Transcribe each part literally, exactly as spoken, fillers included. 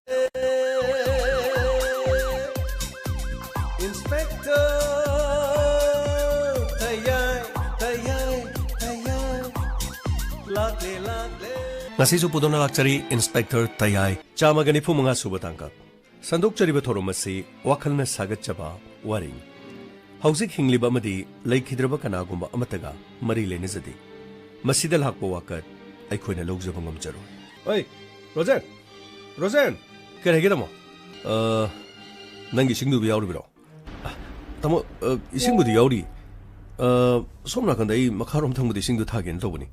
Inspector ꯇꯌꯥꯏ, ꯇꯌꯥꯏ, ꯇꯌꯥꯏ꯫ ꯂꯥꯛꯂꯦ, ꯂꯥꯛꯂꯦ꯫ ꯉꯁꯤꯁꯨ ꯄꯨꯗꯨꯅ ꯂꯥꯛꯆꯔꯤ Inspector ꯇꯌꯥꯏ꯫ ꯆꯥꯝꯃꯒ ꯅꯤꯐꯨ ꯃꯉꯥ ꯁꯨꯕ ꯇꯥꯡꯀꯛ꯫ ꯁꯟꯗꯣꯛꯆꯔꯤꯕ ꯊꯧꯔꯝ ꯑꯁꯤ ꯋꯥꯈꯜꯅ ꯁꯥꯒꯠꯆꯕ ꯋꯥꯔꯤꯅꯤ꯫ ꯍꯧꯖꯤꯛ ꯍꯤꯡꯂꯤꯕ ꯑꯃꯗꯤ ꯂꯩꯈꯤꯗ꯭ꯔꯕ ꯀꯅꯥꯒꯨꯝꯕ ꯑꯃꯠꯇꯒ ꯃꯔꯤ ꯂꯩꯅꯖꯗꯦ꯫ ꯃꯁꯤꯗ ꯂꯥꯛꯄ ꯋꯥꯀꯠ ꯑꯩꯈꯣꯏꯅ ꯂꯧꯖꯕ ꯉꯝꯖꯔꯣꯏ꯫ ꯑꯩ, ꯔꯣꯖꯦꯟ! ꯔꯣꯖꯦꯟ! ꯀꯔꯤ ꯍꯥꯏꯒꯦ, ꯇꯥꯃꯣ? ꯑ, ꯅꯪꯒꯤ ꯏꯁꯤꯡꯗꯨꯕꯨ ꯌꯥꯎꯔꯤꯕ꯭ꯔꯣ? ꯑ, ꯇꯥꯃꯣ, ꯑ, ꯏꯁꯤꯡꯕꯨꯗꯤ ꯌꯥꯎꯔꯤ꯫ ꯑ, ꯁꯣꯝ ꯅꯥꯀꯟꯗ ꯑꯩ ꯃꯈꯥꯔꯣꯝ ꯊꯪꯕꯗ ꯏꯁꯤꯡꯗꯣ ꯊꯥꯒꯦꯅ ꯇꯧꯕꯅꯤ꯫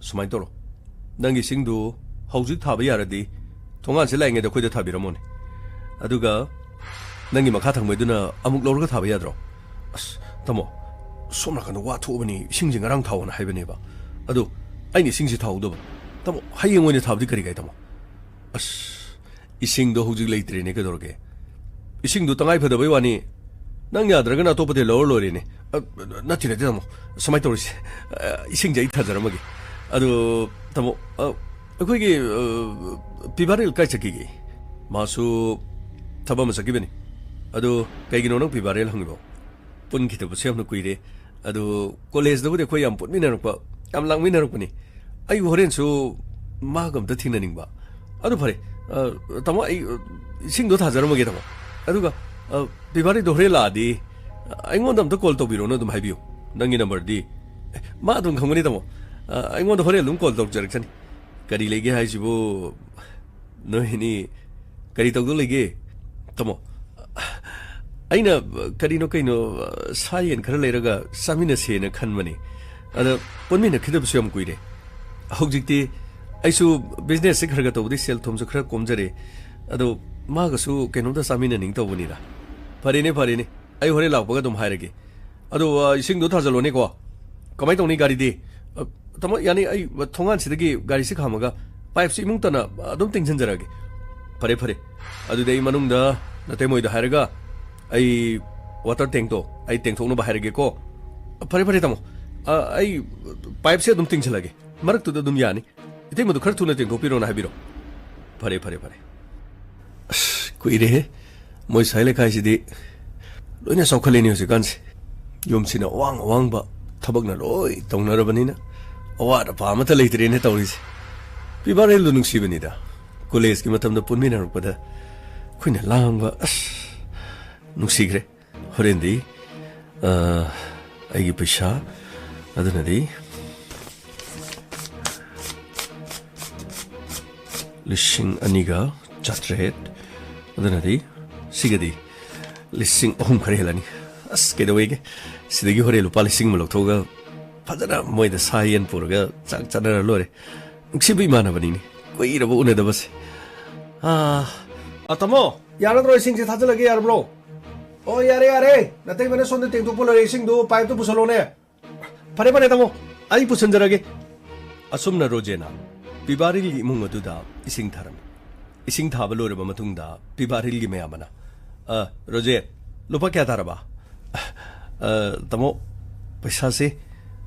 ꯁꯨꯃꯥꯏꯅ ꯇꯧꯔꯣ, ꯅꯪꯒꯤ ꯏꯁꯤꯡꯗꯨ ꯍꯧꯖꯤꯛ ꯊꯥꯕ ꯌꯥꯔꯗꯤ ꯊꯣꯡꯒꯥꯟꯁꯦ ꯂꯥꯛꯏꯉꯩꯗ ꯑꯩꯈꯣꯏꯗ ꯊꯥꯕꯤꯔꯝꯃꯣꯅꯦ꯫ ꯑꯗꯨꯒ ꯅꯪꯒꯤ ꯃꯈꯥ ꯊꯪꯕꯩꯗꯨꯅ ꯑꯃꯨꯛ ꯂꯧꯔꯒ ꯊꯥꯕ ꯌꯥꯗ꯭ꯔꯣ? ꯑꯁ, ꯇꯥꯃꯣ, ꯁꯣꯝ ꯅꯥꯀꯟꯗ ꯋꯥ ꯊꯣꯛꯑꯕꯅꯤ, ꯏꯁꯤꯡꯁꯦ ꯉꯔꯥꯡ ꯊꯥꯎꯑꯣꯅ ꯍꯥꯏꯕꯅꯦꯕ꯫ ꯑꯗꯣ ꯑꯩꯅ ꯏꯁꯤꯡꯁꯦ ꯊꯥꯍꯧꯗꯕ꯫ ꯇꯥꯃꯣ, ꯍꯌꯦꯡ ꯑꯣꯏꯅ ꯊꯥꯕꯗꯤ ꯀꯔꯤ ꯀꯥꯏ, ꯇꯥꯃꯣ? ꯑꯁ, ꯏꯁꯤꯡꯗꯣ ꯍꯧꯖꯤꯛ ꯂꯩꯇ꯭ꯔꯦꯅꯦ, ꯀꯩꯗꯧꯔꯒꯦ? ꯏꯁꯤꯡꯗꯣ ꯇꯉꯥꯏ ꯐꯗꯕꯩ ꯋꯥꯅꯤ, ꯅꯪ ꯌꯥꯗ꯭ꯔꯒꯅ ꯑꯇꯣꯞꯄꯗꯩ ꯂꯧꯔ ꯂꯣꯏꯔꯦꯅꯦ꯫ ꯑ, ꯅꯠꯇꯦ, ꯅꯠꯇꯦ, ꯇꯥꯃꯣ, ꯁꯨꯃꯥꯏꯅ ꯇꯧꯔꯤꯁꯦ, ꯑ, ꯏꯁꯤꯡꯁꯦ ꯑꯩ ꯊꯥꯖꯔꯝꯃꯒꯦ꯫ ꯑꯗꯣ, ꯇꯥꯃꯣ, ꯑ, ꯑꯩꯈꯣꯏꯒꯤ, ꯑ, ꯄꯤꯕꯥꯔꯦꯜ ꯀꯥꯏ ꯆꯠꯈꯤꯒꯦ? ꯃꯥꯁꯨ ꯊꯕꯛ ꯑꯃ ꯆꯠꯈꯤꯕꯅꯤ꯫ ꯑꯗꯣ ꯀꯩꯒꯤꯅꯣ ꯅꯪ ꯄꯤꯕꯥꯔꯦꯜ ꯍꯪꯉꯤꯕꯣ? ꯄꯨꯟꯈꯤꯗꯕꯁꯨ ꯌꯥꯝꯅ ꯀꯨꯏꯔꯦ꯫ ꯑꯗꯨ ꯀꯣꯂꯦꯖꯇꯕꯨꯗꯤ ꯑꯩꯈꯣꯏ ꯌꯥꯝ ꯄꯨꯟꯃꯤꯟꯅꯔꯛꯄ, ꯌꯥꯝ ꯂꯥꯡꯃꯤꯟꯅꯔꯛꯄꯅꯤ꯫ ꯑꯩ ꯍꯣꯔꯦꯟꯁꯨ ꯃꯥꯒ ꯑꯝꯇ ꯊꯦꯡꯅꯅꯤꯡꯕ꯫ ꯑꯗꯨ ꯐꯔꯦ, ꯑ, ꯇꯥꯃꯣ, ꯑꯩ, ꯑ, ꯏꯁꯤꯡꯗꯣ ꯊꯥꯖꯔꯝꯃꯒꯦ, ꯇꯥꯃꯣ꯫ ꯑꯗꯨꯒ, ꯑ, ꯄꯤꯕꯥꯔꯤꯗꯣ ꯍꯣꯔꯦꯟ ꯂꯥꯛꯑꯗꯤ, ꯑ, ꯑꯩꯉꯣꯟꯗ ꯑꯝꯇ ꯀꯣꯜ ꯇꯧꯕꯤꯔꯣꯅ ꯑꯗꯨꯝ ꯍꯥꯏꯕꯤꯌꯨ꯫ ꯅꯪꯒꯤ ꯅꯝꯕꯔꯗꯤ, ꯑꯦ, ꯃꯥ ꯑꯗꯨꯝ ꯈꯪꯕꯅꯤ, ꯇꯥꯃꯣ꯫ ꯑ, ꯑꯩꯉꯣꯟꯗ ꯍꯣꯔꯦꯟ ꯑꯗꯨꯝ ꯀꯣꯜ ꯇꯧꯖꯔꯛꯆꯅꯤ꯫ ꯀꯔꯤ ꯂꯩꯒꯦ ꯍꯥꯏꯁꯤꯕꯨ? ꯅꯣꯏ ꯑꯅꯤ ꯀꯔꯤ ꯇꯧꯗꯧ ꯂꯩꯒꯦ? ꯇꯥꯃꯣ, ꯑꯩꯅ ꯀꯔꯤꯅꯣ ꯀꯩꯅꯣ ꯁꯥ ꯌꯦꯟ ꯈꯔ ꯂꯩꯔꯒ ꯆꯥꯃꯤꯟꯅꯁꯦꯅ ꯈꯟꯕꯅꯤ꯫ ꯑꯗ ꯄꯨꯟꯃꯤꯟꯅꯈꯤꯗꯕꯁꯨ ꯌꯥꯝ ꯀꯨꯏꯔꯦ꯫ ꯍꯧꯖꯤꯛꯇꯤ ꯑꯩꯁꯨ ꯕꯤꯖꯤꯅꯦꯁꯁꯦ ꯈꯔ ꯈꯔ ꯇꯧꯕꯗꯒꯤ ꯁꯦꯜ ꯊꯨꯝꯁꯨ ꯈꯔ ꯀꯣꯝꯖꯔꯦ꯫ ꯑꯗꯣ ꯃꯥꯒꯁꯨ ꯀꯩꯅꯣꯝꯇ ꯆꯥꯃꯤꯟꯅꯅꯤꯡ ꯇꯧꯕꯅꯤꯗ꯫ ꯐꯔꯦꯅꯦ, ꯐꯔꯦꯅꯦ, ꯑꯩ ꯍꯣꯔꯦꯟ ꯂꯥꯛꯄꯒ ꯑꯗꯨꯝ ꯍꯥꯏꯔꯒꯦ꯫ ꯑꯗꯣ, ꯑ, ꯏꯁꯤꯡꯗꯣ ꯊꯥꯖꯜꯂꯣꯅꯦꯀꯣ꯫ ꯀꯃꯥꯏꯅ ꯇꯧꯅꯤ ꯒꯥꯔꯤꯗꯤ? ꯑ, ꯇꯥꯃꯣ, ꯌꯥꯅꯤ, ꯑꯩ ꯊꯣꯡꯒꯥꯟꯁꯤꯗꯒꯤ ꯒꯥꯔꯤꯁꯤ ꯈꯥꯝꯃꯒ ꯄꯥꯏꯞꯁꯤ ꯏꯃꯨꯡ ꯇꯟꯅ ꯑꯗꯨꯝ ꯇꯤꯡꯁꯤꯟꯖꯔꯛꯑꯒꯦ꯫ ꯐꯔꯦ, ꯐꯔꯦ꯫ ꯑꯗꯨꯗꯤ ꯑꯩ ꯃꯅꯨꯡꯗ ꯅꯇꯩꯃꯣꯏꯗ ꯍꯥꯏꯔꯒ ꯑꯩ ꯋꯥꯇꯔ ꯇꯦꯡꯇꯣ ꯑꯩ ꯇꯦꯡꯊꯣꯛꯅꯕ ꯍꯥꯏꯔꯒꯦꯀꯣ꯫ ꯐꯔꯦ, ꯐꯔꯦ, ꯇꯥꯃꯣ꯫ ꯑ, ꯑꯩ ꯄꯥꯏꯞꯁꯦ ꯑꯗꯨꯝ ꯇꯤꯡꯁꯤꯜꯂꯒꯦ꯫ ꯃꯔꯛꯇꯨꯗ ꯑꯗꯨꯝ ꯌꯥꯅꯤ꯫ ꯏꯇꯩꯃꯗꯨ ꯈꯔ ꯊꯨꯅ ꯇꯦꯡꯊꯣꯛꯄꯤꯔꯣꯅ ꯍꯥꯏꯕꯤꯔꯣ꯫ ꯐꯔꯦ, ꯐꯔꯦ, ꯐꯔꯦ꯫ ꯀꯨꯏꯔꯦꯍꯦ꯫ ꯃꯣꯏ ꯁ꯭ꯋꯥꯏ ꯂꯩꯀꯥꯏꯁꯤꯗꯤ ꯂꯣꯏꯅ ꯆꯥꯎꯈꯠꯂꯦꯅꯦ ꯍꯧꯖꯤꯛꯀꯥꯟꯁꯦ꯫ ꯌꯨꯝꯁꯤꯅ ꯑꯋꯥꯡ ꯑꯋꯥꯡꯕ, ꯊꯕꯛꯅ ꯂꯣꯏ ꯇꯧꯅꯔꯕꯅꯤꯅ ꯑꯋꯥꯠ ꯑꯄꯥ ꯑꯃꯠꯇ ꯂꯩꯇ꯭ꯔꯦꯅꯦ ꯇꯧꯔꯤꯁꯦ꯫ ꯄꯤꯕꯥꯔꯦꯜꯗꯣ ꯅꯨꯡꯁꯤꯕꯅꯤꯗ꯫ ꯀꯣꯂꯦꯖꯀꯤ ꯃꯇꯝꯗ ꯄꯨꯟꯃꯤꯟꯅꯔꯛꯄꯗ ꯑꯩꯈꯣꯏꯅ ꯂꯥꯡꯕ, ꯑꯁ, ꯅꯨꯡꯁꯤꯈ꯭ꯔꯦ꯫ ꯍꯣꯔꯦꯟꯗꯤ, ꯑ, ꯑꯩꯒꯤ ꯄꯩꯁꯥ, ꯑꯗꯨꯅꯗꯤ ꯂꯤꯁꯤꯡ ꯑꯅꯤꯒ ꯆꯥꯇ꯭ꯔꯦꯠ, ꯑꯗꯨꯅꯗꯤ ꯁꯤꯒꯗꯤ ꯂꯤꯁꯤꯡ ꯑꯍꯨꯝ ꯈꯔ ꯍꯦꯜꯂꯅꯤ꯫ ꯑꯁ, ꯀꯩꯗꯧꯋꯦꯒꯦ? ꯁꯤꯗꯒꯤ ꯍꯣꯔꯦꯟ ꯂꯨꯄꯥ ꯂꯤꯁꯤꯡ ꯑꯃ ꯂꯧꯊꯣꯛꯑꯒ ꯐꯖꯅ ꯃꯣꯏꯗ ꯁꯥ ꯌꯦꯟ ꯄꯨꯔꯒ ꯆꯥꯛ ꯆꯥꯅꯔ ꯂꯣꯏꯔꯦ꯫ ꯅꯨꯡꯁꯤꯕ ꯏꯃꯥꯟꯅꯕꯅꯤꯅꯦ, ꯀꯨꯏꯔꯕ ꯎꯅꯗꯕꯁꯦ꯫ ꯑꯥ, ꯑ, ꯇꯥꯃꯣ, ꯌꯥꯔꯗ꯭ꯔꯣ? ꯏꯁꯤꯡꯁꯦ ꯊꯥꯖꯤꯜꯂꯒꯦ, ꯌꯥꯔꯕ꯭ꯔꯣ? ꯑꯣ, ꯌꯥꯔꯦ, ꯌꯥꯔꯦ꯫ ꯅꯇꯩꯃꯅ ꯁꯣꯝꯗ ꯇꯦꯡꯊꯣꯛꯄ ꯂꯣꯏꯔꯦ, ꯏꯁꯤꯡꯗꯣ ꯄꯥꯏꯞꯇ ꯄꯨꯁꯜꯂꯣꯅꯦ꯫ ꯐꯔꯦ, ꯐꯔꯦ, ꯇꯥꯃꯣ, ꯑꯩ ꯄꯨꯁꯟꯖꯔꯒꯦ꯫ ꯑꯁꯨꯝꯅ ꯔꯣꯖꯦꯅ ꯄꯤꯕꯥꯔꯤꯜꯒꯤ ꯏꯃꯨꯡ ꯑꯗꯨꯗ ꯏꯁꯤꯡ ꯊꯥꯔꯝꯃꯤ꯫ ꯏꯁꯤꯡ ꯊꯥꯕ ꯂꯣꯏꯔꯕ ꯃꯇꯨꯡꯗ ꯄꯤꯕꯥꯔꯤꯜꯒꯤ ꯃꯌꯥꯝꯕꯅ, "ꯑ, ꯔꯣꯖꯦ, ꯂꯨꯄꯥ ꯀꯌꯥ ꯇꯥꯔꯕ?" "ꯑ, ꯇꯥꯃꯣ, ꯄꯩꯁꯥꯁꯦ,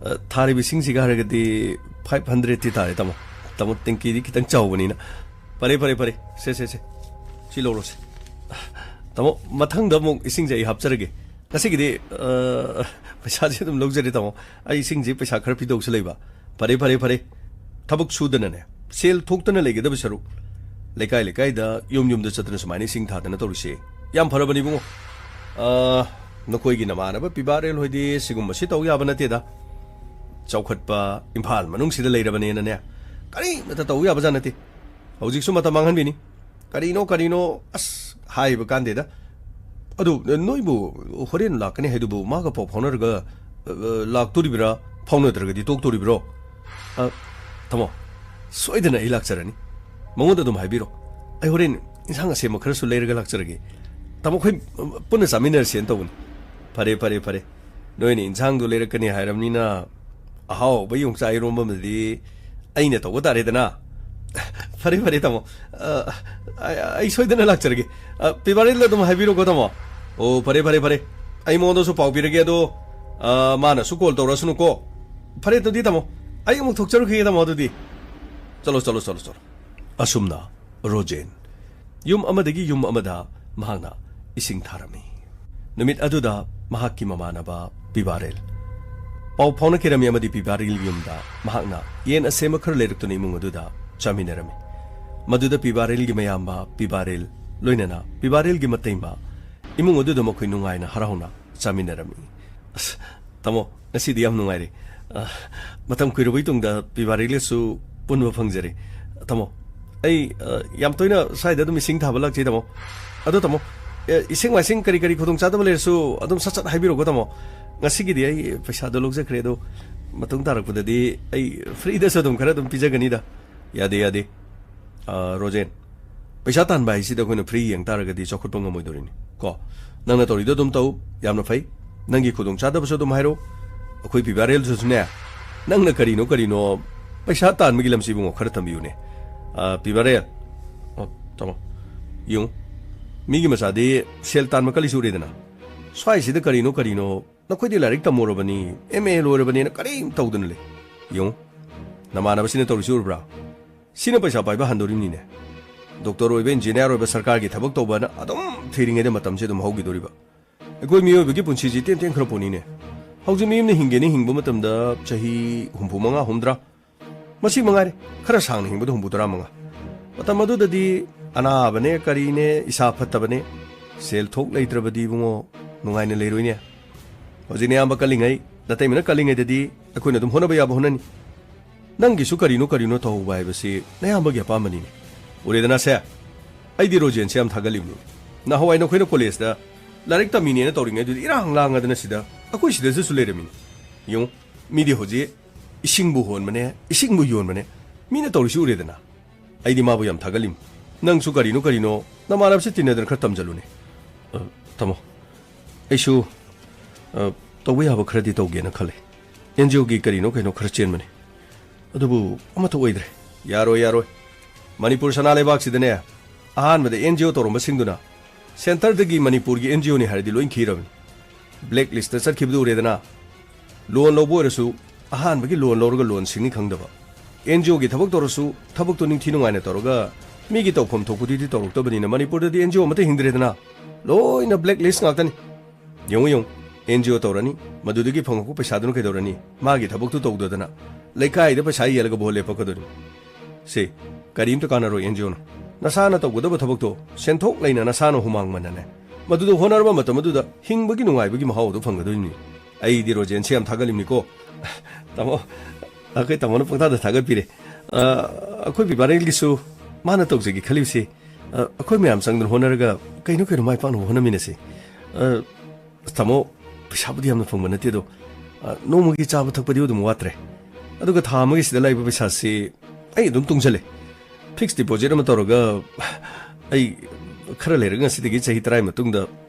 ꯑ, ꯊꯥꯔꯤꯕ ꯏꯁꯤꯡꯁꯤꯒ ꯍꯥꯏꯔꯒꯗꯤ ꯐꯥꯏꯚ ꯍꯟꯗ꯭ꯔꯦꯠꯇꯤ ꯇꯥꯔꯦ, ꯇꯥꯃꯣ꯫ ꯇꯥꯃꯣ, ꯇꯦꯡꯀꯤꯗꯤ ꯈꯤꯇꯪ ꯆꯥꯎꯕꯅꯤꯅ꯫" "ꯐꯔꯦ, ꯐꯔꯦ, ꯐꯔꯦ꯫ ꯁꯦ, ꯁꯦ, ꯁꯦ꯫ ꯁꯤ ꯂꯧꯔꯣꯁꯦ꯫ ꯇꯥꯃꯣ, ꯃꯊꯪꯗ ꯑꯃꯨꯛ ꯏꯁꯤꯡꯁꯦ ꯑꯩ ꯍꯥꯞꯆꯔꯒꯦ꯫ ꯉꯁꯤꯒꯤꯗꯤ, ꯑ, ꯄꯩꯁꯥꯁꯦ ꯑꯗꯨꯝ ꯂꯧꯖꯔꯦ, ꯇꯥꯃꯣ꯫ ꯑꯩ ꯏꯁꯤꯡꯁꯦ ꯄꯩꯁꯥ ꯈꯔ ꯄꯤꯗꯧꯁꯨ ꯂꯩꯕ꯫" "ꯐꯔꯦ, ꯐꯔꯦ, ꯐꯔꯦ꯫ ꯊꯕꯛ ꯁꯨꯗꯅꯅꯦ, ꯁꯦꯜ ꯊꯣꯛꯇꯅ ꯂꯩꯒꯗꯕ ꯁꯔꯨꯛ, ꯂꯩꯀꯥꯏ ꯂꯩꯀꯥꯏꯗ, ꯌꯨꯝ ꯌꯨꯝꯗ ꯆꯠꯇꯅ ꯁꯨꯃꯥꯏꯅ ꯏꯁꯤꯡ ꯊꯥꯗꯅ ꯇꯧꯔꯤꯁꯦ ꯌꯥꯝ ꯐꯔꯕꯅꯤ, ꯏꯕꯨꯡꯉꯣ꯫ ꯑ, ꯅꯈꯣꯏꯒꯤ ꯅꯃꯥꯟꯅꯕ ꯄꯤꯕꯥꯔꯦꯜ ꯍꯣꯏꯗꯤ ꯁꯤꯒꯨꯝꯕꯁꯤ ꯇꯧ ꯌꯥꯕ ꯅꯠꯇꯦꯗ꯫ ꯆꯥꯎꯈꯠꯄ ꯏꯝꯐꯥꯜ ꯃꯅꯨꯡꯁꯤꯗ ꯂꯩꯔꯕꯅꯦꯅꯅꯦ, ꯀꯔꯤꯃꯠꯇ ꯇꯧ ꯌꯥꯕꯖꯥꯠ ꯅꯠꯇꯦ꯫ ꯍꯧꯖꯤꯛꯁꯨ ꯃꯇꯝ ꯃꯥꯡꯍꯟꯕꯤꯅꯤ꯫ ꯀꯔꯤꯅꯣ, ꯀꯔꯤꯅꯣ, ꯑꯁ, ꯍꯥꯏꯕ ꯀꯥꯟꯗꯦꯗ꯫ ꯑꯗꯨ, ꯅꯣꯏꯕꯨ ꯍꯣꯔꯦꯟ ꯂꯥꯛꯀꯅꯤ ꯍꯥꯏꯗꯨꯕꯨ ꯃꯥꯒ ꯄꯥꯎ ꯐꯥꯎꯅꯔꯒ, ꯑ, ꯂꯥꯛꯇꯣꯔꯤꯕ꯭ꯔꯥ? ꯐꯥꯎꯅꯗ꯭ꯔꯒꯗꯤ ꯇꯣꯛꯇꯣꯔꯤꯕ꯭ꯔꯣ?" "ꯑ, ꯇꯥꯃꯣ, ꯁꯣꯏꯗꯅ ꯑꯩ ꯂꯥꯛꯆꯔꯅꯤ꯫ ꯃꯉꯣꯟꯗ ꯑꯗꯨꯝ ꯍꯥꯏꯕꯤꯔꯣ꯫ ꯑꯩ ꯍꯣꯔꯦꯟ ꯏꯟꯁꯥꯡ ꯑꯁꯦꯝꯕ ꯈꯔꯁꯨ ꯂꯩꯔꯒ ꯂꯥꯛꯆꯔꯒꯦ꯫ ꯇꯥꯃꯣ, ꯑꯩꯈꯣꯏ, ꯑ, ꯄꯨꯟꯅ ꯆꯥꯃꯤꯟꯅꯔꯁꯦꯅ ꯇꯧꯕꯅꯤ꯫" "ꯐꯔꯦ, ꯐꯔꯦ, ꯐꯔꯦ꯫ ꯅꯣꯏꯅ ꯏꯟꯁꯥꯡꯗꯣ ꯂꯩꯔꯛꯀꯅꯤ ꯍꯥꯏꯔꯕꯅꯤꯅ, ꯑꯍꯥꯎꯕ ꯌꯣꯡꯆꯥꯛ ꯏꯔꯣꯝꯕ ꯑꯃꯗꯤ ꯑꯩꯅ ꯇꯧꯕ ꯇꯥꯔꯦꯗꯅ꯫" "ꯐꯔꯦ, ꯐꯔꯦ, ꯇꯥꯃꯣ꯫ ꯑ, ꯑ, ꯑꯩ ꯁꯣꯏꯗꯅ ꯂꯥꯛꯆꯔꯒꯦ꯫ ꯑ, ꯄꯤꯕꯥꯔꯤꯜꯗ ꯑꯗꯨꯝ ꯍꯥꯏꯕꯤꯔꯣꯀꯣ, ꯇꯥꯃꯣ꯫" "ꯑꯣ, ꯐꯔꯦ, ꯐꯔꯦ, ꯐꯔꯦ꯫ ꯑꯩ ꯃꯉꯣꯟꯗꯁꯨ ꯄꯥꯎ ꯄꯤꯔꯒꯦ, ꯑꯗꯣ, ꯑ, ꯃꯥꯅꯁꯨ ꯀꯣꯜ ꯇꯧꯔꯛꯑꯁꯅꯨꯀꯣ꯫" "ꯐꯔꯦ, ꯑꯗꯨꯗꯤ, ꯇꯥꯃꯣ, ꯑꯩ ꯑꯃꯨꯛ ꯊꯣꯛꯆꯔꯨꯈꯤꯒꯦ, ꯇꯥꯃꯣ, ꯑꯗꯨꯗꯤ꯫ ꯆꯠꯂꯣ, ꯆꯠꯂꯣ, ꯆꯠꯂꯣ, ꯆꯠꯂꯣ꯫" ꯑꯁꯨꯝꯅ ꯔꯣꯖꯦꯟ ꯌꯨꯝ ꯑꯃꯗꯒꯤ ꯌꯨꯝ ꯑꯃꯗ ꯃꯍꯥꯛꯅ ꯏꯁꯤꯡ ꯊꯥꯔꯝꯃꯤ꯫ ꯅꯨꯃꯤꯠ ꯑꯗꯨꯗ ꯃꯍꯥꯛꯀꯤ ꯃꯃꯥꯟꯅꯕ ꯄꯤꯕꯥꯔꯦꯜ ꯄꯥꯎ ꯐꯥꯎꯅꯈꯤꯔꯝꯃꯤ ꯑꯃꯗꯤ ꯄꯤꯕꯥꯔꯦꯜꯒꯤ ꯌꯨꯝꯗ ꯃꯍꯥꯛꯅ ꯌꯦꯟ ꯑꯁꯦꯝꯕ ꯈꯔ ꯂꯩꯔꯛꯇꯨꯅ ꯏꯃꯨꯡ ꯑꯗꯨꯗ ꯆꯥꯃꯤꯟꯅꯔꯝꯃꯤ꯫ ꯃꯗꯨꯗ ꯄꯤꯕꯥꯔꯦꯜꯒꯤ ꯃꯌꯥꯝꯕ ꯄꯤꯕꯥꯔꯦꯜ, ꯂꯣꯏꯅꯅ ꯄꯤꯕꯥꯔꯦꯜꯒꯤ ꯃꯇꯩꯃ, ꯏꯃꯨꯡ ꯑꯗꯨꯗ ꯃꯈꯣꯏ ꯅꯨꯡꯉꯥꯏꯅ ꯍꯔꯥꯎꯅ ꯆꯥꯃꯤꯟꯅꯔꯝꯃꯤ꯫ ꯑꯁ, ꯇꯥꯃꯣ, ꯉꯁꯤꯗꯤ ꯌꯥꯝ ꯅꯨꯡꯉꯥꯏꯔꯦ꯫ ꯑ, ꯃꯇꯝ ꯀꯨꯏꯔꯕꯩ ꯇꯨꯡꯗ ꯄꯤꯕꯥꯔꯦꯜꯒꯁꯨ ꯄꯨꯟꯕ ꯐꯪꯖꯔꯦ꯫ ꯇꯥꯃꯣ, ꯑꯩ, ꯑ, ꯌꯥꯝ ꯇꯣꯏꯅ ꯁ꯭ꯋꯥꯏꯗ ꯑꯗꯨꯝ ꯏꯁꯤꯡ ꯊꯥꯕ ꯂꯥꯛꯆꯩ, ꯇꯥꯃꯣ꯫ ꯑꯗꯣ, ꯇꯥꯃꯣ, ꯑ, ꯏꯁꯤꯡ ꯃꯥꯏꯁꯤꯡ ꯀꯔꯤ ꯀꯔꯤ ꯈꯨꯗꯣꯡꯆꯥꯗꯕ ꯂꯩꯔꯁꯨ ꯑꯗꯨꯝ ꯁꯠ ꯁꯠ ꯍꯥꯏꯕꯤꯔꯛꯎꯀꯣ, ꯇꯥꯃꯣ꯫ ꯉꯁꯤꯒꯤꯗꯤ ꯑꯩ ꯄꯩꯁꯥꯗꯣ ꯂꯧꯖꯈ꯭ꯔꯦ, ꯑꯗꯣ ꯃꯇꯨꯡ ꯇꯥꯔꯛꯄꯗꯗꯤ ꯑꯩ ꯐ꯭ꯔꯤꯗꯁꯨ ꯑꯗꯨꯝ ꯈꯔ ꯑꯗꯨꯝ ꯄꯤꯖꯒꯅꯤꯗ꯫ ꯌꯥꯗꯦ, ꯌꯥꯗꯦ꯫ ꯑ, ꯔꯣꯖꯦꯟ, ꯄꯩꯁꯥ ꯇꯥꯟꯕ ꯍꯥꯏꯁꯤꯗ ꯑꯩꯈꯣꯏꯅ ꯐ꯭ꯔꯤ ꯌꯦꯡ ꯇꯥꯔꯒꯗꯤ ꯆꯥꯎꯈꯠꯄ ꯉꯝꯃꯣꯏꯗꯧꯔꯤꯅꯤ꯫ ꯀꯣ, ꯅꯪꯅ ꯇꯧꯔꯤꯗꯣ ꯑꯗꯨꯝ ꯇꯧ, ꯌꯥꯝꯅ ꯐꯩ꯫ ꯅꯪꯒꯤ ꯈꯨꯗꯣꯡꯆꯥꯗꯕꯁꯨ ꯑꯗꯨꯝ ꯍꯥꯏꯔꯣ꯫ ꯑꯩꯈꯣꯏ ꯄꯤꯕꯥꯔꯦꯜꯗꯨꯁꯨꯅꯦ, ꯅꯪꯅ ꯀꯔꯤꯅꯣ ꯀꯔꯤꯅꯣ ꯄꯩꯁꯥ ꯇꯥꯟꯕꯒꯤ ꯂꯝꯁꯤ ꯏꯕꯨꯡꯉꯣ ꯈꯔ ꯇꯝꯕꯤꯌꯨꯅꯦ꯫ ꯑ, ꯄꯤꯕꯥꯔꯦꯜ, ꯑꯣ, ꯇꯥꯃꯣ, ꯌꯦꯡꯉꯨ, ꯃꯤꯒꯤ ꯃꯆꯥꯗꯤ ꯁꯦꯜ ꯇꯥꯟꯕ ꯀꯜꯂꯤꯁꯤ ꯎꯔꯦꯗꯅ꯫ ꯁ꯭ꯋꯥꯏꯁꯤꯗ ꯀꯔꯤꯅꯣ ꯀꯔꯤꯅꯣ, ꯅꯈꯣꯏꯗꯤ ꯂꯥꯏꯔꯤꯛ ꯇꯝꯃꯨꯔꯕꯅꯤ, ꯑꯦꯝ ꯑꯦ ꯂꯣꯏꯔꯕꯅꯤꯅ ꯀꯔꯤꯝ ꯇꯧꯗꯅ ꯂꯩ꯫ ꯌꯦꯡꯉꯨ, ꯅꯃꯥꯟꯅꯕꯁꯤꯅ ꯇꯧꯔꯤꯁꯤ ꯎꯔꯕ꯭ꯔꯥ? ꯁꯤꯅ ꯄꯩꯁꯥ ꯄꯥꯏꯕ ꯍꯟꯗꯣꯔꯤꯕꯅꯤꯅꯦ꯫ ꯗꯣꯛꯇꯔ ꯑꯣꯏꯕ, ꯏꯟꯖꯤꯅꯤꯌꯥꯔ ꯑꯣꯏꯕ, ꯁꯔꯀꯥꯔꯒꯤ ꯊꯕꯛ ꯇꯧꯕꯅ ꯑꯗꯨꯝ ꯊꯤꯔꯤꯉꯩꯗ ꯃꯇꯝꯁꯦ ꯑꯗꯨꯝ ꯍꯧꯈꯤꯗꯣꯔꯤꯕ꯫ ꯑꯩꯈꯣꯏ ꯃꯤꯑꯣꯏꯕꯒꯤ ꯄꯨꯟꯁꯤꯁꯤ ꯇꯦꯟ ꯇꯦꯟ ꯈꯔ ꯄꯣꯠꯅꯤꯅꯦ꯫ ꯍꯧꯖꯤꯛ ꯃꯤ ꯑꯃꯅ ꯍꯤꯡꯒꯦꯅ ꯍꯤꯡꯕ ꯃꯇꯝꯗ ꯆꯍꯤ ꯍꯨꯝꯐꯨ ꯃꯉꯥ, ꯍꯨꯝꯗ꯭ꯔꯥ, ꯃꯁꯤ ꯃꯉꯥꯏꯔꯦ꯫ ꯈꯔ ꯁꯥꯡꯅ ꯍꯤꯡꯕꯗ ꯍꯨꯝꯐꯨ ꯇꯔꯥ ꯃꯉꯥ꯫ ꯃꯇꯝ ꯑꯗꯨꯗꯗꯤ ꯑꯅꯥꯕꯅꯦ, ꯀꯔꯤꯅꯦ, ꯏꯁꯥ ꯐꯠꯇꯕꯅꯦ, ꯁꯦꯜ ꯊꯣꯛ ꯂꯩꯇ꯭ꯔꯕꯗꯤ ꯏꯕꯨꯡꯉꯣ ꯅꯨꯡꯉꯥꯏꯅ ꯂꯩꯔꯣꯏꯅꯦ꯫ ꯍꯧꯖꯤꯛ ꯅꯌꯥꯝꯕ ꯀꯜꯂꯤꯉꯩ, ꯅꯇꯩꯃꯅ ꯀꯜꯂꯤꯉꯩꯗꯗꯤ ꯑꯩꯈꯣꯏꯅ ꯑꯗꯨꯝ ꯍꯣꯠꯅꯕ ꯌꯥꯕ ꯍꯣꯠꯅꯅꯤ꯫ ꯅꯪꯒꯤꯁꯨ ꯀꯔꯤꯅꯣ ꯀꯔꯤꯅꯣ ꯇꯧꯍꯧꯕ ꯍꯥꯏꯕꯁꯤ ꯅꯌꯥꯝꯕꯒꯤ ꯑꯄꯥꯝꯕꯅꯤꯅꯦ꯫ ꯎꯔꯦꯗꯅ ꯁꯦ, ꯑꯩꯗꯤ ꯔꯣꯖꯦꯟꯁꯦ ꯌꯥꯝ ꯊꯥꯒꯠꯂꯤꯕꯅꯤ꯫ ꯅꯍꯥꯟꯋꯥꯏ ꯅꯈꯣꯏꯅ ꯀꯣꯂꯦꯖꯇ ꯂꯥꯏꯔꯤꯛ ꯇꯝꯃꯤꯅꯦꯅ ꯇꯧꯔꯤꯉꯩꯗꯨꯗ ꯏꯔꯥꯡ ꯂꯥꯡꯉꯗꯅ ꯁꯤꯗ, ꯑꯩꯈꯣꯏ ꯁꯤꯗꯁꯨ ꯂꯩꯔꯝꯃꯤꯅꯤ꯫ ꯌꯦꯡꯉꯨ, ꯃꯤꯗꯤ ꯍꯧꯖꯤꯛ ꯏꯁꯤꯡꯕꯨ ꯍꯣꯟꯕꯅꯦ, ꯏꯁꯤꯡꯕꯨ ꯌꯣꯟꯕꯅꯦ, ꯃꯤꯅ ꯇꯧꯔꯤꯁꯤ ꯎꯔꯦꯗꯅ꯫ ꯑꯩꯗꯤ ꯃꯥꯕꯨ ꯌꯥꯝ ꯊꯥꯒꯠꯂꯤꯃꯤ꯫ ꯅꯪꯁꯨ ꯀꯔꯤꯅꯣ ꯀꯔꯤꯅꯣ ꯅꯃꯥꯟꯅꯕꯁꯤ ꯇꯤꯟꯅꯗꯅ ꯈꯔ ꯇꯝꯖꯜꯂꯨꯅꯦ꯫ ꯑ, ꯇꯥꯃꯣ, ꯑꯩꯁꯨ, ꯑ, ꯇꯧꯕ ꯌꯥꯕ ꯈꯔꯗꯤ ꯇꯧꯒꯦꯅ ꯈꯜꯂꯦ꯫ ꯑꯦꯟ ꯖꯤ ꯑꯣꯒꯤ ꯀꯔꯤꯅꯣ ꯀꯩꯅꯣ ꯈꯔ ꯆꯦꯟꯕꯅꯦ꯫ ꯑꯗꯨꯕꯨ ꯑꯃꯠꯇ ꯑꯣꯏꯗ꯭ꯔꯦ꯫ ꯌꯥꯔꯣꯏ, ꯌꯥꯔꯣꯏ꯫ ꯃꯅꯤꯄꯨꯔ ꯁꯅꯥ ꯂꯩꯕꯥꯛꯁꯤꯗꯅꯦ, ꯑꯍꯥꯟꯕꯗ ꯑꯦꯟ ꯖꯤ ꯑꯣ ꯇꯧꯔꯝꯕꯁꯤꯡꯗꯨꯅ ꯁꯦꯟꯇꯔꯗꯒꯤ ꯃꯅꯤꯄꯨꯔꯒꯤ ꯑꯦꯟ ꯖꯤ ꯑꯣꯅꯤ ꯍꯥꯏꯔꯗꯤ ꯂꯣꯏ ꯈꯤꯔꯕꯅꯤ꯫ Black list ꯆꯠꯈꯤꯕꯗꯨ ꯎꯔꯦꯗꯅ꯫ ꯂꯣꯟ ꯂꯧꯕ ꯑꯣꯏꯔꯁꯨ ꯑꯍꯥꯟꯕꯒꯤ ꯂꯣꯟ ꯂꯧꯔꯒ ꯂꯣꯟ ꯁꯤꯡꯅꯤ ꯈꯪꯗꯕ꯫ ꯑꯦꯟ ꯖꯤ ꯑꯣꯒꯤ ꯊꯕꯛ ꯇꯧꯔꯁꯨ ꯊꯕꯛꯇꯣ ꯅꯤꯡꯊꯤ ꯅꯨꯡꯉꯥꯏꯅ ꯇꯧꯔꯒ ꯃꯤꯒꯤ ꯇꯧꯐꯝ ꯊꯣꯛꯄꯗꯨꯗꯤ ꯇꯧꯔꯛꯇꯕꯅꯤꯅ ꯃꯅꯤꯄꯨꯔꯗꯗꯤ ꯑꯦꯟ ꯖꯤ ꯑꯣ ꯑꯃꯠꯇ ꯍꯤꯡꯗ꯭ꯔꯦꯗꯅ꯫ ꯂꯣꯏꯅ ꯕ꯭ꯂꯦꯛ ꯂꯤꯁ ꯉꯥꯛꯇꯅꯤ꯫ ꯌꯦꯡꯉꯨ, ꯌꯦꯡꯉꯨ, ꯑꯦꯟ ꯖꯤ ꯑꯣ ꯇꯧꯔꯅꯤ, ꯃꯗꯨꯗꯒꯤ ꯐꯪꯉꯛꯄ ꯄꯩꯁꯥꯗꯨꯅ ꯀꯩꯗꯧꯔꯅꯤ? ꯃꯥꯒꯤ ꯊꯕꯛꯇꯨ ꯇꯧꯗꯗꯅ ꯂꯩꯀꯥꯏꯗ ꯄꯩꯁꯥ ꯌꯦꯜꯂꯒ ꯚꯣꯠ ꯂꯦꯞꯄꯛꯀꯗꯣꯔꯤꯅꯤ꯫ ꯁꯤ ꯀꯔꯤꯝꯇ ꯀꯥꯟꯅꯔꯣꯏ ꯑꯦꯟ ꯖꯤ ꯑꯣꯅ꯫ ꯅꯁꯥꯅ ꯇꯧꯒꯗꯕ ꯊꯕꯛꯇꯣ ꯁꯦꯟꯊꯣꯛ ꯂꯩꯅ ꯅꯁꯥꯅ ꯍꯨꯃꯥꯡ ꯃꯟꯅꯅꯦ꯫ ꯃꯗꯨꯗ ꯍꯣꯠꯅꯔꯕ ꯃꯇꯝ ꯑꯗꯨꯗ ꯍꯤꯡꯕꯒꯤ ꯅꯨꯡꯉꯥꯏꯕꯒꯤ ꯃꯍꯥꯎ ꯑꯗꯨ ꯐꯪꯒꯗꯣꯏꯅꯤ꯫ ꯑꯩꯗꯤ ꯔꯣꯖꯦꯟꯁꯦ ꯌꯥꯝ ꯊꯥꯒꯠꯂꯤꯕꯅꯤꯀꯣ꯫ ꯇꯥꯃꯣ, ꯑꯩꯈꯣꯏ ꯇꯥꯃꯣꯅ ꯄꯪꯊꯥꯗ ꯊꯥꯒꯠꯄꯤꯔꯦ꯫ ꯑ, ꯑꯩꯈꯣꯏ ꯕꯤꯕꯥꯔꯦꯜꯒꯤꯁꯨ ꯃꯥꯅ ꯇꯧꯖꯒꯦ ꯈꯜꯂꯤꯕꯁꯤ, ꯑ, ꯑꯩꯈꯣꯏ ꯃꯌꯥꯝ ꯆꯪꯗꯅ ꯍꯣꯠꯅꯔꯒ ꯀꯩꯅꯣ ꯀꯩꯅꯣ ꯃꯥꯏ ꯄꯥꯛꯅꯕ ꯍꯣꯠꯅꯃꯤꯟꯅꯁꯤ꯫ ꯑ, ꯑꯁ, ꯇꯥꯃꯣ, ꯄꯩꯁꯥꯕꯨꯗꯤ ꯌꯥꯝꯅ ꯐꯪꯕ ꯅꯠꯇꯦ ꯑꯗꯣ, ꯑ, ꯅꯣꯡꯃꯒꯤ ꯆꯥꯕ ꯊꯛꯄꯗꯤ ꯑꯗꯨꯝ ꯋꯥꯠꯇ꯭ꯔꯦ꯫ ꯑꯗꯨꯒ ꯊꯥ ꯑꯃꯒꯤ ꯁꯤꯗ ꯂꯥꯛꯏꯕ ꯄꯩꯁꯥꯁꯤ ꯑꯩ ꯑꯗꯨꯝ ꯇꯨꯡꯁꯜꯂꯦ꯫ ꯐꯤꯛꯁ ꯗꯤꯄꯣꯖꯤꯠ ꯑꯃ ꯇꯧꯔꯒ ꯑꯩ ꯈꯔ ꯂꯩꯔꯒ ꯉꯁꯤꯗꯒꯤ ꯆꯍꯤ ꯇꯔꯥꯒꯤ ꯃꯇꯨꯡꯗ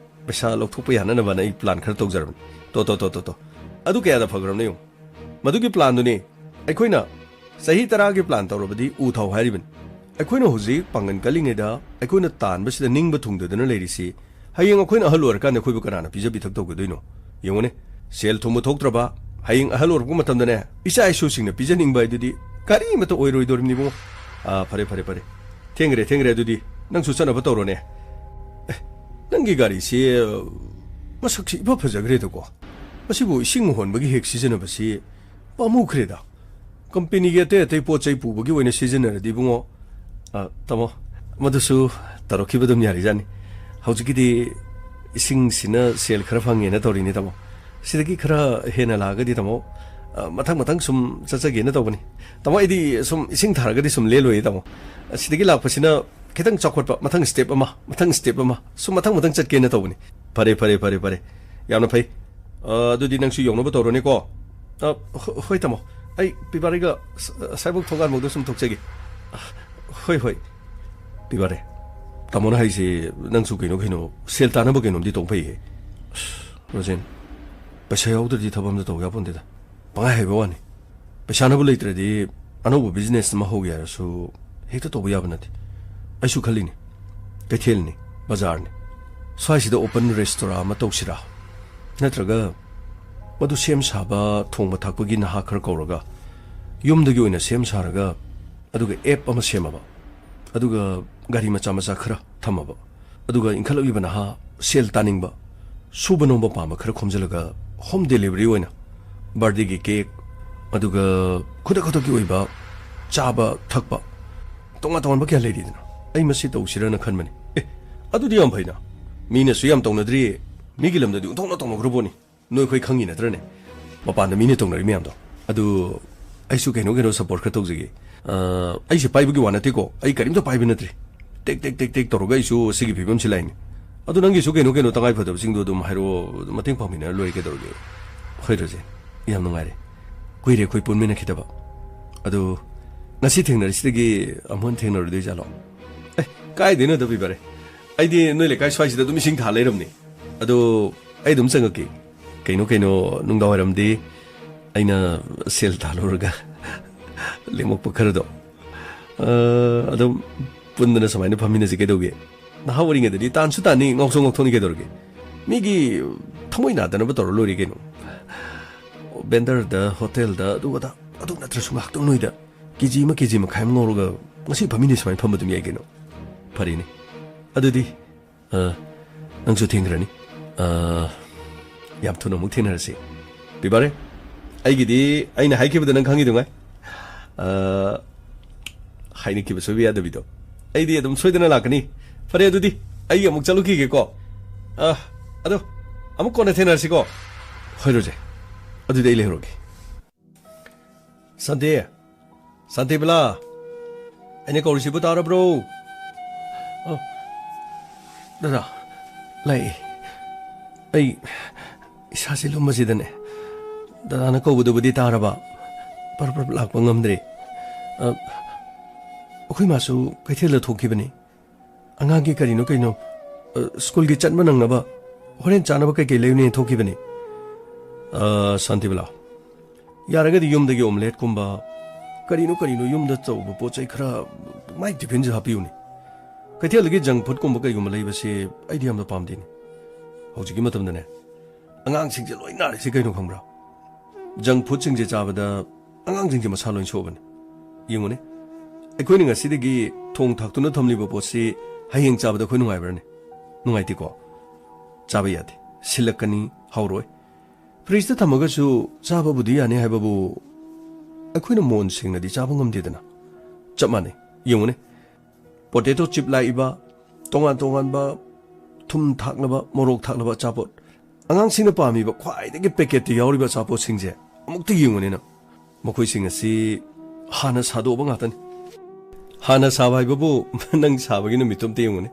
ꯄꯩꯁꯥ ꯂꯧꯊꯣꯛꯄ ꯌꯥꯅꯅꯕꯅ ꯑꯩ ꯄ꯭ꯂꯥꯟ ꯈꯔ ꯇꯧꯖꯔꯕꯅꯤ꯫ ꯇꯣ, ꯇꯣ, ꯇꯣ, ꯇꯣ, ꯇꯣ꯫ ꯑꯗꯨ ꯀꯌꯥꯗ ꯐꯈ꯭ꯔꯕꯅꯣ ꯌꯦꯡꯉꯨ꯫ ꯃꯗꯨꯒꯤ ꯄ꯭ꯂꯥꯟꯗꯨꯅꯤ ꯑꯩꯈꯣꯏꯅ ꯆꯍꯤ ꯇꯔꯥꯒꯤ ꯄ꯭ꯂꯥꯟ ꯇꯧꯔꯕꯗꯤ ꯎ ꯊꯥꯎ ꯍꯥꯏꯔꯤꯕꯅꯤ꯫ ꯑꯩꯈꯣꯏꯅ ꯍꯧꯖꯤꯛ ꯄꯥꯡꯒꯜ ꯀꯜꯂꯤꯉꯩꯗ ꯑꯩꯈꯣꯏꯅ ꯇꯥꯟꯕꯁꯤꯗ ꯅꯤꯡꯕ ꯊꯨꯡꯗꯗꯨꯅ ꯂꯩꯔꯤꯁꯤ, ꯍꯌꯦꯡ ꯑꯩꯈꯣꯏꯅ ꯑꯍꯜ ꯑꯣꯏꯔꯀꯥꯟꯗ ꯑꯩꯈꯣꯏꯕꯨ ꯀꯅꯥꯅ ꯄꯤꯖ ꯄꯤꯊꯛ ꯇꯧꯒꯗꯣꯏꯅꯣ? ꯌꯦꯡꯉꯨꯅꯦ, ꯁꯦꯜ ꯊꯨꯝꯕ ꯊꯣꯛꯇ꯭ꯔꯕ, ꯍꯌꯦꯡ ꯑꯍꯜ ꯑꯣꯏꯔꯛꯄ ꯃꯇꯝꯗꯅꯦ, ꯏꯆꯥ ꯏꯁꯨꯁꯤꯡꯅ ꯄꯤꯖꯅꯤꯡꯕ ꯍꯥꯏꯗꯨꯗꯤ ꯀꯔꯤꯃꯠꯇ ꯑꯣꯏꯔꯣꯏꯗꯧꯔꯤꯕꯅꯤ ꯏꯕꯨꯡꯉꯣ꯫ ꯑꯥ, ꯐꯔꯦ, ꯐꯔꯦ, ꯐꯔꯦ꯫ ꯊꯦꯡꯈ꯭ꯔꯦ, ꯊꯦꯡꯈ꯭ꯔꯦ, ꯑꯗꯨꯗꯤ ꯅꯪꯁꯨ ꯆꯠꯅꯕ ꯇꯧꯔꯣꯅꯦ꯫ ꯑꯦ, ꯅꯪꯒꯤ ꯒꯥꯔꯤꯁꯤ, ꯑ, ꯃꯁꯛꯁꯤ ꯏꯐ ꯐꯖꯈ꯭ꯔꯦꯗꯀꯣ꯫ ꯃꯁꯤꯕꯨ ꯏꯁꯤꯡ ꯍꯣꯟꯕꯒꯤ ꯍꯦꯛ ꯁꯤꯖꯤꯟꯅꯕꯁꯤ ꯄꯥꯝꯃꯨꯈ꯭ꯔꯦꯗ꯫ ꯀꯝꯄꯦꯅꯤꯒꯤ ꯑꯇꯩ ꯑꯇꯩ ꯄꯣꯠ ꯆꯩ ꯄꯨꯕꯒꯤ ꯑꯣꯏꯅ ꯁꯤꯖꯤꯟꯅꯔꯗꯤ ꯏꯕꯨꯡꯉꯣ, ꯑ, ꯇꯥꯃꯣ, ꯃꯗꯨꯁꯨ ꯇꯧꯔꯛꯈꯤꯕ ꯑꯗꯨꯝ ꯌꯥꯔꯤꯖꯥꯠꯅꯤ꯫ ꯍꯧꯖꯤꯛꯀꯤꯗꯤ ꯏꯁꯤꯡꯁꯤꯅ ꯁꯦꯜ ꯈꯔ ꯐꯪꯉꯦꯅ ꯇꯧꯔꯤꯅꯤ, ꯇꯥꯃꯣ꯫ ꯁꯤꯗꯒꯤ ꯈꯔ ꯍꯦꯟꯅ ꯂꯥꯛꯑꯒꯗꯤ, ꯇꯥꯃꯣ, ꯑ, ꯃꯊꯪ ꯃꯊꯪ ꯁꯨꯝ ꯆꯠꯆꯒꯦꯅ ꯇꯧꯕꯅꯤ꯫ ꯇꯥꯃꯣ, ꯑꯩꯗꯤ ꯁꯨꯝ ꯏꯁꯤꯡ ꯊꯥꯔꯒꯗꯤ ꯁꯨꯝ ꯂꯦꯜꯂꯣꯏꯌꯦ, ꯇꯥꯃꯣ꯫ ꯑꯁꯤꯗꯒꯤ ꯂꯥꯛꯄꯁꯤꯅ ꯈꯤꯇꯪ ꯆꯥꯎꯈꯠꯄ, ꯃꯊꯪ ꯁ꯭ꯇꯦꯞ ꯑꯃ, ꯃꯊꯪ ꯁ꯭ꯇꯦꯞ ꯑꯃ, ꯁꯨꯝ ꯃꯊꯪ ꯃꯊꯪ ꯆꯠꯀꯦꯅ ꯇꯧꯕꯅꯤ꯫ ꯐꯔꯦ, ꯐꯔꯦ, ꯐꯔꯦ, ꯐꯔꯦ꯫ ꯌꯥꯝꯅ ꯐꯩ꯫ ꯑ, ꯑꯗꯨꯗꯤ ꯅꯪꯁꯨ ꯌꯧꯅꯕ ꯇꯧꯔꯣꯅꯦꯀꯣ꯫ ꯑ, ꯍꯣ-, ꯍꯣꯏ, ꯇꯥꯃꯣ꯫ ꯑꯩ ꯄꯤꯕꯥꯔꯤꯒ ꯁ-, ꯑꯁꯥꯏꯕꯧ ꯊꯣꯡꯒꯥꯟꯕꯧꯗ ꯁꯨꯝ ꯊꯣꯛꯆꯒꯦ꯫ ꯑ, ꯍꯣꯏ, ꯍꯣꯏ꯫ ꯄꯤꯕꯥꯔꯦ, ꯇꯥꯃꯣꯅ ꯍꯥꯏꯁꯦ ꯅꯪꯁꯨ ꯀꯩꯅꯣ ꯀꯩꯅꯣ ꯁꯦꯜ ꯇꯥꯅꯕ ꯀꯩꯅꯣꯝꯗꯤ ꯇꯧ ꯐꯩꯌꯦ꯫ ꯑꯁ, ꯔꯣꯖꯦꯟ, ꯄꯩꯁꯥ ꯌꯥꯎꯗ꯭ꯔꯗꯤ ꯊꯕꯛ ꯑꯝꯇ ꯇꯧ ꯌꯥꯄꯣꯟꯇꯦꯗ꯫ ꯄꯪꯍꯥꯏ ꯍꯥꯏꯕ ꯋꯥꯅꯤ꯫ ꯄꯩꯁꯥꯅꯕꯨ ꯂꯩꯇ꯭ꯔꯗꯤ ꯑꯅꯧꯕ ꯕꯤꯖꯤꯅꯦꯁ ꯑꯃ ꯍꯧꯒꯦ ꯍꯥꯏꯔꯁꯨ ꯍꯦꯛꯇ ꯇꯧꯕ ꯌꯥꯕ ꯅꯠꯇꯦ꯫ ꯑꯩꯁꯨ ꯈꯜꯂꯤꯅꯤ, ꯀꯩꯊꯦꯜꯅꯤ, ꯕꯖꯥꯔꯅꯤ, ꯁ꯭ꯋꯥꯏꯁꯤꯗ ꯑꯣꯄꯟ ꯔꯦꯁꯇꯣꯔꯥ ꯑꯃ ꯇꯧꯁꯤꯔꯥ? ꯅꯠꯇ꯭ꯔꯒ ꯃꯗꯨ ꯁꯦꯝ ꯁꯥꯕ, ꯊꯣꯡꯕ ꯊꯥꯛꯄꯒꯤ ꯅꯍꯥ ꯈꯔ ꯀꯧꯔꯒ ꯌꯨꯝꯗꯒꯤ ꯑꯣꯏꯅ ꯁꯦꯝ ꯁꯥꯔꯒ ꯑꯗꯨꯒ ꯑꯦꯞ ꯑꯃ ꯁꯦꯝꯃꯕ, ꯑꯗꯨꯒ ꯒꯥꯔꯤ ꯃꯆꯥ ꯃꯆꯥ ꯈꯔ ꯊꯝꯃꯕ꯫ ꯑꯗꯨꯒ ꯏꯟꯈꯠꯂꯛꯂꯤꯕ ꯅꯍꯥ, ꯁꯦꯜ ꯇꯥꯅꯤꯡꯕ, ꯁꯨꯕ ꯅꯣꯝꯕ ꯄꯥꯝꯕ ꯈꯔ ꯈꯣꯝꯖꯤꯜꯂꯒ home delivery ꯑꯣꯏꯅ birthdayꯒꯤ cake, ꯑꯗꯨꯒ ꯈꯨꯗꯛ ꯈꯨꯗꯛꯀꯤ ꯑꯣꯏꯕ ꯆꯥꯕ ꯊꯛꯄ, ꯇꯣꯉꯥꯟ ꯇꯣꯉꯥꯟꯕ ꯀꯌꯥ ꯂꯩꯔꯤꯗꯅ꯫ ꯑꯩ ꯃꯁꯤ ꯇꯧꯁꯤꯔꯅ ꯈꯟꯕꯅꯤ꯫ ꯑꯦ, ꯑꯗꯨꯗꯤ ꯌꯥꯝ ꯐꯩꯅ꯫ ꯃꯤꯅꯁꯨ ꯌꯥꯝ ꯇꯧꯅꯗ꯭ꯔꯤ, ꯃꯤꯒꯤ ꯂꯝꯗꯗꯤ ꯑꯣꯟꯊꯣꯛꯅ ꯇꯧꯅꯈ꯭ꯔ ꯄꯣꯠꯅꯤ꯫ ꯅꯣꯏ ꯑꯩꯈꯣꯏ ꯈꯪꯉꯤ ꯅꯠꯇ꯭ꯔꯅꯦ, ꯃꯄꯥꯟꯗ ꯃꯤꯅ ꯇꯧꯅꯔꯤ ꯃꯌꯥꯝꯗꯣ꯫ ꯑꯗꯨ ꯑꯩꯁꯨ ꯀꯩꯅꯣ ꯀꯩꯅꯣ support ꯈꯔ ꯇꯧꯖꯒꯦ꯫ ꯑ, ꯑꯩꯁꯦ ꯄꯥꯏꯕꯒꯤ ꯋꯥ ꯅꯠꯇꯦꯀꯣ, ꯑꯩ ꯀꯔꯤꯝꯇ ꯄꯥꯏꯕ ꯅꯠꯇ꯭ꯔꯤ꯫ ꯇꯦꯛ ꯇꯦꯛ ꯇꯦꯛ ꯇꯦꯛ ꯇꯧꯔꯒ ꯑꯩꯁꯨ ꯁꯤꯒꯤ ꯐꯤꯕꯝꯁꯤ ꯂꯥꯛꯏꯅꯤ꯫ ꯑꯗꯨ ꯅꯪꯒꯤꯁꯨ ꯀꯩꯅꯣ ꯀꯩꯅꯣ ꯇꯉꯥꯏ ꯐꯗꯕꯁꯤꯡꯗꯣ ꯑꯗꯨꯝ ꯍꯥꯏꯔꯛꯑꯣ, ꯑꯗꯨꯝ ꯃꯇꯦꯡ ꯄꯥꯡꯃꯤꯟꯅꯔ ꯂꯣꯏꯔꯦ, ꯀꯩꯗꯧꯔꯒꯦ? ꯍꯣꯏ ꯔꯣꯖꯦ, ꯌꯥꯝ ꯅꯨꯡꯉꯥꯏꯔꯦ꯫ ꯀꯨꯏꯔꯦ ꯑꯩꯈꯣꯏ ꯄꯨꯟꯃꯤꯟꯅꯈꯤꯗꯕ꯫ ꯑꯗꯨ ꯉꯁꯤ ꯊꯦꯡꯅꯔꯤꯁꯤꯗꯒꯤ ꯑꯃꯨꯛ ꯍꯟꯅ ꯊꯦꯡꯅꯔꯨꯗꯣꯏ ꯖꯥꯠꯂꯣ? ꯑꯦ, ꯀꯥꯏꯗꯩꯅꯣꯗ ꯕꯤꯕꯥꯔꯦ, ꯑꯩꯗꯤ ꯅꯣꯏ ꯂꯩꯀꯥꯏ ꯁ꯭ꯋꯥꯏꯁꯤꯗ ꯑꯗꯨꯝ ꯏꯁꯤꯡ ꯊꯥ ꯂꯩꯔꯝꯅꯤ꯫ ꯑꯗꯣ ꯑꯩ ꯑꯗꯨꯝ ꯆꯪꯉꯛꯀꯦ꯫ ꯀꯩꯅꯣ ꯀꯩꯅꯣ, ꯅꯨꯡꯗꯥꯡꯋꯥꯏꯔꯝꯗꯤ ꯑꯩꯅ ꯁꯦꯜ ꯇꯥꯜꯂꯨꯔꯒ ꯂꯦꯝꯃꯛꯄ ꯈꯔꯗꯣ, ꯑ, ꯑꯗꯨꯝ ꯄꯨꯟꯗꯅ ꯁꯨꯃꯥꯏꯅ ꯐꯝꯃꯤꯟꯅꯁꯤ ꯀꯩꯗꯧꯒꯦ? ꯅꯍꯥ ꯑꯣꯏꯔꯤꯉꯩꯗꯗꯤ ꯇꯥꯟꯁꯨ ꯇꯥꯟꯅꯤ, ꯉꯥꯎꯁꯨ ꯉꯥꯎꯊꯣꯛꯅꯤ ꯀꯩꯗꯧꯔꯒꯦ? ꯃꯤꯒꯤ ꯊꯃꯣꯏ ꯅꯥꯗꯅꯕ ꯇꯧꯔ ꯂꯣꯏꯔꯦ ꯀꯩꯅꯣ꯫ ꯕꯦꯟꯗꯔꯗ, ꯍꯣꯇꯦꯜꯗ, ꯑꯗꯨ ꯑꯗꯥ, ꯑꯗꯨ ꯅꯠꯇ꯭ꯔꯁꯨ ꯉꯥꯏꯍꯥꯛꯇꯪ ꯅꯣꯏꯗ ꯀꯦ ꯖꯤ ꯑꯃ, ꯀꯦ ꯖꯤ ꯃꯈꯥꯏ ꯑꯃ ꯉꯧꯔꯒ ꯉꯁꯤ ꯐꯝꯃꯤꯟꯅ ꯁꯨꯃꯥꯏꯅ ꯐꯝꯕ ꯑꯗꯨꯝ ꯌꯥꯏ ꯀꯩꯅꯣ꯫ ꯐꯔꯦꯅꯦ꯫ ꯑꯗꯨꯗꯤ ꯑ, ꯅꯪꯁꯨ ꯊꯦꯡꯈ꯭ꯔꯅꯤ꯫ ꯑ, ꯌꯥꯝ ꯊꯨꯅ ꯑꯃꯨꯛ ꯊꯦꯡꯅꯔꯁꯤ꯫ ꯕꯤꯕꯥꯔꯦ, ꯑꯩꯒꯤꯗꯤ ꯑꯩꯅ ꯍꯥꯏꯈꯤꯕꯗ ꯅꯪ ꯈꯪꯉꯤꯗꯨꯉꯥꯏ꯫ ꯑ, ꯍꯥꯏꯅꯈꯤꯕ ꯁꯣꯏꯕ ꯌꯥꯗꯕꯤꯗꯣ꯫ ꯑꯩꯗꯤ ꯑꯗꯨꯝ ꯁꯣꯏꯗꯅ ꯂꯥꯛꯀꯅꯤ꯫ ꯐꯔꯦ, ꯑꯗꯨꯗꯤ ꯑꯩ ꯑꯃꯨꯛ ꯆꯠꯂꯨꯈꯤꯒꯦꯀꯣ꯫ ꯑ, ꯑꯗꯣ ꯑꯃꯨꯛ ꯀꯣꯟꯅ ꯊꯦꯡꯅꯔꯁꯤꯀꯣ꯫ ꯍꯣꯏ ꯔꯣꯖꯦ, ꯑꯗꯨꯗꯤ ꯑꯩ ꯂꯩꯍꯧꯔꯒꯦ꯫ ꯁꯥꯟꯇꯤ, ꯁꯥꯟꯇꯤꯕꯂꯥ, ꯑꯩꯅ ꯀꯧꯔꯤꯁꯤꯕꯨ ꯇꯥꯔꯕ꯭ꯔꯣ? ꯑ, ꯗꯗꯥ, ꯂꯥꯛꯑꯦ꯫ ꯑꯩ ꯏꯁꯥꯁꯤ ꯂꯨꯝꯕꯁꯤꯗꯅꯦ, ꯗꯗꯥꯅ ꯀꯧꯕꯗꯨꯕꯨꯗꯤ ꯇꯥꯔꯕ, ꯄꯔꯞ ꯄꯔꯞ ꯂꯥꯛꯄ ꯉꯝꯗ꯭ꯔꯦ꯫ ꯑ, ꯑꯩꯈꯣꯏ ꯃꯥꯁꯨ ꯀꯩꯊꯦꯜꯗ ꯊꯣꯛꯈꯤꯕꯅꯤ꯫ ꯑꯉꯥꯡꯒꯤ ꯀꯔꯤꯅꯣ ꯀꯩꯅꯣ, ꯑ, ꯁ꯭ꯀꯨꯜꯒꯤ ꯆꯠꯄ ꯅꯪꯅꯕ ꯍꯣꯔꯦꯟ ꯆꯥꯅꯕ ꯀꯩꯀꯩ ꯂꯩꯔꯨꯅꯦꯅ ꯊꯣꯛꯈꯤꯕꯅꯤ꯫ ꯑ, ꯁꯥꯟꯇꯤꯕꯂꯥ, ꯌꯥꯔꯒꯗꯤ ꯌꯨꯝꯗꯒꯤ omelette ꯀꯨꯝꯕ, ꯀꯔꯤꯅꯣ ꯀꯔꯤꯅꯣ ꯌꯨꯝꯗ ꯇꯧꯕ ꯄꯣꯠ ꯆꯩ ꯈꯔ ꯃꯥꯏ tiffinꯁꯦ ꯍꯥꯞꯄꯤꯌꯨꯅꯦ꯫ ꯀꯩꯊꯦꯜꯗꯒꯤ junk food ꯀꯨꯝꯕ ꯀꯩꯒꯨꯝꯕ ꯂꯩꯕꯁꯦ ꯑꯩꯗꯤ ꯌꯥꯝꯅ ꯄꯥꯝꯗꯦꯅꯦ꯫ ꯍꯧꯖꯤꯛꯀꯤ ꯃꯇꯝꯗꯅꯦ, ꯑꯉꯥꯡꯁꯤꯡꯁꯦ ꯂꯣꯏ ꯅꯥꯔꯤꯁꯦ ꯀꯩꯅꯣ ꯈꯪꯕ꯭ꯔꯥ? Junk foodꯁꯤꯡꯁꯦ ꯆꯥꯕꯗ ꯑꯉꯥꯡꯁꯤꯡꯁꯦ ꯃꯁꯥ ꯂꯣꯏ ꯁꯣꯛꯑꯕꯅꯦ꯫ ꯌꯦꯡꯉꯨꯅꯦ, ꯑꯩꯈꯣꯏꯅ ꯉꯁꯤꯗꯒꯤ ꯊꯣꯡ ꯊꯥꯛꯇꯨꯅ ꯊꯝꯂꯤꯕ ꯄꯣꯠꯁꯤ ꯍꯌꯦꯡ ꯆꯥꯕꯗ ꯑꯩꯈꯣꯏ ꯅꯨꯡꯉꯥꯏꯕ꯭ꯔꯅꯦ? ꯅꯨꯡꯉꯥꯏꯇꯦꯀꯣ꯫ ꯆꯥꯕ ꯌꯥꯗꯦ, ꯁꯤꯜꯂꯛꯀꯅꯤ, ꯍꯥꯎꯔꯣꯏ꯫ ꯐ꯭ꯔꯤꯖꯇ ꯊꯝꯃꯒꯁꯨ ꯆꯥꯕꯕꯨꯗꯤ ꯌꯥꯅꯤ ꯍꯥꯏꯕꯕꯨ ꯑꯩꯈꯣꯏꯅ ꯃꯣꯟ ꯁꯦꯡꯅꯗꯤ ꯆꯥꯕ ꯉꯝꯗꯦꯗꯅ꯫ ꯆꯞ ꯃꯥꯟꯅꯩ꯫ ꯌꯦꯡꯉꯨꯅꯦ, ꯄꯣꯇꯦꯇꯣ ꯆꯤꯞ ꯂꯥꯛꯏꯕ, ꯇꯣꯉꯥꯟ ꯇꯣꯉꯥꯟꯕ ꯊꯨꯝ ꯊꯥꯛꯂꯕ, ꯃꯣꯔꯣꯛ ꯊꯥꯛꯂꯕ ꯑꯆꯥꯄꯣꯠ, ꯑꯉꯥꯡꯁꯤꯡꯅ ꯄꯥꯝꯃꯤꯕ ꯈ꯭ꯋꯥꯏꯗꯒꯤ ꯄꯦꯀꯦꯠꯇ ꯌꯥꯎꯔꯤꯕ ꯑꯆꯥꯄꯣꯠꯁꯤꯡꯁꯦ ꯑꯃꯨꯛꯇ ꯌꯦꯡꯉꯨꯅꯦ ꯅꯪ꯫ ꯃꯈꯣꯏꯁꯤꯡ ꯑꯁꯤ ꯍꯥꯟꯅ ꯁꯥꯗꯣꯛꯑꯕ ꯉꯥꯛꯇꯅꯤ꯫ ꯍꯥꯟꯅ ꯁꯥꯕ ꯍꯥꯏꯕꯕꯨ ꯅꯪ ꯁꯥꯕꯒꯤ ꯅꯨꯃꯤꯠꯇꯣ ꯑꯝꯇ ꯌꯦꯡꯉꯨꯅꯦ꯫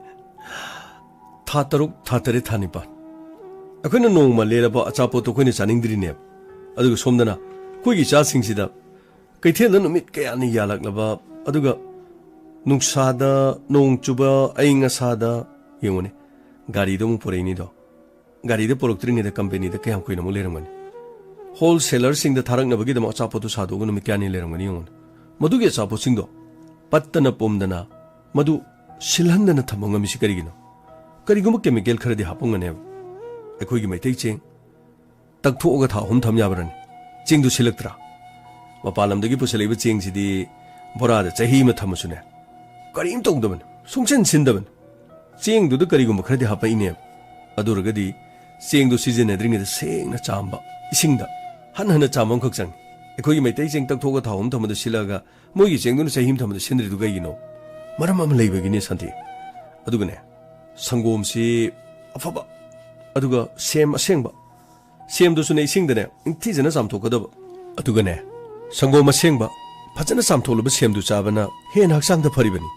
ꯊꯥ ꯇꯔꯨꯛ, ꯊꯥ ꯇꯔꯦꯠ, ꯊꯥ ꯅꯤꯄꯥꯟ꯫ ꯑꯩꯈꯣꯏꯅ ꯅꯣꯡꯃ ꯂꯦꯜꯂꯕ ꯑꯆꯥꯄꯣꯠꯇꯣ ꯑꯩꯈꯣꯏꯅ ꯆꯥꯅꯤꯡꯗ꯭ꯔꯤꯅꯦꯕ꯫ ꯑꯗꯨꯒ ꯁꯣꯝꯗꯅ ꯑꯩꯈꯣꯏꯒꯤ ꯏꯆꯥꯁꯤꯡꯁꯤꯗ ꯀꯩꯊꯦꯜꯗ ꯅꯨꯃꯤꯠ ꯀꯌꯥꯅꯤ ꯌꯥꯜꯂꯛꯂꯕ, ꯑꯗꯨꯒ ꯅꯨꯡꯁꯥꯗ, ꯅꯣꯡ ꯆꯨꯕ, ꯑꯏꯪ ꯑꯁꯥꯗ, ꯌꯦꯡꯉꯨꯅꯦ, ꯒꯥꯔꯤꯗ ꯑꯃꯨꯛ ꯄꯨꯔꯛꯏꯅꯤꯗꯣ꯫ ꯒꯥꯔꯤꯗ ꯄꯨꯔꯛꯇ꯭ꯔꯤꯉꯩꯗ ꯀꯝꯄꯦꯅꯤꯗ ꯀꯌꯥꯝ ꯀꯨꯏꯅ ꯑꯃꯨꯛ ꯂꯩꯔꯝꯒꯅꯤ? ꯍꯣꯜꯁꯦꯂꯔꯁꯤꯡꯗ ꯊꯥꯔꯛꯅꯕꯒꯤꯗꯃꯛ ꯑꯆꯥꯄꯣꯠꯇꯨ ꯁꯥꯗꯣꯛꯑꯒ ꯅꯨꯃꯤꯠ ꯀꯌꯥꯅꯤ ꯂꯩꯔꯝꯒꯅꯤ ꯌꯦꯡꯉꯨꯅꯦ꯫ ꯃꯗꯨꯒꯤ ꯑꯆꯥꯄꯣꯠꯁꯤꯡꯗꯣ ꯄꯠꯇꯅ ꯄꯨꯝꯗꯅ ꯃꯗꯨ ꯁꯤꯜꯍꯟꯗꯅ ꯊꯝꯕ ꯉꯝꯃꯤꯁꯤ ꯀꯔꯤꯒꯤꯅꯣ? ꯀꯔꯤꯒꯨꯝꯕ ꯀꯦꯃꯤꯀꯦꯜ ꯈꯔꯗꯤ ꯍꯥꯞꯄꯝꯒꯅꯦꯕ꯫ ꯑꯩꯈꯣꯏꯒꯤ ꯃꯩꯇꯩ ꯆꯦꯡ ꯇꯛꯊꯣꯛꯑꯒ ꯊꯥ ꯑꯍꯨꯝ ꯊꯝ ꯌꯥꯕ꯭ꯔꯅꯤ? ꯆꯦꯡꯗꯨ ꯁꯤꯜꯂꯛꯇ꯭ꯔꯥ? ꯃꯄꯥꯟ ꯂꯝꯗꯒꯤ ꯄꯨꯁꯜꯂꯛꯏꯕ ꯆꯦꯡꯁꯤꯗꯤ ꯕꯣꯔꯥꯗ ꯆꯍꯤ ꯑꯃ ꯊꯝꯃꯁꯨꯅꯦ, ꯀꯔꯤꯝ ꯇꯧꯗꯕꯅꯤ, ꯁꯨꯡꯁꯤꯟ ꯁꯤꯟꯗꯕꯅꯤ꯫ ꯆꯦꯡꯗꯨꯗ ꯀꯔꯤꯒꯨꯝꯕ ꯈꯔꯗꯤ ꯍꯥꯞꯄꯛꯏꯅꯦꯕ꯫ ꯑꯗꯨ ꯑꯣꯏꯔꯒꯗꯤ ꯆꯦꯡꯗꯨ ꯁꯤꯖꯤꯟꯅꯗ꯭ꯔꯤꯉꯩꯗ ꯁꯦꯡꯅ ꯆꯥꯝꯕ, ꯏꯁꯤꯡꯗ ꯍꯟ ꯍꯟꯅ ꯆꯥꯝꯕ ꯑꯃꯈꯛ ꯆꯪꯉꯤ꯫ ꯑꯩꯈꯣꯏꯒꯤ ꯃꯩꯇꯩ ꯆꯦꯡ ꯇꯛꯊꯣꯛꯑꯒ ꯊꯥꯎ ꯑꯃ ꯊꯝꯕꯗ ꯁꯤꯜꯂꯛꯑꯒ ꯃꯣꯏꯒꯤ ꯆꯦꯡꯗꯨꯅ ꯆꯍꯤ ꯑꯃ ꯊꯝꯕꯗ ꯁꯤꯟꯗ꯭ꯔꯤꯗꯨ ꯀꯩꯒꯤꯅꯣ? ꯃꯔꯝ ꯑꯃ ꯂꯩꯕꯒꯤꯅꯦ ꯁꯥꯟꯇꯤ꯫ ꯑꯗꯨꯒꯅꯦ, ꯁꯪꯒꯣꯝꯁꯤ ꯑꯐꯕ, ꯑꯗꯨꯒ ꯁꯦꯝ ꯑꯁꯦꯡꯕ, ꯁꯦꯝꯗꯨꯁꯨꯅꯦ ꯏꯁꯤꯡꯗꯅꯦ ꯅꯤꯡꯊꯤꯖꯅ ꯆꯥꯝꯊꯣꯛꯀꯗꯕ꯫ ꯑꯗꯨꯒꯅꯦ, ꯁꯪꯒꯣꯝ ꯑꯁꯦꯡꯕ ꯐꯖꯅ ꯆꯥꯝꯊꯣꯛꯂꯕ ꯁꯦꯝꯗꯨ ꯆꯥꯕꯅ ꯍꯦꯟꯅ ꯍꯛꯆꯥꯡꯗ ꯐꯔꯤꯕꯅꯤ꯫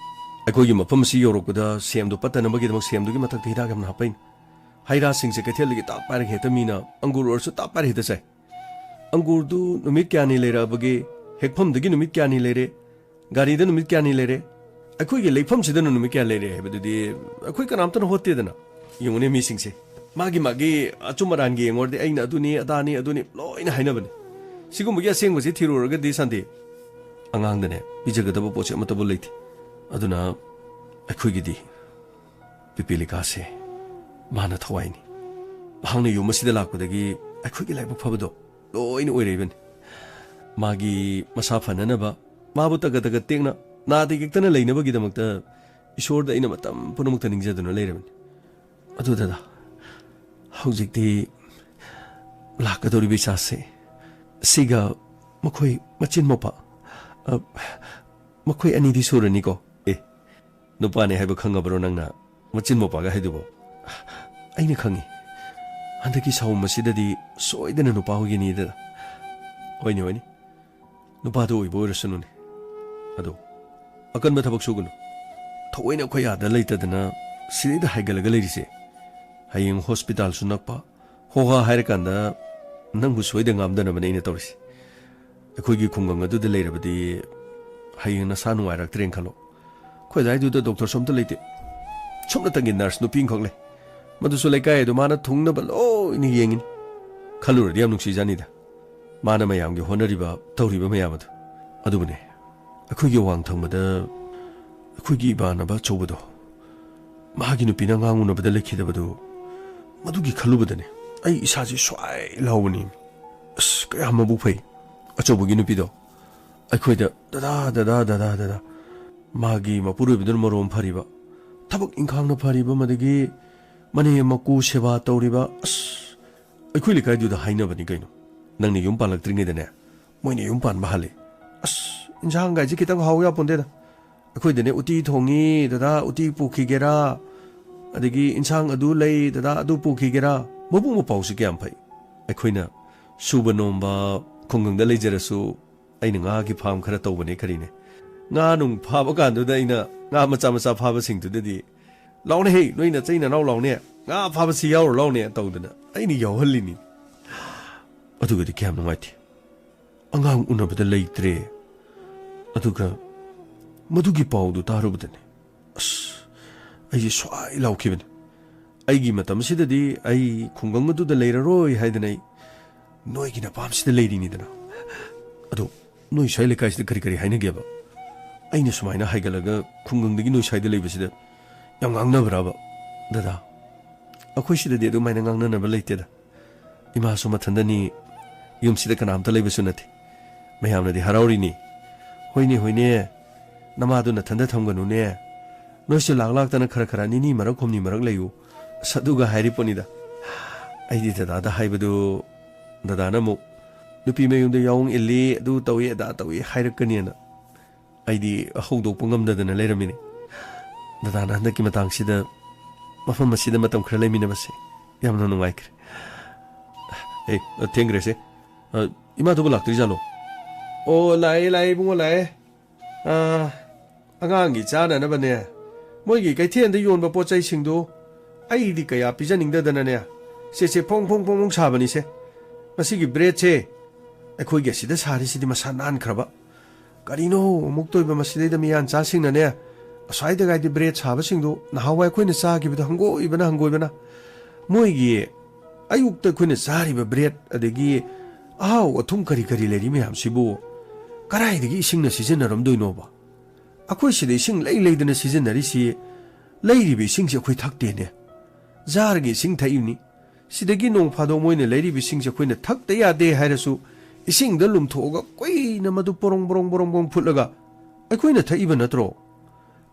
ꯑꯩꯈꯣꯏꯒꯤ ꯃꯐꯝ ꯑꯁꯤ ꯌꯧꯔꯛꯄꯗ ꯁꯦꯝꯗꯨ ꯄꯠꯇꯅꯕꯒꯤꯗꯃꯛ ꯁꯦꯝꯗꯨꯒꯤ ꯃꯊꯛꯇ ꯍꯤꯗꯥꯛ ꯌꯥꯝꯅ ꯍꯥꯞꯄꯛꯏꯅꯤ꯫ ꯍꯩ ꯔꯥꯁꯤꯡꯁꯦ ꯀꯩꯊꯦꯜꯗꯒꯤ ꯇꯥꯞ ꯄꯥꯏꯔꯒ ꯍꯦꯛꯇ ꯃꯤꯅ ꯑꯪꯒꯨꯔ ꯑꯣꯏꯔꯁꯨ ꯇꯥꯞ ꯄꯥꯏꯔꯒ ꯍꯦꯛꯇ ꯆꯥꯏ꯫ ꯑꯪꯒꯨꯔꯗꯨ ꯅꯨꯃꯤꯠ ꯀꯌꯥꯅꯤ ꯂꯩꯔꯛꯑꯕꯒꯦ? ꯍꯦꯛꯐꯝꯗꯒꯤ ꯅꯨꯃꯤꯠ ꯀꯌꯥꯅꯤ ꯂꯩꯔꯦ? ꯒꯥꯔꯤꯗ ꯅꯨꯃꯤꯠ ꯀꯌꯥꯅꯤ ꯂꯩꯔꯦ? ꯑꯩꯈꯣꯏꯒꯤ ꯂꯩꯐꯝꯁꯤꯗꯅ ꯅꯨꯃꯤꯠ ꯀꯌꯥ ꯂꯩꯔꯦ ꯍꯥꯏꯕꯗꯨꯗꯤ ꯑꯩꯈꯣꯏ ꯀꯅꯥꯝꯇꯅ ꯍꯣꯠꯇꯦꯗꯅ꯫ ꯌꯦꯡꯉꯨꯅꯦ, ꯃꯤꯁꯤꯡꯁꯦ ꯃꯥꯒꯤ ꯃꯥꯒꯤ ꯑꯆꯨꯝ ꯑꯔꯥꯟꯒꯤ ꯌꯦꯡꯉꯨꯔꯗꯤ ꯑꯩꯅ ꯑꯗꯨꯅꯤ ꯑꯗꯥꯅꯤ ꯑꯗꯨꯅꯤ ꯂꯣꯏꯅ ꯍꯥꯏꯅꯕꯅꯦ꯫ ꯁꯤꯒꯨꯝꯕꯒꯤ ꯑꯁꯦꯡꯕꯁꯤ ꯊꯤꯔꯨꯔꯒꯗꯤ ꯁꯥꯟꯇꯤ, ꯑꯉꯥꯡꯗꯅꯦ ꯄꯤꯖꯒꯗꯕ ꯄꯣꯠꯁꯦ ꯑꯃꯠꯇꯕꯨ ꯂꯩꯇꯦ꯫ ꯑꯗꯨꯅ ꯑꯩꯈꯣꯏꯒꯤꯗꯤ ꯄꯤꯄꯤꯂꯤꯀꯥꯁꯦ ꯃꯥꯅ ꯊꯋꯥꯏꯅꯤ꯫ ꯃꯍꯥꯛꯅ ꯌꯨꯝ ꯑꯁꯤꯗ ꯂꯥꯛꯄꯗꯒꯤ ꯑꯩꯈꯣꯏꯒꯤ ꯂꯥꯏꯕꯛ ꯐꯕꯗꯣ ꯂꯣꯏꯅ ꯑꯣꯏꯔꯛꯏꯕꯅꯤ꯫ ꯃꯥꯒꯤ ꯃꯁꯥ ꯐꯅꯅꯕ, ꯃꯥꯕꯨ ꯇꯒꯠ ꯇꯒꯠ ꯇꯦꯛꯅ ꯅꯥꯗ ꯌꯦꯛꯇꯅ ꯂꯩꯅꯕꯒꯤꯗꯃꯛꯇ ꯏꯁꯣꯔꯗ ꯑꯩꯅ ꯃꯇꯝ ꯄꯨꯝꯅꯃꯛꯇ ꯅꯤꯡꯖꯗꯨꯅ ꯂꯩꯔꯕꯅꯤ꯫ ꯑꯗꯨ ꯗꯗꯥ, ꯍꯧꯖꯤꯛꯇꯤ ꯂꯥꯛꯀꯗꯧꯔꯤꯕ ꯏꯆꯥꯁꯦ, ꯁꯤꯒ ꯃꯈꯣꯏ ꯃꯆꯤꯟ ꯃꯧꯄꯥ, ꯑ, ꯃꯈꯣꯏ ꯑꯅꯤꯗꯤ ꯁꯨꯔꯅꯤꯀꯣ? ꯑꯦ, ꯅꯨꯄꯥꯅꯦ ꯍꯥꯏꯕ ꯈꯪꯉꯕ꯭ꯔꯣ ꯅꯪꯅ? ꯃꯆꯤꯟ ꯃꯧꯄꯥꯒ ꯍꯥꯏꯗꯨꯕꯣ? ꯑꯩꯅ ꯈꯪꯉꯤ꯫ ꯍꯟꯗꯛꯀꯤ ꯁꯥꯎꯝ ꯑꯁꯤꯗꯗꯤ ꯁꯣꯏꯗꯅ ꯅꯨꯄꯥ ꯑꯣꯏꯒꯅꯤꯗ꯫ ꯍꯣꯏꯅꯦ, ꯍꯣꯏꯅꯦ꯫ ꯅꯨꯄꯥꯗꯨ ꯑꯣꯏꯕ ꯑꯣꯏꯔꯁꯅꯨꯅꯦ꯫ ꯑꯗꯣ ꯑꯀꯟꯕ ꯊꯕꯛ ꯁꯨꯒꯅꯨ꯫ ꯊꯑꯣꯏꯅ ꯑꯩꯈꯣꯏ ꯑꯥꯗ ꯂꯩꯇꯗꯅ ꯁꯤꯗꯩꯗ ꯍꯥꯏꯒꯠꯂꯒ ꯂꯩꯔꯤꯁꯦ꯫ ꯍꯌꯦꯡ ꯍꯣꯁꯄꯤꯇꯥꯜꯁꯨ ꯅꯛꯄ, ꯍꯣ ꯍꯥ ꯍꯥꯏꯔꯀꯥꯟꯗ ꯅꯪꯕꯨ ꯁꯣꯏꯗ ꯉꯥꯝꯗꯅꯕꯅꯦ ꯑꯩꯅ ꯇꯧꯔꯤꯁꯦ꯫ ꯑꯩꯈꯣꯏꯒꯤ ꯈꯨꯡꯒꯪ ꯑꯗꯨꯗ ꯂꯩꯔꯕꯗꯤ ꯍꯌꯦꯡ ꯅꯁꯥ ꯅꯨꯡꯉꯥꯏꯔꯛꯇ꯭ꯔꯦꯅ ꯈꯜꯂꯣ꯫ ꯑꯩꯈꯣꯏ ꯑꯗꯥꯏꯗꯨꯗ ꯗꯣꯛꯇꯔꯁꯨ ꯑꯝꯇ ꯂꯩꯇꯦ꯫ ꯁꯨꯞꯅꯇꯪꯒꯤ ꯅꯔꯁ ꯅꯨꯄꯤ ꯑꯃꯈꯛ ꯂꯩ꯫ ꯃꯗꯨꯁꯨ ꯂꯩꯀꯥꯏ ꯑꯗꯨ ꯃꯥꯅ ꯊꯨꯡꯅꯕ ꯂꯣꯏꯅ ꯌꯦꯡꯉꯤꯅꯤ꯫ ꯈꯜꯂꯨꯔꯗꯤ ꯌꯥꯝ ꯅꯨꯡꯁꯤꯖꯥꯅꯤꯗ꯫ ꯃꯥꯅ ꯃꯌꯥꯝꯒꯤ ꯍꯣꯠꯅꯔꯤꯕ, ꯇꯧꯔꯤꯕ ꯃꯌꯥꯝ ꯑꯗꯨ꯫ ꯑꯗꯨꯕꯨꯅꯦ, ꯑꯩꯈꯣꯏꯒꯤ ꯑꯋꯥꯡ ꯊꯪꯕꯗ ꯑꯩꯈꯣꯏꯒꯤ ꯏꯃꯥꯟꯅꯕ ꯑꯆꯧꯕꯗꯣ, ꯃꯥꯒꯤ ꯅꯨꯄꯤꯅ ꯑꯉꯥꯡ ꯎꯅꯕꯗ ꯂꯩꯈꯤꯗꯕꯗꯨ, ꯃꯗꯨꯒꯤ ꯈꯜꯂꯨꯕꯗꯅꯦ ꯑꯩ ꯏꯁꯥꯁꯤ ꯁ꯭ꯋꯥꯏ ꯂꯥꯎꯕꯅꯤ꯫ ꯑꯁ, ꯀꯌꯥꯝ ꯃꯕꯨꯛ ꯐꯩ ꯑꯆꯧꯕꯒꯤ ꯅꯨꯄꯤꯗꯣ꯫ ꯑꯩꯈꯣꯏꯗ "ꯗꯗꯥ, ꯗꯗꯥ, ꯗꯗꯥ, ꯗꯗꯥ"꯫ ꯃꯥꯒꯤ ꯃꯄꯨꯔꯣꯏꯕꯗꯨꯅ ꯃꯔꯣꯝ ꯐꯔꯤꯕ, ꯊꯕꯛ ꯏꯪꯈꯥꯡꯅ ꯐꯔꯤꯕ, ꯃꯗꯒꯤ ꯃꯅꯦꯝ ꯃꯀꯨ ꯁꯦꯕꯥ ꯇꯧꯔꯤꯕ꯫ ꯑꯁ, ꯑꯩꯈꯣꯏ ꯂꯩꯀꯥꯏꯗꯨꯗ ꯍꯥꯏꯅꯕꯅꯤ ꯀꯩꯅꯣ, ꯅꯪꯅ ꯌꯨꯝ ꯄꯥꯜꯂꯛꯇ꯭ꯔꯤꯉꯩꯗꯅꯦ ꯃꯣꯏꯅ ꯌꯨꯝ ꯄꯥꯟꯕ ꯍꯥꯜꯂꯤ꯫ ꯑꯁ, ꯏꯟꯁꯥꯡꯒꯥꯏꯁꯦ ꯈꯤꯇꯪ ꯍꯥꯎ ꯌꯥꯄꯣꯟꯇꯦꯗ꯫ ꯑꯩꯈꯣꯏꯗꯅꯦ ꯎꯇꯤ ꯊꯣꯡꯉꯤ, "ꯗꯗꯥ, ꯎꯇꯤ ꯄꯨꯈꯤꯒꯦꯔꯥ?" ꯑꯗꯒꯤ "ꯏꯟꯁꯥꯡ ꯑꯗꯨ ꯂꯩ, ꯗꯗꯥ, ꯑꯗꯨ ꯄꯨꯈꯤꯒꯦꯔꯥ?" ꯃꯕꯨꯛ ꯃꯄꯥꯎꯁꯤ ꯀꯌꯥꯝ ꯐꯩ꯫ ꯑꯩꯈꯣꯏꯅ ꯁꯨꯕ ꯅꯣꯝꯕ ꯈꯨꯡꯒꯪꯗ ꯂꯩꯖꯔꯁꯨ, ꯑꯩꯅ ꯉꯥꯒꯤ ꯐꯥꯝ ꯈꯔ ꯇꯧꯕꯅꯦ ꯀꯔꯤꯅꯦ꯫ ꯉꯥ ꯅꯨꯡ ꯐꯥꯕ ꯀꯥꯟꯗꯨꯗ ꯑꯩꯅ ꯉꯥ ꯃꯆꯥ ꯃꯆꯥ ꯐꯥꯕꯁꯤꯡꯗꯨꯗꯗꯤ, "ꯂꯥꯎꯅꯦ ꯍꯦ, ꯅꯣꯏ ꯅꯆꯩ ꯅꯅꯥꯎ ꯂꯥꯎꯅꯦ, ꯉꯥ ꯐꯥꯕꯁꯤ ꯌꯥꯎꯔꯨ ꯂꯥꯎꯅꯦ" ꯇꯧꯗꯅ ꯑꯩꯅ ꯌꯥꯎꯍꯜꯂꯤꯅꯤ꯫ ꯑꯗꯨꯒꯗꯤ ꯀꯌꯥꯝ ꯅꯨꯡꯉꯥꯏꯇꯦ꯫ ꯑꯉꯥꯡ ꯎꯅꯕꯗ ꯂꯩꯇ꯭ꯔꯦ꯫ ꯑꯗꯨꯒ ꯃꯗꯨꯒꯤ ꯄꯥꯎꯗꯨ ꯇꯥꯔꯨꯕꯗꯅꯦ, ꯑꯁ, ꯑꯩꯁꯦ ꯁ꯭ꯋꯥꯏ ꯂꯥꯎꯈꯤꯕꯅꯤ꯫ ꯑꯩꯒꯤ ꯃꯇꯝꯁꯤꯗꯗꯤ ꯑꯩ ꯈꯨꯡꯒꯪ ꯑꯗꯨꯗ ꯂꯩꯔꯔꯣꯏ ꯍꯥꯏꯗꯅ ꯑꯩ ꯅꯣꯏꯒꯤ ꯅꯄꯥꯝꯁꯤꯗ ꯂꯩꯔꯤꯅꯤꯗꯅ꯫ ꯑꯗꯣ ꯅꯣꯏ ꯁ꯭ꯋꯥꯏ ꯂꯩꯀꯥꯏꯁꯤꯗ ꯀꯔꯤ ꯀꯔꯤ ꯍꯥꯏꯅꯒꯦꯕ? ꯑꯩꯅ ꯁꯨꯃꯥꯏꯅ ꯍꯥꯏꯒꯠꯂꯒ ꯈꯨꯡꯒꯪꯗꯒꯤ ꯅꯣꯏ ꯁ꯭ꯋꯥꯏꯗ ꯂꯩꯕꯁꯤꯗ ꯌꯥꯝ ꯉꯥꯡꯅꯕ꯭ꯔꯕ? ꯗꯗꯥ, ꯑꯩꯈꯣꯏ ꯁꯤꯗꯗꯤ ꯑꯗꯨꯃꯥꯏꯅ ꯉꯥꯡꯅꯅꯕ ꯂꯩꯇꯦꯗ꯫ ꯏꯃꯥꯁꯨ ꯃꯊꯟꯗꯅꯤ, ꯌꯨꯝꯁꯤꯗ ꯀꯅꯥꯝꯇ ꯂꯩꯕꯁꯨ ꯅꯠꯇꯦ꯫ ꯃꯌꯥꯝꯅꯗꯤ ꯍꯔꯥꯎꯔꯤꯅꯤ꯫ "ꯍꯣꯏꯅꯦ, ꯍꯣꯏꯅꯦ, ꯅꯃꯥꯗꯨ ꯅꯊꯟꯗ ꯊꯝꯒꯅꯨꯅꯦ꯫ ꯅꯣꯏꯁꯨ ꯂꯥꯛ ꯂꯥꯛꯇꯅ ꯈꯔ ꯈꯔ ꯅꯤꯅꯤ ꯃꯔꯛ ꯍꯨꯝꯅꯤ ꯃꯔꯛ ꯂꯩꯌꯨ꯫ ꯑꯁ, ꯑꯗꯨꯒ ꯍꯥꯏꯔꯤ ꯄꯣꯠꯅꯤꯗ꯫ ꯑꯩꯗꯤ ꯗꯗꯥꯗ ꯍꯥꯏꯕꯗꯨ, ꯗꯗꯥꯅ ꯑꯃꯨꯛ ꯅꯨꯄꯤ ꯃꯌꯨꯝꯗ ꯌꯥꯎꯑꯣꯡ ꯏꯜꯂꯤ, ꯑꯗꯨ ꯇꯧꯏ, ꯑꯗꯥ ꯇꯧꯏ ꯍꯥꯏꯔꯛꯀꯅꯤꯅ ꯑꯩꯗꯤ ꯍꯧꯗꯣꯛꯄ ꯉꯝꯗꯗꯅ ꯂꯩꯔꯝꯃꯤꯅꯤ꯫ ꯗꯗꯥꯅ ꯍꯟꯗꯛꯀꯤ ꯃꯇꯥꯡꯁꯤꯗ ꯃꯐꯝ ꯑꯁꯤꯗ ꯃꯇꯝ ꯈꯔ ꯂꯩꯃꯤꯟꯅꯕꯁꯦ ꯌꯥꯝꯅ ꯅꯨꯡꯉꯥꯏꯈ꯭ꯔꯦ꯫ ꯑꯦ, ꯊꯦꯡꯈ꯭ꯔꯦꯁꯦ꯫ ꯑ, ꯏꯃꯥꯗꯨꯕꯨ ꯂꯥꯛꯇ꯭ꯔꯤꯖꯥꯠꯂꯣ? ꯑꯣ, ꯂꯥꯛꯑꯦ, ꯂꯥꯛꯑꯦ, ꯏꯕꯨꯡꯉꯣ, ꯂꯥꯛꯑꯦ꯫ ꯑ, ꯑꯉꯥꯡꯒꯤ ꯆꯥꯅꯅꯕꯅꯦ, ꯃꯣꯏꯒꯤ ꯀꯩꯊꯦꯜꯗ ꯌꯣꯟꯕ ꯄꯣꯠ ꯆꯩꯁꯤꯡꯗꯨ ꯑꯩꯗꯤ ꯀꯌꯥ ꯄꯤꯖꯅꯤꯡꯗꯗꯅꯅꯦ, ꯁꯦ, ꯁꯦ, ꯐꯣꯡ, ꯐꯣꯡ, ꯐꯣꯡ, ꯐꯣꯡ ꯁꯥꯕꯅꯤꯁꯦ꯫ ꯃꯁꯤꯒꯤ ꯕ꯭ꯔꯦꯗꯁꯦ ꯑꯩꯈꯣꯏꯒꯤ ꯑꯁꯤꯗ ꯁꯥꯔꯤꯁꯤꯗꯤ ꯃꯁꯥ ꯅꯥꯟꯈ꯭ꯔꯕ꯫ ꯀꯔꯤꯅꯣ ꯑꯃꯨꯛ ꯇꯣꯏꯕ ꯃꯁꯤꯗꯩꯗ ꯃꯤꯌꯥꯟ ꯆꯥꯁꯤꯡꯅꯅꯦ, ꯑꯁ꯭ꯋꯥꯏꯗꯒꯥꯏꯗꯤ ꯕ꯭ꯔꯦꯗ ꯁꯥꯕꯁꯤꯡꯗꯨ ꯅꯍꯥꯟꯋꯥꯏ ꯑꯩꯈꯣꯏꯅ ꯆꯥꯈꯤꯕꯗꯣ ꯍꯪꯒꯣꯏꯕꯅ, ꯍꯪꯒꯣꯏꯕꯅ꯫ ꯃꯣꯏꯒꯤ ꯑꯌꯨꯛꯇ ꯑꯩꯈꯣꯏꯅ ꯆꯥꯔꯤꯕ ꯕ꯭ꯔꯦꯗ, ꯑꯗꯒꯤ ꯑꯍꯥꯎ ꯑꯊꯨꯝ ꯀꯔꯤ ꯀꯔꯤ ꯂꯩꯔꯤ ꯃꯌꯥꯝꯁꯤꯕꯨ ꯀꯗꯥꯏꯗꯒꯤ ꯏꯁꯤꯡꯅ ꯁꯤꯖꯤꯟꯅꯔꯝꯗꯣꯏꯅꯣꯕ? ꯑꯩꯈꯣꯏ ꯁꯤꯗ ꯏꯁꯤꯡ ꯂꯩ ꯂꯩꯗꯅ ꯁꯤꯖꯤꯟꯅꯔꯤꯁꯤ, ꯂꯩꯔꯤꯕ ꯏꯁꯤꯡꯁꯤ ꯑꯩꯈꯣꯏ ꯊꯛꯇꯦꯅꯦ꯫ ꯖꯥꯔꯒꯤ ꯏꯁꯤꯡ ꯊꯛꯏꯕꯅꯤ꯫ ꯁꯤꯗꯒꯤ ꯅꯣꯡ ꯐꯥꯗꯣꯛ ꯃꯣꯏꯅ ꯂꯩꯔꯤꯕ ꯏꯁꯤꯡꯁꯦ ꯑꯩꯈꯣꯏꯅ ꯊꯛꯇ ꯌꯥꯗꯦ ꯍꯥꯏꯔꯁꯨ, ꯏꯁꯤꯡꯗ ꯂꯨꯝꯊꯣꯛꯑꯒ ꯀꯨꯏꯅ ꯃꯗꯨ ꯄꯣꯔꯣꯡ ꯄꯣꯔꯣꯡ ꯄꯣꯔꯣꯡ ꯄꯣꯔꯣꯡ ꯐꯨꯠꯂꯒ ꯑꯩꯈꯣꯏꯅ ꯊꯛꯏꯕ ꯅꯠꯇ꯭ꯔꯣ?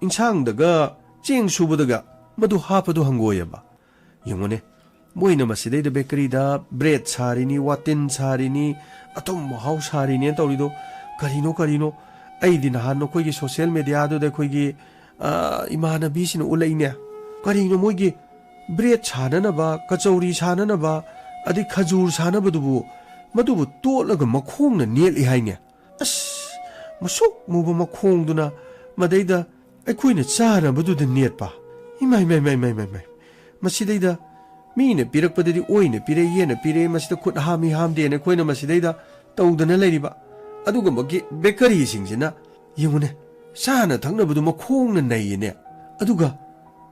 ꯏꯟꯁꯥꯡꯗꯒ ꯆꯦꯡ ꯁꯨꯕꯗꯒ ꯃꯗꯨ ꯍꯥꯞꯄꯗꯨ ꯍꯪꯒꯣꯏꯑꯕ꯫ ꯌꯦꯡꯉꯨꯅꯦ, ꯃꯣꯏꯅ ꯃꯁꯤꯗꯩꯗ ꯕꯦꯀꯔꯤꯗ ꯕ꯭ꯔꯦꯗ ꯁꯥꯔꯤꯅꯤ, ꯋꯥꯇꯤꯟ ꯁꯥꯔꯤꯅꯤ, ꯑꯊꯨꯝ ꯃꯍꯥꯎ ꯁꯥꯔꯤꯅꯦꯅ ꯇꯧꯔꯤꯗꯣ ꯀꯔꯤꯅꯣ, ꯀꯔꯤꯅꯣ? ꯑꯩꯗꯤ ꯅꯍꯥꯟ ꯅꯈꯣꯏꯒꯤ ꯁꯣꯁꯤꯌꯦꯜ ꯃꯦꯗꯤꯌꯥꯗꯨꯗ ꯑꯩꯈꯣꯏꯒꯤ, ꯑ, ꯏꯃꯥꯟꯅꯕꯤꯁꯤꯡꯅ ꯎꯠꯂꯛꯏꯅꯦ꯫ ꯀꯔꯤꯅꯣ ꯃꯣꯏꯒꯤ ꯕ꯭ꯔꯦꯗ ꯁꯥꯅꯅꯕ, ꯀꯆꯧꯔꯤ ꯁꯥꯅꯅꯕ, ꯑꯗꯩ ꯈꯖꯨꯔ ꯁꯥꯅꯕꯗꯨꯕꯨ, ꯃꯗꯨꯕꯨ ꯇꯣꯠꯂꯒ ꯃꯈꯣꯡꯅ ꯅꯦꯠꯂꯤ ꯍꯥꯏꯅꯦ꯫ ꯑꯁ, ꯃꯁꯨꯛ ꯃꯨꯕ ꯃꯈꯣꯡꯗꯨꯅ ꯃꯗꯩꯗ ꯑꯩꯈꯣꯏꯅ ꯆꯥꯅꯕꯗꯨꯗ ꯅꯦꯠꯄ꯫ ꯏꯃꯥꯏ, ꯃꯥꯏ, ꯃꯥꯏ, ꯃꯥꯏ, ꯃꯥꯏ, ꯃꯥꯏ꯫ ꯃꯁꯤꯗꯩꯗ ꯃꯤꯅ ꯄꯤꯔꯛꯄꯗꯗꯤ ꯑꯣꯏꯅ ꯄꯤꯔꯦ, ꯌꯦꯟꯅ ꯄꯤꯔꯦ, ꯃꯁꯤꯗ ꯈꯨꯠ ꯍꯥꯝꯃꯤ ꯍꯥꯝꯗꯦꯅ ꯑꯩꯈꯣꯏꯅ ꯃꯁꯤꯗꯩꯗ ꯇꯧꯗꯅ ꯂꯩꯔꯤꯕ꯫ ꯑꯗꯨꯒꯨꯝꯕꯒꯤ ꯕꯦꯀꯔꯤꯁꯤꯡꯁꯤꯅ ꯌꯦꯡꯉꯨꯅꯦ, ꯆꯥꯅ ꯊꯛꯅꯕꯗꯨ ꯃꯈꯣꯡꯅ ꯅꯩꯌꯦꯅꯦ꯫ ꯑꯗꯨꯒ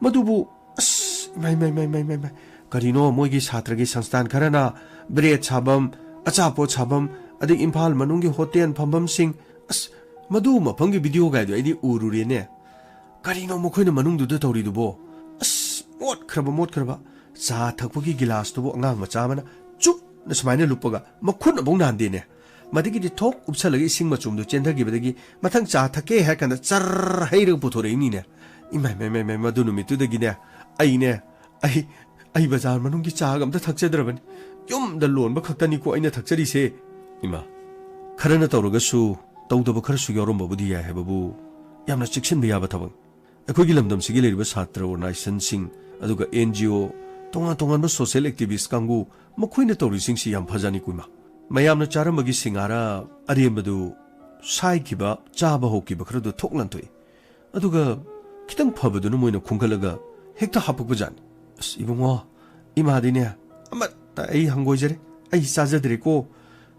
ꯃꯗꯨꯕꯨ, ꯑꯁ, ꯏꯃꯥꯏ, ꯃꯥꯏ, ꯃꯥꯏ, ꯃꯥꯏ, ꯃꯥꯏ, ꯃꯥꯏ꯫ ꯀꯔꯤꯅꯣ ꯃꯣꯏꯒꯤ ꯁꯥꯇ꯭ꯔꯒꯤ ꯁꯪꯁꯊꯥꯟ ꯈꯔꯅ ꯕ꯭ꯔꯦꯗ ꯁꯥꯐꯝ, ꯑꯆꯥꯄꯣꯠ ꯁꯥꯐꯝ, ꯑꯗꯩ ꯏꯝꯐꯥꯜ ꯃꯅꯨꯡꯒꯤ ꯍꯣꯇꯦꯜ ꯐꯝꯐꯝꯁꯤꯡ, ꯑꯁ, ꯃꯗꯨ ꯃꯐꯝꯒꯤ ꯚꯤꯗꯤꯑꯣ ꯒꯥꯏꯗꯣ ꯑꯩꯗꯤ ꯎꯔꯨꯔꯦꯅꯦ꯫ ꯀꯔꯤꯅꯣ ꯃꯈꯣꯏꯅ ꯃꯅꯨꯡꯗꯨꯗ ꯇꯧꯔꯤꯗꯨꯕꯣ? ꯑꯁ, ꯃꯣꯠꯈ꯭ꯔꯕ, ꯃꯣꯠꯈ꯭ꯔꯕ꯫ ꯆꯥ ꯊꯛꯄꯒꯤ ꯒꯤꯂꯥꯁꯇꯨꯕꯨ ꯑꯉꯥꯡ ꯃꯆꯥ ꯑꯃꯅ ꯆꯨꯞꯅ ꯁꯨꯃꯥꯏꯅ ꯂꯨꯞꯄꯒ ꯃꯈꯨꯠꯅꯐꯧ ꯅꯥꯟꯗꯦꯅꯦ꯫ ꯃꯗꯒꯤꯗꯤ ꯊꯣꯛ ꯎꯞꯁꯜꯂꯒ ꯏꯁꯤꯡ ꯃꯆꯨꯝꯗꯨ ꯆꯦꯟꯊꯈꯤꯕꯗꯒꯤ ꯃꯊꯪ ꯆꯥ ꯊꯛꯀꯦ ꯍꯥꯏꯔ ꯀꯥꯟꯗ ꯆꯔ ꯍꯩꯔꯒ ꯄꯨꯊꯣꯔꯛꯏꯅꯤꯅꯦ꯫ ꯏꯃꯥꯏ, ꯃꯥꯏ, ꯃꯥꯏ, ꯃꯥꯏ, ꯃꯗꯨ ꯅꯨꯃꯤꯠꯇꯨꯗꯒꯤꯅꯦ ꯑꯩꯅꯦ, ꯑꯩ, ꯑꯩ ꯕꯖꯥꯔ ꯃꯅꯨꯡꯒꯤ ꯆꯥꯒ ꯑꯝꯇ ꯊꯛꯆꯗ꯭ꯔꯕꯅꯤ꯫ ꯌꯨꯝꯗ ꯂꯣꯟꯕ ꯈꯛꯇꯅꯤꯀꯣ ꯑꯩꯅ ꯊꯛꯆꯔꯤꯁꯦ꯫ ꯏꯃꯥ, ꯈꯔꯅ ꯇꯧꯔꯒꯁꯨ ꯇꯧꯗꯕ ꯈꯔꯁꯨ ꯌꯥꯎꯔꯝꯕꯕꯨꯗꯤ ꯌꯥꯏ ꯍꯥꯏꯕꯕꯨ ꯌꯥꯝꯅ ꯆꯦꯛꯁꯤꯟꯕ ꯌꯥꯕ ꯊꯕꯛꯅꯤ꯫ ꯑꯩꯈꯣꯏꯒꯤ ꯂꯝꯗꯝꯁꯤꯒꯤ ꯂꯩꯔꯤꯕ ꯁꯥꯇ꯭ꯔ organizationꯁꯤꯡ, ꯑꯗꯨꯒ NGO, ꯇꯣꯉꯥꯟ ꯇꯣꯉꯥꯟꯕ social activist ꯀꯥꯡꯕꯨ, ꯃꯈꯣꯏꯅ ꯇꯧꯔꯤꯁꯤꯡꯁꯤ ꯌꯥꯝ ꯐꯖꯅꯤ ꯀꯨꯏꯃꯥ꯫ ꯃꯌꯥꯝꯅ ꯆꯥꯔꯝꯕꯒꯤ ꯁꯤꯡꯍꯥꯔꯥ ꯑꯔꯦꯝꯕꯗꯨ ꯁꯥꯏꯈꯤꯕ, ꯆꯥꯕ ꯍꯧꯈꯤꯕ ꯈꯔꯗꯨ ꯊꯣꯛ ꯂꯥꯟꯊꯣꯛꯏ꯫ ꯑꯗꯨꯒ ꯈꯤꯇꯪ ꯐꯕꯗꯨꯅ ꯃꯣꯏꯅ ꯈꯨꯟꯒꯠꯂꯒ ꯍꯦꯛꯇ ꯍꯥꯞꯄꯛꯄꯖꯥꯠꯅꯤ꯫ "ꯑꯁ ꯏꯕꯨꯡꯉꯣ, ꯏꯃꯥꯗꯤꯅꯦ ꯑꯃꯠꯇ ꯑꯩ ꯍꯪꯒꯣꯏꯖꯔꯦ, ꯑꯩ ꯆꯥꯖꯗ꯭ꯔꯦꯀꯣ꯫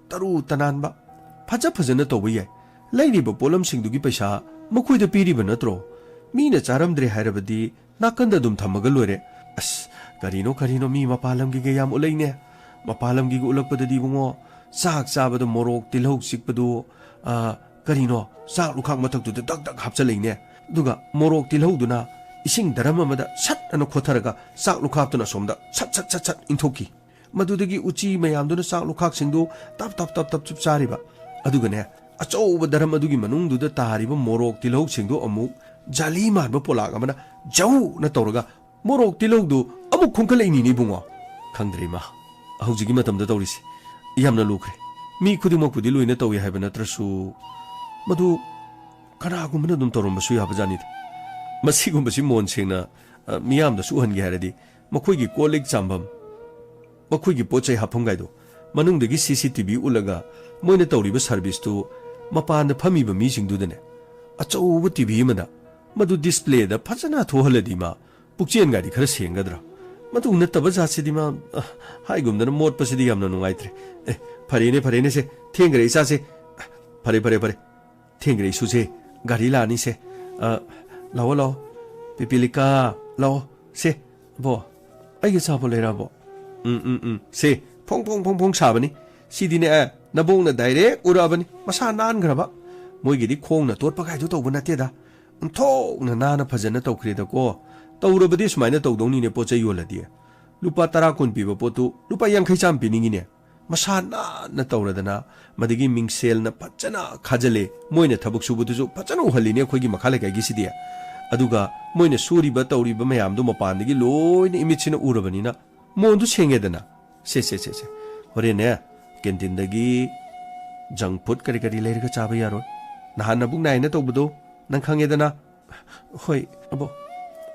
ꯇꯔꯨ ꯇꯅꯥꯟꯕ, ꯐꯖ ꯐꯖꯅ ꯇꯧꯕ ꯌꯥꯏ꯫ ꯂꯩꯔꯤꯕ ꯄꯣꯠꯂꯝꯁꯤꯡꯗꯨꯒꯤ ꯄꯩꯁꯥ ꯃꯈꯣꯏꯗ ꯄꯤꯔꯤꯕ ꯅꯠꯇ꯭ꯔꯣ? ꯃꯤꯅ ꯆꯥꯔꯝꯗ꯭ꯔꯦ ꯍꯥꯏꯔꯕꯗꯤ ꯅꯥꯀꯟꯗ ꯑꯗꯨꯝ ꯊꯝꯃꯒ ꯂꯣꯏꯔꯦ꯫ ꯑꯁ, ꯀꯔꯤꯅꯣ, ꯀꯔꯤꯅꯣ, ꯃꯤ ꯃꯄꯥꯟ ꯂꯝꯒꯤꯒ ꯌꯥꯝ ꯎꯠꯂꯛꯏꯅꯦ꯫ ꯃꯄꯥꯟ ꯂꯝꯒꯤꯒ ꯎꯠꯂꯛꯄꯗꯗꯤ ꯏꯕꯨꯡꯉꯣ, ꯆꯥꯛ ꯆꯥꯕꯗ ꯃꯣꯔꯣꯛ ꯇꯤꯜꯍꯧ ꯆꯤꯛꯄꯗꯨ, ꯑ, ꯀꯔꯤꯅꯣ, ꯆꯥꯛ ꯂꯨꯈꯥꯛ ꯃꯊꯛꯇꯨꯗ ꯗꯛ ꯗꯛ ꯍꯥꯞꯆꯜꯂꯛꯏꯅꯦ꯫ ꯑꯗꯨꯒ ꯃꯣꯔꯣꯛ ꯇꯤꯜꯍꯧꯗꯨꯅ ꯏꯁꯤꯡ ꯗꯔꯝ ꯑꯃꯗ ꯁꯠ ꯑꯅ ꯈꯣꯠꯊꯔꯒ ꯆꯥꯛ ꯂꯨꯈꯥꯛꯇꯨꯅ ꯑꯁꯣꯝꯗ ꯁꯠ ꯁꯠ ꯁꯠ ꯁꯠ ꯏꯟꯊꯣꯛꯈꯤ꯫ ꯃꯗꯨꯗꯒꯤ ꯎꯆꯤ ꯃꯌꯥꯝꯗꯨꯅ ꯆꯥꯛ ꯂꯨꯈꯥꯛꯁꯤꯡꯗꯨ ꯇꯞ ꯇꯞ ꯇꯞ ꯇꯞ ꯆꯨꯞ ꯆꯥꯔꯤꯕ꯫ ꯑꯗꯨꯒꯅꯦ, ꯑꯆꯧꯕ ꯗꯔꯝ ꯑꯗꯨꯒꯤ ꯃꯅꯨꯡꯗꯨꯗ ꯇꯥꯔꯤꯕ ꯃꯣꯔꯣꯛ ꯇꯤꯜꯍꯧꯁꯤꯡꯗꯨ ꯑꯃꯨꯛ ꯖꯥꯂꯤ ꯃꯥꯟꯕ ꯄꯣꯂꯥꯛ ꯑꯃꯅ ꯖꯧꯅ ꯇꯧꯔꯒ ꯃꯣꯔꯣꯛ ꯇꯤꯜꯍꯧꯗꯨ ꯑꯃꯨꯛ ꯈꯨꯝꯈꯠꯂꯛꯏꯅꯤꯅꯦ ꯏꯕꯨꯡꯉꯣ꯫ ꯈꯪꯗ꯭ꯔꯦ ꯏꯃꯥ, ꯍꯧꯖꯤꯛꯀꯤ ꯃꯇꯝꯗ ꯇꯧꯔꯤꯁꯤ ꯌꯥꯝꯅ ꯂꯨꯈ꯭ꯔꯦ꯫ ꯃꯤ ꯈꯨꯗꯤꯡꯃꯛꯄꯨꯗꯤ ꯂꯣꯏꯅ ꯇꯧꯏ ꯍꯥꯏꯕ ꯅꯠꯇ꯭ꯔꯁꯨ, ꯃꯗꯨ ꯀꯅꯥꯒꯨꯝꯕꯅ ꯑꯗꯨꯝ ꯇꯧꯔꯝꯕꯁꯨ ꯌꯥꯕꯖꯥꯠꯅꯤꯗ꯫ ꯃꯁꯤꯒꯨꯝꯕꯁꯤ ꯃꯣꯟ ꯁꯦꯡꯅ, ꯑ, ꯃꯤꯌꯥꯝꯗꯁꯨ ꯎꯍꯟꯒꯦ ꯍꯥꯏꯔꯗꯤ, ꯃꯈꯣꯏꯒꯤ ꯀꯣꯜ ꯂꯤꯛ ꯆꯥꯝꯐꯝ, ꯃꯈꯣꯏꯒꯤ ꯄꯣꯠ ꯆꯩ ꯍꯥꯞꯐꯝꯒꯥꯏꯗꯣ ꯃꯅꯨꯡꯗꯒꯤ CCTV ꯎꯠꯂꯒ ꯃꯣꯏꯅ ꯇꯧꯔꯤꯕ serviceꯇꯨ ꯃꯄꯥꯟꯗ ꯐꯝꯃꯤꯕ ꯃꯤꯁꯤꯡꯗꯨꯗꯅꯦ ꯑꯆꯧꯕ TV ꯑꯃꯗ ꯃꯗꯨ displayꯗ ꯐꯖꯅ ꯊꯣꯛꯍꯜꯂꯗꯤ ꯃꯥ ꯄꯨꯛꯆꯦꯟꯒꯥꯏꯗꯤ ꯈꯔ ꯁꯦꯡꯒꯗ꯭ꯔꯥ? ꯃꯗꯨ ꯅꯠꯇꯕ ꯖꯥꯠꯁꯤꯗꯤ ꯃꯥ, ꯑ, ꯍꯥꯏꯒꯨꯝꯗꯅ ꯃꯣꯠꯄꯁꯤꯗꯤ ꯌꯥꯝꯅ ꯅꯨꯡꯉꯥꯏꯇ꯭ꯔꯦ꯫ ꯑꯦ, ꯐꯔꯦꯅꯦ, ꯐꯔꯦꯅꯦ, ꯁꯦ, ꯊꯦꯡꯈ꯭ꯔꯦ ꯏꯆꯥꯁꯦ꯫ ꯐꯔꯦ, ꯐꯔꯦ, ꯐꯔꯦ꯫ ꯊꯦꯡꯈ꯭ꯔꯦ ꯏꯁꯨꯁꯦ, ꯒꯥꯔꯤ ꯂꯥꯛꯑꯅꯤꯁꯦ꯫ ꯑ, ꯂꯥꯛꯑꯣ, ꯂꯥꯛꯑꯣ꯫ ꯄꯤꯄꯤꯂꯤꯀꯥ, ꯂꯥꯛꯑꯣ꯫ ꯁꯦ, ꯕꯣ, ꯑꯩꯒꯤ ꯑꯆꯥꯄꯣꯠ ꯂꯩꯔꯛꯑꯕꯣ? ꯎꯝ, ꯎꯝ, ꯎꯝ꯫ ꯁꯦ, ꯐꯣꯡ, ꯐꯣꯡ, ꯐꯣꯡ, ꯐꯣꯡ ꯁꯥꯕꯅꯤ꯫ ꯁꯤꯗꯤꯅꯦ, ꯑꯦ, ꯅꯕꯣꯛꯅ direct ꯎꯔꯛꯑꯕꯅꯤ꯫ ꯃꯁꯥ ꯅꯥꯟꯈ꯭ꯔꯕ꯫ ꯃꯣꯏꯒꯤꯗꯤ ꯈꯣꯡꯅ ꯇꯣꯠꯄ ꯀꯥꯏꯗꯨ ꯇꯧꯕ ꯅꯠꯇꯦꯗ꯫ ꯑꯣꯟꯊꯣꯛꯅ ꯅꯥꯟꯅ ꯐꯖꯅ ꯇꯧꯈ꯭ꯔꯦꯗꯀꯣ꯫ ꯇꯧꯔꯕꯗꯤ ꯁꯨꯃꯥꯏꯅ ꯇꯧꯗꯧꯅꯤꯅꯦ, ꯄꯣꯠ ꯆꯩ ꯌꯣꯜꯂꯗꯤ꯫ ꯂꯨꯄꯥ ꯇꯔꯥ ꯀꯨꯟ ꯄꯤꯕ ꯄꯣꯠꯇꯨ ꯂꯨꯄꯥ ꯌꯥꯡꯈꯩ ꯆꯥꯝ ꯄꯤꯅꯤꯡꯉꯤꯅꯦ꯫ ꯃꯁꯥ ꯅꯥꯟꯅ ꯇꯧꯔꯗꯅ, ꯃꯗꯒꯤ ꯃꯤꯡꯁꯦꯜꯅ ꯐꯖꯅ ꯈꯥꯖꯤꯜꯂꯦ꯫ ꯃꯣꯏꯅ ꯊꯕꯛ ꯁꯨꯕꯗꯨꯁꯨ ꯐꯖꯅ ꯎꯍꯜꯂꯤꯅꯦ ꯑꯩꯈꯣꯏꯒꯤ ꯃꯈꯥ ꯂꯩꯀꯥꯏꯒꯤꯁꯤꯗꯤ꯫ ꯑꯗꯨꯒ ꯃꯣꯏꯅ ꯁꯨꯔꯤꯕ ꯇꯧꯔꯤꯕ ꯃꯌꯥꯝꯗꯣ ꯃꯄꯥꯟꯗꯒꯤ ꯂꯣꯏꯅ ꯏꯃꯤꯠꯁꯤꯅ ꯎꯔꯕꯅꯤꯅ ꯃꯣꯟꯗꯨ ꯁꯦꯡꯉꯦꯗꯅ꯫ ꯁꯦ, ꯁꯦ, ꯁꯦ, ꯁꯦ꯫ ꯍꯣꯔꯦꯟꯅꯦ, ꯀꯦꯟꯇꯤꯟꯗꯒꯤ ꯖꯪ ꯐꯨꯗ ꯀꯔꯤ ꯀꯔꯤ ꯂꯩꯔꯒ ꯆꯥꯕ ꯌꯥꯔꯣꯏ꯫ ꯅꯍꯥꯟ ꯅꯕꯨꯛ ꯅꯥꯏꯅ ꯇꯧꯕꯗꯣ ꯅꯪ ꯈꯪꯉꯦꯗꯅ꯫ ꯍꯣꯏ, ꯑꯕꯣ꯫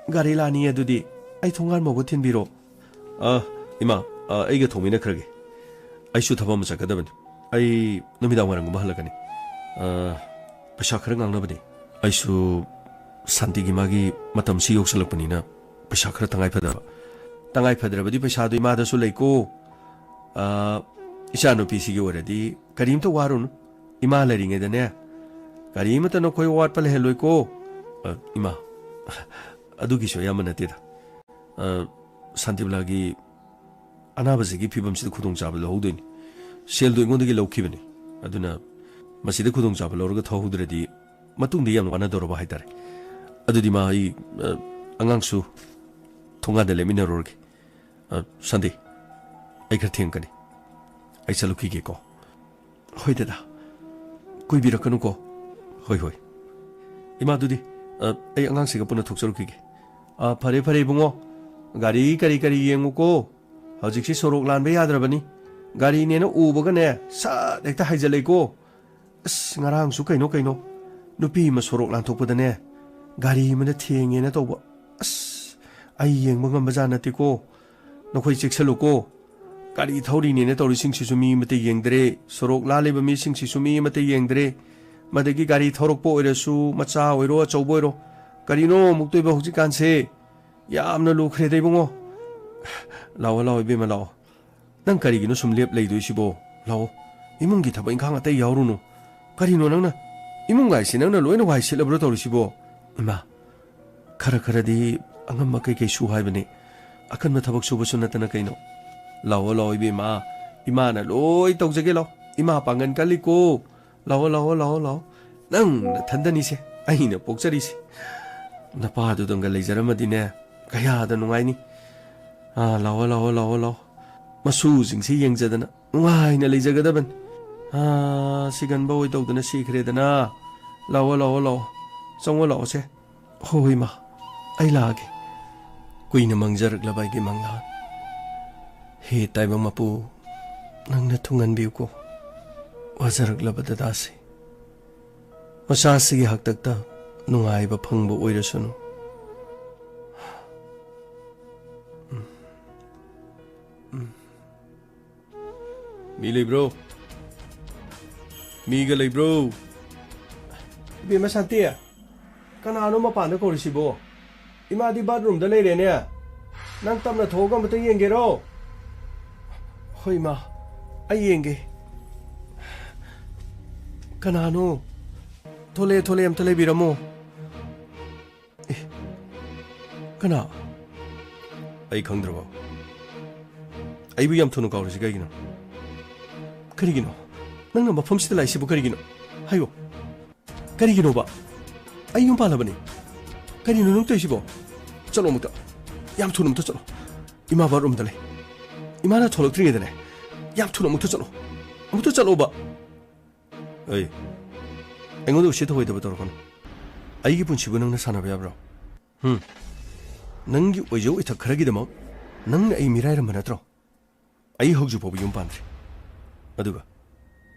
ꯒꯥꯔꯤ ꯂꯥꯛꯅꯤꯌꯦ ꯑꯗꯨꯗꯤ꯫ ꯑꯩ ꯊꯣꯡꯒꯥꯟ ꯐꯥꯎꯕ ꯊꯤꯟꯕꯤꯔꯣ꯫ ꯑ, ꯏꯃꯥ, ꯑ, ꯑꯩꯒ ꯊꯣꯡꯃꯤꯟꯅꯈ꯭ꯔꯒꯦ꯫ ꯑꯩꯁꯨ ꯊꯕꯛ ꯑꯃ ꯆꯠꯀꯗꯕꯅꯤ꯫ ꯑꯩ ꯅꯨꯃꯤꯗꯥꯡ ꯋꯥꯏꯔꯝꯒꯨꯝꯕ ꯍꯜꯂꯛꯀꯅꯤ꯫ ꯑ, ꯄꯩꯁꯥ ꯈꯔ ꯉꯥꯡꯅꯕꯅꯤ꯫ ꯑꯩꯁꯨ ꯁꯥꯟꯇꯤꯒꯤ ꯃꯥꯒꯤ ꯃꯇꯝꯁꯤ ꯌꯧꯁꯜꯂꯛꯄꯅꯤꯅ ꯄꯩꯁꯥ ꯈꯔ ꯇꯉꯥꯏ ꯐꯗꯕ꯫ ꯇꯉꯥꯏ ꯐꯗ꯭ꯔꯕꯗꯤ ꯄꯩꯁꯥꯗꯣ ꯏꯃꯥꯗꯁꯨ ꯂꯩꯀꯣ꯫ ꯑ, ꯏꯆꯥꯅꯨꯄꯤꯁꯤꯒꯤ ꯑꯣꯏꯔꯗꯤ ꯀꯔꯤꯝꯇ ꯋꯥꯔꯨꯅꯨ꯫ ꯏꯃꯥ ꯂꯩꯔꯤꯉꯩꯗꯅꯦ, ꯀꯔꯤꯃꯠꯇ ꯅꯈꯣꯏ ꯑꯋꯥꯠꯄ ꯂꯩꯍꯜꯂꯣꯏꯀꯣ꯫ ꯑ, ꯏꯃꯥ, ꯑꯗꯨꯒꯤꯁꯨ ꯑꯌꯥꯝꯕ ꯅꯠꯇꯦꯗ꯫ ꯑ, ꯁꯥꯟꯇꯤꯕꯂꯥꯒꯤ ꯑꯅꯥꯕꯁꯤꯒꯤ ꯐꯤꯕꯝꯁꯤꯗ ꯈꯨꯗꯣꯡꯆꯥꯕ ꯂꯧꯍꯧꯗꯣꯏꯅꯤ꯫ ꯁꯦꯜꯗꯣ ꯑꯩꯉꯣꯟꯗꯒꯤ ꯂꯧꯈꯤꯕꯅꯤ꯫ ꯑꯗꯨꯅ ꯃꯁꯤꯗ ꯈꯨꯗꯣꯡꯆꯥꯕ ꯂꯧꯔꯒ ꯊꯧꯍꯧꯗ꯭ꯔꯗꯤ ꯃꯇꯨꯡꯗ ꯌꯥꯝꯅ ꯋꯥꯅꯗꯧꯔꯕ ꯍꯥꯏꯇꯥꯔꯦ꯫ ꯑꯗꯨꯗꯤ ꯃꯥ, ꯑꯩ, ꯑ, ꯑꯉꯥꯡꯁꯨ ꯊꯣꯡꯒꯥꯟꯗ ꯂꯦꯞꯃꯤꯟꯅꯔꯨꯔꯒꯦ꯫ ꯑ, ꯁꯥꯟꯇꯤ, ꯑꯩ ꯈꯔ ꯊꯦꯡꯀꯅꯤ꯫ ꯑꯩ ꯆꯠꯂꯨꯈꯤꯒꯦꯀꯣ꯫ ꯍꯣꯏ ꯗꯗꯥ, ꯀꯨꯏꯕꯤꯔꯛꯀꯅꯨꯀꯣ꯫ ꯍꯣꯏ, ꯍꯣꯏ꯫ ꯏꯃꯥ, ꯑꯗꯨꯗꯤ, ꯑ, ꯑꯩ ꯑꯉꯥꯡꯁꯤꯒ ꯄꯨꯟꯅ ꯊꯣꯛꯆꯔꯨꯈꯤꯒꯦ꯫ ꯑ, ꯐꯔꯦ, ꯐꯔꯦ, ꯏꯕꯨꯡꯉꯣ꯫ ꯒꯥꯔꯤ ꯀꯔꯤ ꯀꯔꯤ ꯌꯦꯡꯉꯨꯀꯣ꯫ ꯍꯧꯖꯤꯛꯁꯤ ꯁꯣꯔꯣꯛ ꯂꯥꯟꯕ ꯌꯥꯗ꯭ꯔꯕꯅꯤ꯫ ꯒꯥꯔꯤꯅꯦꯅ ꯎꯕꯒꯅꯦ, ꯁꯠ ꯍꯦꯛꯇ ꯍꯥꯏꯖꯜꯂꯛꯏꯀꯣ꯫ ꯑꯁ, ꯉꯔꯥꯡꯁꯨ ꯀꯩꯅꯣ ꯀꯩꯅꯣ, ꯅꯨꯄꯤ ꯑꯃ ꯁꯣꯔꯣꯛ ꯂꯥꯟꯊꯣꯛꯄꯗꯅꯦ, ꯒꯥꯔꯤ ꯑꯃꯅ ꯊꯦꯡꯉꯦꯅ ꯇꯧꯕ꯫ ꯑꯁ, ꯑꯩ ꯌꯦꯡꯕ ꯉꯝꯕꯖꯥꯠ ꯅꯠꯇꯦꯀꯣ꯫ ꯅꯈꯣꯏ ꯆꯦꯛꯁꯜꯂꯨꯀꯣ꯫ ꯒꯥꯔꯤ ꯊꯧꯔꯤꯅꯦꯅ ꯇꯧꯔꯤꯁꯤꯡꯁꯤꯁꯨ ꯃꯤ ꯑꯃꯠꯇ ꯌꯦꯡꯗ꯭ꯔꯦ, ꯁꯣꯔꯣꯛ ꯂꯥꯜꯂꯤꯕ ꯃꯤꯁꯤꯡꯁꯤꯁꯨ ꯃꯤ ꯑꯃꯠꯇ ꯌꯦꯡꯗ꯭ꯔꯦ꯫ ꯃꯗꯒꯤ ꯒꯥꯔꯤ ꯊꯧꯔꯛꯄ ꯑꯣꯏꯔꯁꯨ, ꯃꯆꯥ ꯑꯣꯏꯔꯣ, ꯑꯆꯧꯕ ꯑꯣꯏꯔꯣ, ꯀꯔꯤꯅꯣ ꯑꯃꯨꯛꯇꯣꯏꯕ ꯍꯧꯖꯤꯛꯀꯥꯟꯁꯦ? ꯌꯥꯝꯅ ꯂꯨꯈ꯭ꯔꯦꯗ, ꯏꯕꯨꯡꯉꯣ꯫ ꯂꯥꯛꯑꯣ, ꯂꯥꯛꯑꯣ, ꯏꯕꯦꯝꯃ, ꯂꯥꯛꯑꯣ꯫ ꯅꯪ ꯀꯔꯤꯒꯤꯅꯣ ꯁꯨꯝ ꯂꯦꯞ ꯂꯩꯗꯣꯏꯁꯤꯕꯣ? ꯂꯥꯛꯑꯣ, ꯏꯃꯨꯡꯒꯤ ꯊꯕꯛ ꯏꯪꯈꯥꯡ ꯑꯇꯩ ꯌꯥꯎꯔꯨꯅꯨ꯫ ꯀꯔꯤꯅꯣ ꯅꯪꯅ, ꯏꯃꯨꯡ ꯍꯥꯏꯁꯤ ꯅꯪꯅ ꯂꯣꯏꯅ ꯋꯥꯏ ꯁꯤꯠꯂꯕ꯭ꯔꯣ ꯇꯧꯔꯤꯁꯤꯕꯣ? ꯏꯃꯥ, ꯈꯔ ꯈꯔꯗꯤ ꯑꯉꯝꯕ ꯀꯩꯀꯩ ꯁꯨ ꯍꯥꯏꯕꯅꯤ꯫ ꯑꯀꯟꯕ ꯊꯕꯛ ꯁꯨꯕꯁꯨ ꯅꯠꯇꯅ ꯀꯩꯅꯣ꯫ ꯂꯥꯛꯑꯣ, ꯂꯥꯛꯑꯣ, ꯏꯕꯦꯝꯃ, ꯏꯃꯥꯅ ꯂꯣꯏ ꯇꯧꯖꯒꯦ, ꯂꯥꯛꯑꯣ꯫ ꯏꯃꯥ ꯄꯥꯡꯒꯟ ꯀꯜꯂꯤꯀꯣ꯫ ꯂꯥꯛꯑꯣ, ꯂꯥꯛꯑꯣ, ꯂꯥꯛꯑꯣ, ꯂꯥꯛꯑꯣ꯫ ꯅꯪ ꯅꯊꯟꯗꯅꯤꯁꯦ ꯑꯩꯅ ꯄꯣꯛꯆꯔꯤꯁꯦ꯫ ꯅꯄꯥꯗꯨꯗꯪꯒ ꯂꯩꯖꯔꯝꯃꯗꯤꯅꯦ, ꯀꯌꯥꯗ ꯅꯨꯡꯉꯥꯏꯅꯤ꯫ ꯑꯥ, ꯂꯥꯛꯑꯣ, ꯂꯥꯛꯑꯣ, ꯂꯥꯛꯑꯣ, ꯂꯥꯛꯑꯣ꯫ ꯃꯁꯨꯁꯤꯡꯁꯤ ꯌꯦꯡꯖꯗꯅ ꯅꯨꯡꯉꯥꯏꯅ ꯂꯩꯖꯒꯗꯕꯅꯤ꯫ ꯑꯥ, ꯁꯤꯒꯟꯕ ꯑꯣꯏ ꯇꯧꯗꯅ ꯁꯤꯈ꯭ꯔꯦꯗꯅ꯫ ꯂꯥꯛꯑꯣ, ꯂꯥꯛꯑꯣ, ꯂꯥꯛꯑꯣ꯫ ꯆꯪꯉꯣ, ꯂꯥꯛꯑꯣꯁꯦ꯫ ꯍꯣꯏ, ꯏꯃꯥ꯫ ꯑꯩ ꯂꯥꯛꯑꯒꯦ꯫ ꯀꯨꯏꯅ ꯃꯪꯖꯔꯛꯂꯕ ꯑꯩꯒꯤ ꯃꯪꯂꯥꯟ꯫ ꯍꯦ ꯇꯥꯏꯕꯪ ꯃꯄꯨ, ꯅꯪꯅ ꯊꯨꯡꯍꯟꯕꯤꯌꯨꯀꯣ꯫ ꯋꯥꯖꯔꯛꯂꯕ ꯗꯗꯥꯁꯦ꯫ ꯃꯆꯥꯁꯤꯒꯤ ꯍꯥꯛꯇꯛꯇ ꯅꯨꯡꯉꯥꯏꯕ ꯐꯪꯕ ꯑꯣꯏꯔꯁꯅꯨ꯫ ꯃꯤ ꯂꯩꯕ꯭ꯔꯣ? ꯃꯤꯒ ꯂꯩꯕ꯭ꯔꯣ? ꯏꯕꯦꯝꯃ ꯁꯥꯟꯇꯤ, ꯀꯅꯥꯅꯣ ꯃꯄꯥꯟꯗ ꯀꯧꯔꯤꯁꯤꯕꯣ? ꯏꯃꯥꯗꯤ ꯕꯥꯠꯔꯨꯝꯗ ꯂꯩꯔꯦꯅꯦ꯫ ꯅꯪ ꯇꯞꯅ ꯊꯣꯛꯑꯒ ꯑꯃꯇ ꯌꯦꯡꯒꯦꯔꯣ? ꯍꯣꯏ, ꯏꯃꯥ, ꯑꯩ ꯌꯦꯡꯒꯦ꯫ ꯀꯅꯥꯅꯣ? ꯊꯣꯛꯂꯛꯑꯦ, ꯊꯣꯛꯂꯛꯑꯦ, ꯑꯝꯇ ꯂꯩꯕꯤꯔꯝꯃꯣ꯫ ꯑꯦ, ꯀꯅꯥ? ꯑꯩ ꯈꯪꯗ꯭ꯔꯕꯣ? ꯑꯩꯕꯨ ꯌꯥꯝ ꯊꯨꯅ ꯀꯥꯎꯔꯤꯁꯤ ꯀꯩꯒꯤꯅꯣ? ꯀꯔꯤꯒꯤꯅꯣ? ꯅꯪꯅ ꯃꯐꯝꯁꯤꯗ ꯂꯥꯛꯏꯁꯤꯕꯨ ꯀꯔꯤꯒꯤꯅꯣ? ꯍꯥꯏꯌꯣ꯫ ꯀꯔꯤꯒꯤꯅꯣꯕ? ꯑꯩ ꯌꯨꯝ ꯄꯥꯜꯂꯕꯅꯤ꯫ ꯀꯔꯤꯅꯣ ꯅꯪ ꯇꯧꯔꯤꯁꯤꯕꯣ? ꯆꯠꯂꯣ ꯑꯃꯨꯛꯇ꯫ ꯌꯥꯝ ꯊꯨꯅ ꯑꯃꯨꯛꯇ ꯆꯠꯂꯣ꯫ ꯏꯃꯥ ꯕꯥꯠꯔꯨꯝꯗ ꯂꯩ꯫ ꯏꯃꯥꯅ ꯊꯣꯛꯂꯛꯇ꯭ꯔꯤꯉꯩꯗꯅꯦ, ꯌꯥꯝ ꯊꯨꯅ ꯑꯃꯨꯛꯇ ꯆꯠꯂꯣ꯫ ꯑꯃꯨꯛꯇ ꯆꯠꯂꯣꯕ꯫ ꯑꯩ, ꯑꯩꯉꯣꯟꯗ ꯎꯁꯤꯠ ꯊꯑꯣꯏꯗꯕ ꯇꯧꯔꯛꯀꯅꯨ꯫ ꯑꯩꯒꯤ ꯄꯨꯟꯁꯤꯕꯨ ꯅꯪꯅ ꯁꯥꯟꯅꯕ ꯌꯥꯕ꯭ꯔꯣ? ꯍꯨꯝ? ꯅꯪꯒꯤ ꯑꯣꯏꯖ ꯑꯣꯏꯊꯛ ꯈꯔꯒꯤꯗꯃꯛ ꯅꯪꯅ ꯑꯩ ꯃꯤꯔꯥꯏꯔꯝꯕ ꯅꯠꯇ꯭ꯔꯣ? ꯑꯩ ꯍꯧꯖꯤꯛ ꯐꯥꯎꯕ ꯌꯨꯝ ꯄꯥꯟꯗ꯭ꯔꯤ꯫ ꯑꯗꯨꯒ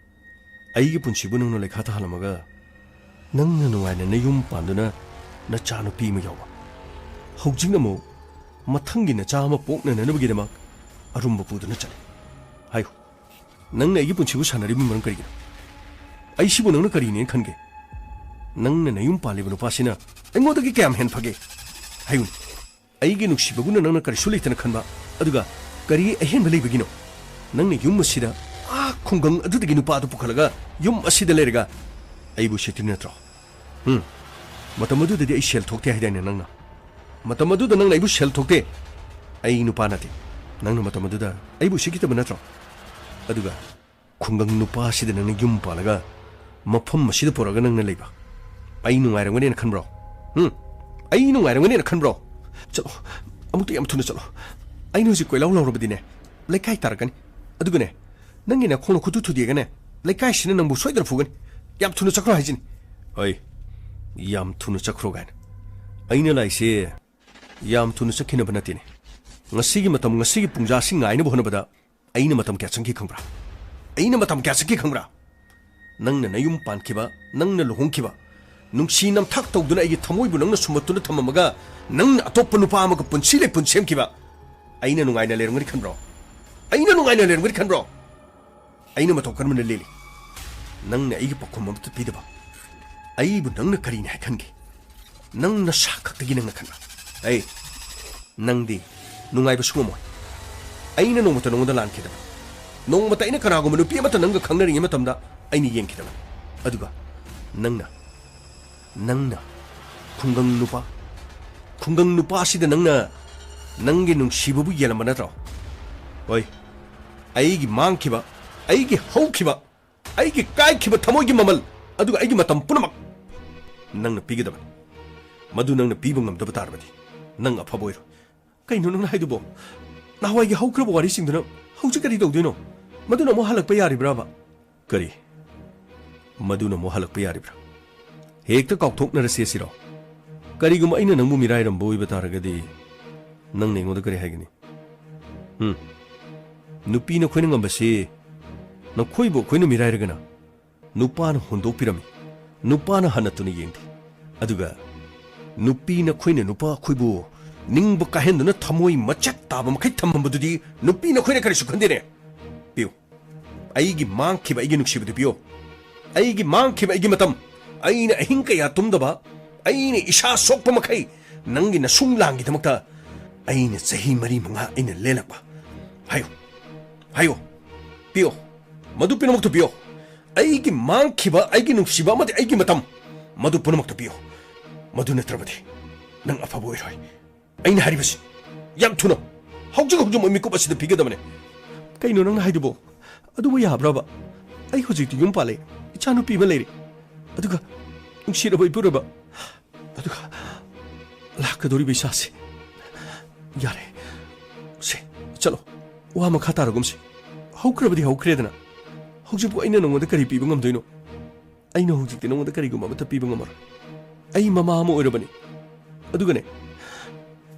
ꯑꯩꯒꯤ ꯄꯨꯟꯁꯤꯕꯨ ꯅꯪꯅ ꯂꯩꯈꯥ ꯇꯥꯍꯜꯂꯝꯃꯒ, ꯅꯪꯅ ꯅꯨꯡꯉꯥꯏꯅ ꯅꯌꯨꯝ ꯄꯥꯟꯗꯨꯅ ꯅꯆꯥ ꯅꯨꯄꯤ ꯑꯃ ꯌꯥꯎꯕ, ꯍꯧꯖꯤꯛꯅ ꯑꯃꯨꯛ ꯃꯊꯪꯒꯤ ꯅꯆꯥ ꯑꯃ ꯄꯣꯛꯅꯅꯕꯒꯤꯗꯃꯛ ꯑꯔꯨꯝꯕ ꯄꯨꯗꯨꯅ ꯆꯠꯂꯤ꯫ ꯍꯥꯏꯌꯨ, ꯅꯪꯅ ꯑꯩꯒꯤ ꯄꯨꯟꯁꯤꯕꯨ ꯁꯥꯟꯅꯔꯤꯕ ꯃꯔꯝ ꯀꯔꯤꯒꯤꯅꯣ? ꯑꯩꯁꯤꯕꯨ ꯅꯪꯅ ꯀꯔꯤꯅꯦꯅ ꯈꯟꯒꯦ? ꯅꯪꯅ ꯅꯌꯨꯝ ꯄꯥꯜꯂꯤꯕ ꯅꯨꯄꯥꯁꯤꯅ ꯑꯩꯉꯣꯟꯗꯒꯤ ꯀꯌꯥꯝ ꯍꯦꯟ ꯐꯒꯦ? ꯍꯥꯏꯌꯨꯅꯦ꯫ ꯑꯩꯒꯤ ꯅꯨꯡꯁꯤꯕꯒꯨꯝꯅ ꯅꯪꯅ ꯀꯔꯤꯁꯨ ꯂꯩꯇꯅ ꯈꯟꯕ, ꯑꯗꯨꯒ ꯀꯔꯤ ꯑꯍꯦꯟꯕ ꯂꯩꯕꯒꯤꯅꯣ? ꯅꯪꯅ ꯌꯨꯝ ꯑꯁꯤꯗ, ꯑꯥ, ꯈꯨꯡꯒꯪ ꯑꯗꯨꯗꯒꯤ ꯅꯨꯄꯥ ꯑꯗꯨ ꯄꯨꯈꯠꯂꯒ ꯌꯨꯝ ꯑꯁꯤꯗ ꯂꯩꯔꯒ ꯑꯩꯕꯨ ꯁꯤꯠꯇ꯭ꯔꯤ ꯅꯠꯇ꯭ꯔꯣ? ꯎꯝ, ꯃꯇꯝ ꯑꯗꯨꯗꯗꯤ ꯑꯩ ꯁꯦꯜ ꯊꯣꯛꯇꯦ ꯍꯥꯏꯗꯥꯏꯅꯦ ꯅꯪꯅ? ꯃꯇꯝ ꯑꯗꯨꯗ ꯅꯪꯅ ꯑꯩꯕꯨ ꯁꯦꯜ ꯊꯣꯛꯇꯦ, ꯑꯩ ꯅꯨꯄꯥ ꯅꯠꯇꯦ, ꯅꯪꯅ ꯃꯇꯝ ꯑꯗꯨꯗ ꯑꯩꯕꯨ ꯁꯤꯠꯈꯤꯗꯕ ꯅꯠꯇ꯭ꯔꯣ? ꯑꯗꯨꯒ ꯈꯨꯡꯒꯪ ꯅꯨꯄꯥꯁꯤꯗ ꯅꯪꯅ ꯌꯨꯝ ꯄꯥꯜꯂꯒ ꯃꯐꯝ ꯑꯁꯤꯗ ꯄꯨꯔꯛꯑꯒ ꯅꯪꯅ ꯂꯩꯕ, ꯑꯩ ꯅꯨꯡꯉꯥꯏꯔꯝꯒꯅꯦꯅ ꯈꯟꯕ꯭ꯔꯣ? ꯎꯝ? ꯑꯩ ꯅꯨꯡꯉꯥꯏꯔꯝꯒꯅꯦꯅ ꯈꯟꯕ꯭ꯔꯣ? ꯆꯠꯂꯣ, ꯑꯃꯨꯛꯇ ꯌꯥꯝ ꯊꯨꯅ ꯆꯠꯂꯣ꯫ ꯑꯩꯅ ꯍꯧꯖꯤꯛ ꯀꯣꯏꯂꯥꯎ ꯂꯥꯎꯔꯕꯗꯤꯅꯦ, ꯂꯩꯀꯥꯏ ꯇꯥꯔꯛꯀꯅꯤ꯫ ꯑꯗꯨꯒꯅꯦ, ꯅꯪꯒꯤ ꯅꯈꯣꯡꯅ ꯈꯨꯠꯇꯨ ꯊꯨꯗꯦꯛꯑꯒꯅꯦ, ꯂꯩꯀꯥꯏꯁꯤꯅ ꯅꯪꯕꯨ ꯁꯣꯏꯗꯅ ꯐꯨꯒꯅꯤ꯫ ꯌꯥꯝ ꯊꯨꯅ ꯆꯠꯈ꯭ꯔꯣ ꯍꯥꯏꯁꯤꯅꯤ꯫ ꯍꯣꯏ, ꯌꯥꯝ ꯊꯨꯅ ꯆꯠꯈ꯭ꯔꯣ ꯀꯥꯏꯅ꯫ ꯑꯩꯅ ꯂꯥꯛꯏꯁꯦ ꯌꯥꯝ ꯊꯨꯅ ꯆꯠꯈꯤꯅꯕ ꯅꯠꯇꯦꯅꯦ꯫ ꯉꯁꯤꯒꯤ ꯃꯇꯝ, ꯉꯁꯤꯒꯤ ꯄꯨꯡꯖꯥꯁꯤ ꯉꯥꯏꯅꯕ ꯍꯣꯠꯅꯕꯗ ꯑꯩꯅ ꯃꯇꯝ ꯀꯌꯥ ꯆꯪꯈꯤ ꯈꯪꯕ꯭ꯔꯥ? ꯑꯩꯅ ꯃꯇꯝ ꯀꯌꯥ ꯆꯪꯈꯤ ꯈꯪꯕ꯭ꯔꯥ? ꯅꯪꯅ ꯅꯌꯨꯝ ꯄꯥꯟꯈꯤꯕ, ꯅꯪꯅ ꯂꯨꯍꯣꯡꯈꯤꯕ, ꯅꯨꯡꯁꯤ ꯅꯝꯊꯥꯛ ꯇꯧꯗꯨꯅ ꯑꯩꯒꯤ ꯊꯃꯣꯏꯕꯨ ꯅꯪꯅ ꯁꯨꯝꯃꯠꯇꯨꯅ ꯊꯝꯃꯝꯃꯒ, ꯅꯪꯅ ꯑꯇꯣꯞꯄ ꯅꯨꯄꯥ ꯑꯃꯒ ꯄꯨꯟꯁꯤ ꯂꯩꯄꯨꯟ ꯁꯦꯝꯈꯤꯕ, ꯑꯩꯅ ꯅꯨꯡꯉꯥꯏꯅ ꯂꯩꯔꯝꯒꯅꯤ ꯈꯟꯕ꯭ꯔꯣ? ꯑꯩꯅ ꯅꯨꯡꯉꯥꯏꯅ ꯂꯩꯔꯝꯒꯅꯤ ꯈꯟꯕ꯭ꯔꯣ? ꯑꯩꯅ ꯃꯇꯧ ꯀꯔꯝꯅ ꯂꯦꯜꯂꯤ? ꯅꯪꯅ ꯑꯩꯒꯤ ꯄꯥꯎꯈꯨꯝ ꯑꯃꯠꯇ ꯄꯤꯗꯕ꯫ ꯑꯩꯕꯨ ꯅꯪꯅ ꯀꯔꯤꯅꯤ ꯍꯥꯏ ꯈꯟꯒꯦ? ꯅꯪ ꯅꯁꯥ ꯈꯛꯇꯒꯤ ꯅꯪꯅ ꯈꯟꯕ꯫ ꯑꯩ, ꯅꯪꯗꯤ ꯅꯨꯡꯉꯥꯏꯕꯁꯨ ꯉꯝꯃꯣꯏ꯫ ꯑꯩꯅ ꯅꯣꯡꯃꯇ ꯅꯉꯣꯟꯗ ꯂꯥꯟꯈꯤꯗꯕ꯫ ꯅꯣꯡꯃꯇ ꯑꯩꯅ ꯀꯅꯥꯒꯨꯝꯕ ꯅꯨꯄꯤ ꯑꯃꯠꯇ ꯅꯪꯒ ꯈꯪꯅꯔꯤꯉꯩ ꯃꯇꯝꯗ ꯑꯩꯅ ꯌꯦꯡꯈꯤꯗꯕꯅꯤ꯫ ꯑꯗꯨꯒ ꯅꯪꯅ, ꯅꯪꯅ ꯈꯨꯡꯒꯪ ꯅꯨꯄꯥ, ꯈꯨꯡꯒꯪ ꯅꯨꯄꯥꯁꯤꯗ ꯅꯪꯅ ꯅꯪꯒꯤ ꯅꯨꯡꯁꯤꯕꯕꯨ ꯌꯦꯜꯂꯝꯕ ꯅꯠꯇ꯭ꯔꯣ? ꯍꯣꯏ, ꯑꯩꯒꯤ ꯃꯥꯡꯈꯤꯕ, ꯑꯩꯒꯤ ꯍꯧꯈꯤꯕ, ꯑꯩꯒꯤ ꯀꯥꯏꯈꯤꯕ ꯊꯃꯣꯏꯒꯤ ꯃꯃꯜ, ꯑꯗꯨꯒ ꯑꯩꯒꯤ ꯃꯇꯝ ꯄꯨꯝꯅꯃꯛ ꯅꯪꯅ ꯄꯤꯒꯗꯕꯅꯤ꯫ ꯃꯗꯨ ꯅꯪꯅ ꯄꯤꯕ ꯉꯝꯗꯕ ꯇꯥꯔꯕꯗꯤ, ꯅꯪ ꯑꯐꯕ ꯑꯣꯏꯔꯣꯏ꯫ ꯀꯩꯅꯣ ꯅꯪꯅ ꯍꯥꯏꯗꯨꯕꯣ? ꯅꯍꯥꯟꯋꯥꯏꯒꯤ ꯍꯧꯈ꯭ꯔꯕ ꯋꯥꯔꯤꯁꯤꯡꯗꯨꯅ ꯍꯧꯖꯤꯛ ꯀꯔꯤ ꯇꯧꯗꯣꯏꯅꯣ? ꯃꯗꯨꯅ ꯑꯃꯨꯛ ꯍꯜꯂꯛꯄ ꯌꯥꯔꯤꯕ꯭ꯔꯕ? ꯀꯔꯤ? ꯃꯗꯨꯅ ꯑꯃꯨꯛ ꯍꯜꯂꯛꯄ ꯌꯥꯔꯤꯕ꯭ꯔꯥ? ꯍꯦꯛꯇ ꯀꯥꯎꯊꯣꯛꯅꯔꯁꯦ ꯁꯤꯔꯣ? ꯀꯔꯤꯒꯨꯝꯕ ꯑꯩꯅ ꯅꯪꯕꯨ ꯃꯤꯔꯥꯏꯔꯝꯕ ꯑꯣꯏꯕ ꯇꯥꯔꯒꯗꯤ, ꯅꯪꯅ ꯑꯩꯉꯣꯟꯗ ꯀꯔꯤ ꯍꯥꯏꯒꯅꯤ? ꯎꯝ? ꯅꯨꯄꯤ ꯅꯈꯣꯏꯅ ꯉꯝꯕꯁꯤ ꯅꯈꯣꯏꯕꯨ ꯑꯩꯈꯣꯏꯅ ꯃꯤꯔꯥꯏꯔꯒꯅ ꯅꯨꯄꯥꯅ ꯍꯨꯟꯗꯣꯛꯄꯤꯔꯝꯃꯤ꯫ ꯅꯨꯄꯥꯅ ꯍꯟꯅ ꯇꯨꯅ ꯌꯦꯡꯗꯦ꯫ ꯑꯗꯨꯒ ꯅꯨꯄꯤ ꯅꯈꯣꯏꯅ ꯅꯨꯄꯥ ꯑꯩꯈꯣꯏꯕꯨ ꯅꯤꯡꯕ ꯀꯥꯏꯍꯟꯗꯨꯅ ꯊꯃꯣꯏ ꯃꯆꯦꯠ ꯇꯥꯕ ꯃꯈꯩ ꯊꯝꯃꯝꯕꯗꯨꯗꯤ ꯅꯨꯄꯤ ꯅꯈꯣꯏꯅ ꯀꯔꯤꯁꯨ ꯈꯟꯗꯦꯅꯦ꯫ ꯄꯤꯌꯨ꯫ ꯑꯩꯒꯤ ꯃꯥꯡꯈꯤꯕ ꯑꯩꯒꯤ ꯅꯨꯡꯁꯤꯕꯗꯨ ꯄꯤꯌꯨ꯫ ꯑꯩꯒꯤ ꯃꯥꯡꯈꯤꯕ ꯑꯩꯒꯤ ꯃꯇꯝ, ꯑꯩꯅ ꯑꯍꯤꯡ ꯀꯌꯥ ꯇꯨꯝꯗꯕ, ꯑꯩꯅ ꯏꯁꯥ ꯁꯣꯛꯄ ꯃꯈꯩ ꯅꯪꯒꯤ ꯅꯁꯨꯡ ꯂꯥꯡꯒꯤꯗꯃꯛꯇ ꯑꯩꯅ ꯆꯍꯤ ꯃꯔꯤ ꯃꯉꯥ ꯑꯩꯅ ꯂꯦꯜꯂꯛꯄ꯫ ꯍꯥꯏꯌꯨ, ꯍꯥꯏꯌꯨ, ꯄꯤꯌꯨ, ꯃꯗꯨ ꯄꯨꯝꯅꯃꯛꯇꯨ ꯄꯤꯌꯨ꯫ ꯑꯩꯒꯤ ꯃꯥꯡꯈꯤꯕ ꯑꯩꯒꯤ ꯅꯨꯡꯁꯤꯕ ꯑꯃꯗꯤ ꯑꯩꯒꯤ ꯃꯇꯝ, ꯃꯗꯨ ꯄꯨꯝꯅꯃꯛꯇꯨ ꯄꯤꯌꯨ꯫ ꯃꯗꯨ ꯅꯠꯇ꯭ꯔꯕꯗꯤ ꯅꯪ ꯑꯐꯕ ꯑꯣꯏꯔꯣꯏ꯫ ꯑꯩꯅ ꯍꯥꯏꯔꯤꯕꯁꯤ ꯌꯥꯝ ꯊꯨꯅ, ꯍꯧꯖꯤꯛ ꯍꯧꯖꯤꯛꯃꯛ ꯃꯤꯀꯨꯞ ꯑꯁꯤꯗ ꯄꯤꯒꯗꯕꯅꯤ꯫ ꯀꯩꯅꯣ ꯅꯪꯅ ꯍꯥꯏꯗꯨꯕꯣ? ꯑꯗꯨꯕꯨ ꯌꯥꯕ꯭ꯔꯕ? ꯑꯩ ꯍꯧꯖꯤꯛꯇꯤ ꯌꯨꯝ ꯄꯥꯜꯂꯦ, ꯏꯆꯥ ꯅꯨꯄꯤ ꯑꯃ ꯂꯩꯔꯦ, ꯑꯗꯨꯒ ꯅꯨꯡꯁꯤꯔꯕ ꯏꯄꯨꯔꯣꯏꯕ, ꯑꯗꯨꯒ ꯂꯥꯛꯀꯗꯧꯔꯤꯕ ꯏꯆꯥꯁꯦ꯫ ꯌꯥꯔꯦ, ꯁꯦ, ꯆꯠꯂꯣ꯫ ꯋꯥ ꯃꯈꯥ ꯇꯥꯔꯒꯨꯝꯁꯤ꯫ ꯍꯧꯈ꯭ꯔꯕꯗꯤ ꯍꯧꯈ꯭ꯔꯦꯗꯅ꯫ ꯍꯧꯖꯤꯛꯄꯨ ꯑꯩꯅ ꯅꯉꯣꯟꯗ ꯀꯔꯤ ꯄꯤꯕ ꯉꯝꯗꯣꯏꯅꯣ? ꯑꯩꯅ ꯍꯧꯖꯤꯛꯇꯤ ꯅꯉꯣꯟꯗ ꯀꯔꯤꯒꯨꯝꯕ ꯑꯃꯠꯇ ꯄꯤꯕ ꯉꯝꯃꯔꯣꯏ꯫ ꯑꯩ ꯃꯃꯥ ꯑꯃ ꯑꯣꯏꯔꯕꯅꯤ꯫ ꯑꯗꯨꯒꯅꯦ,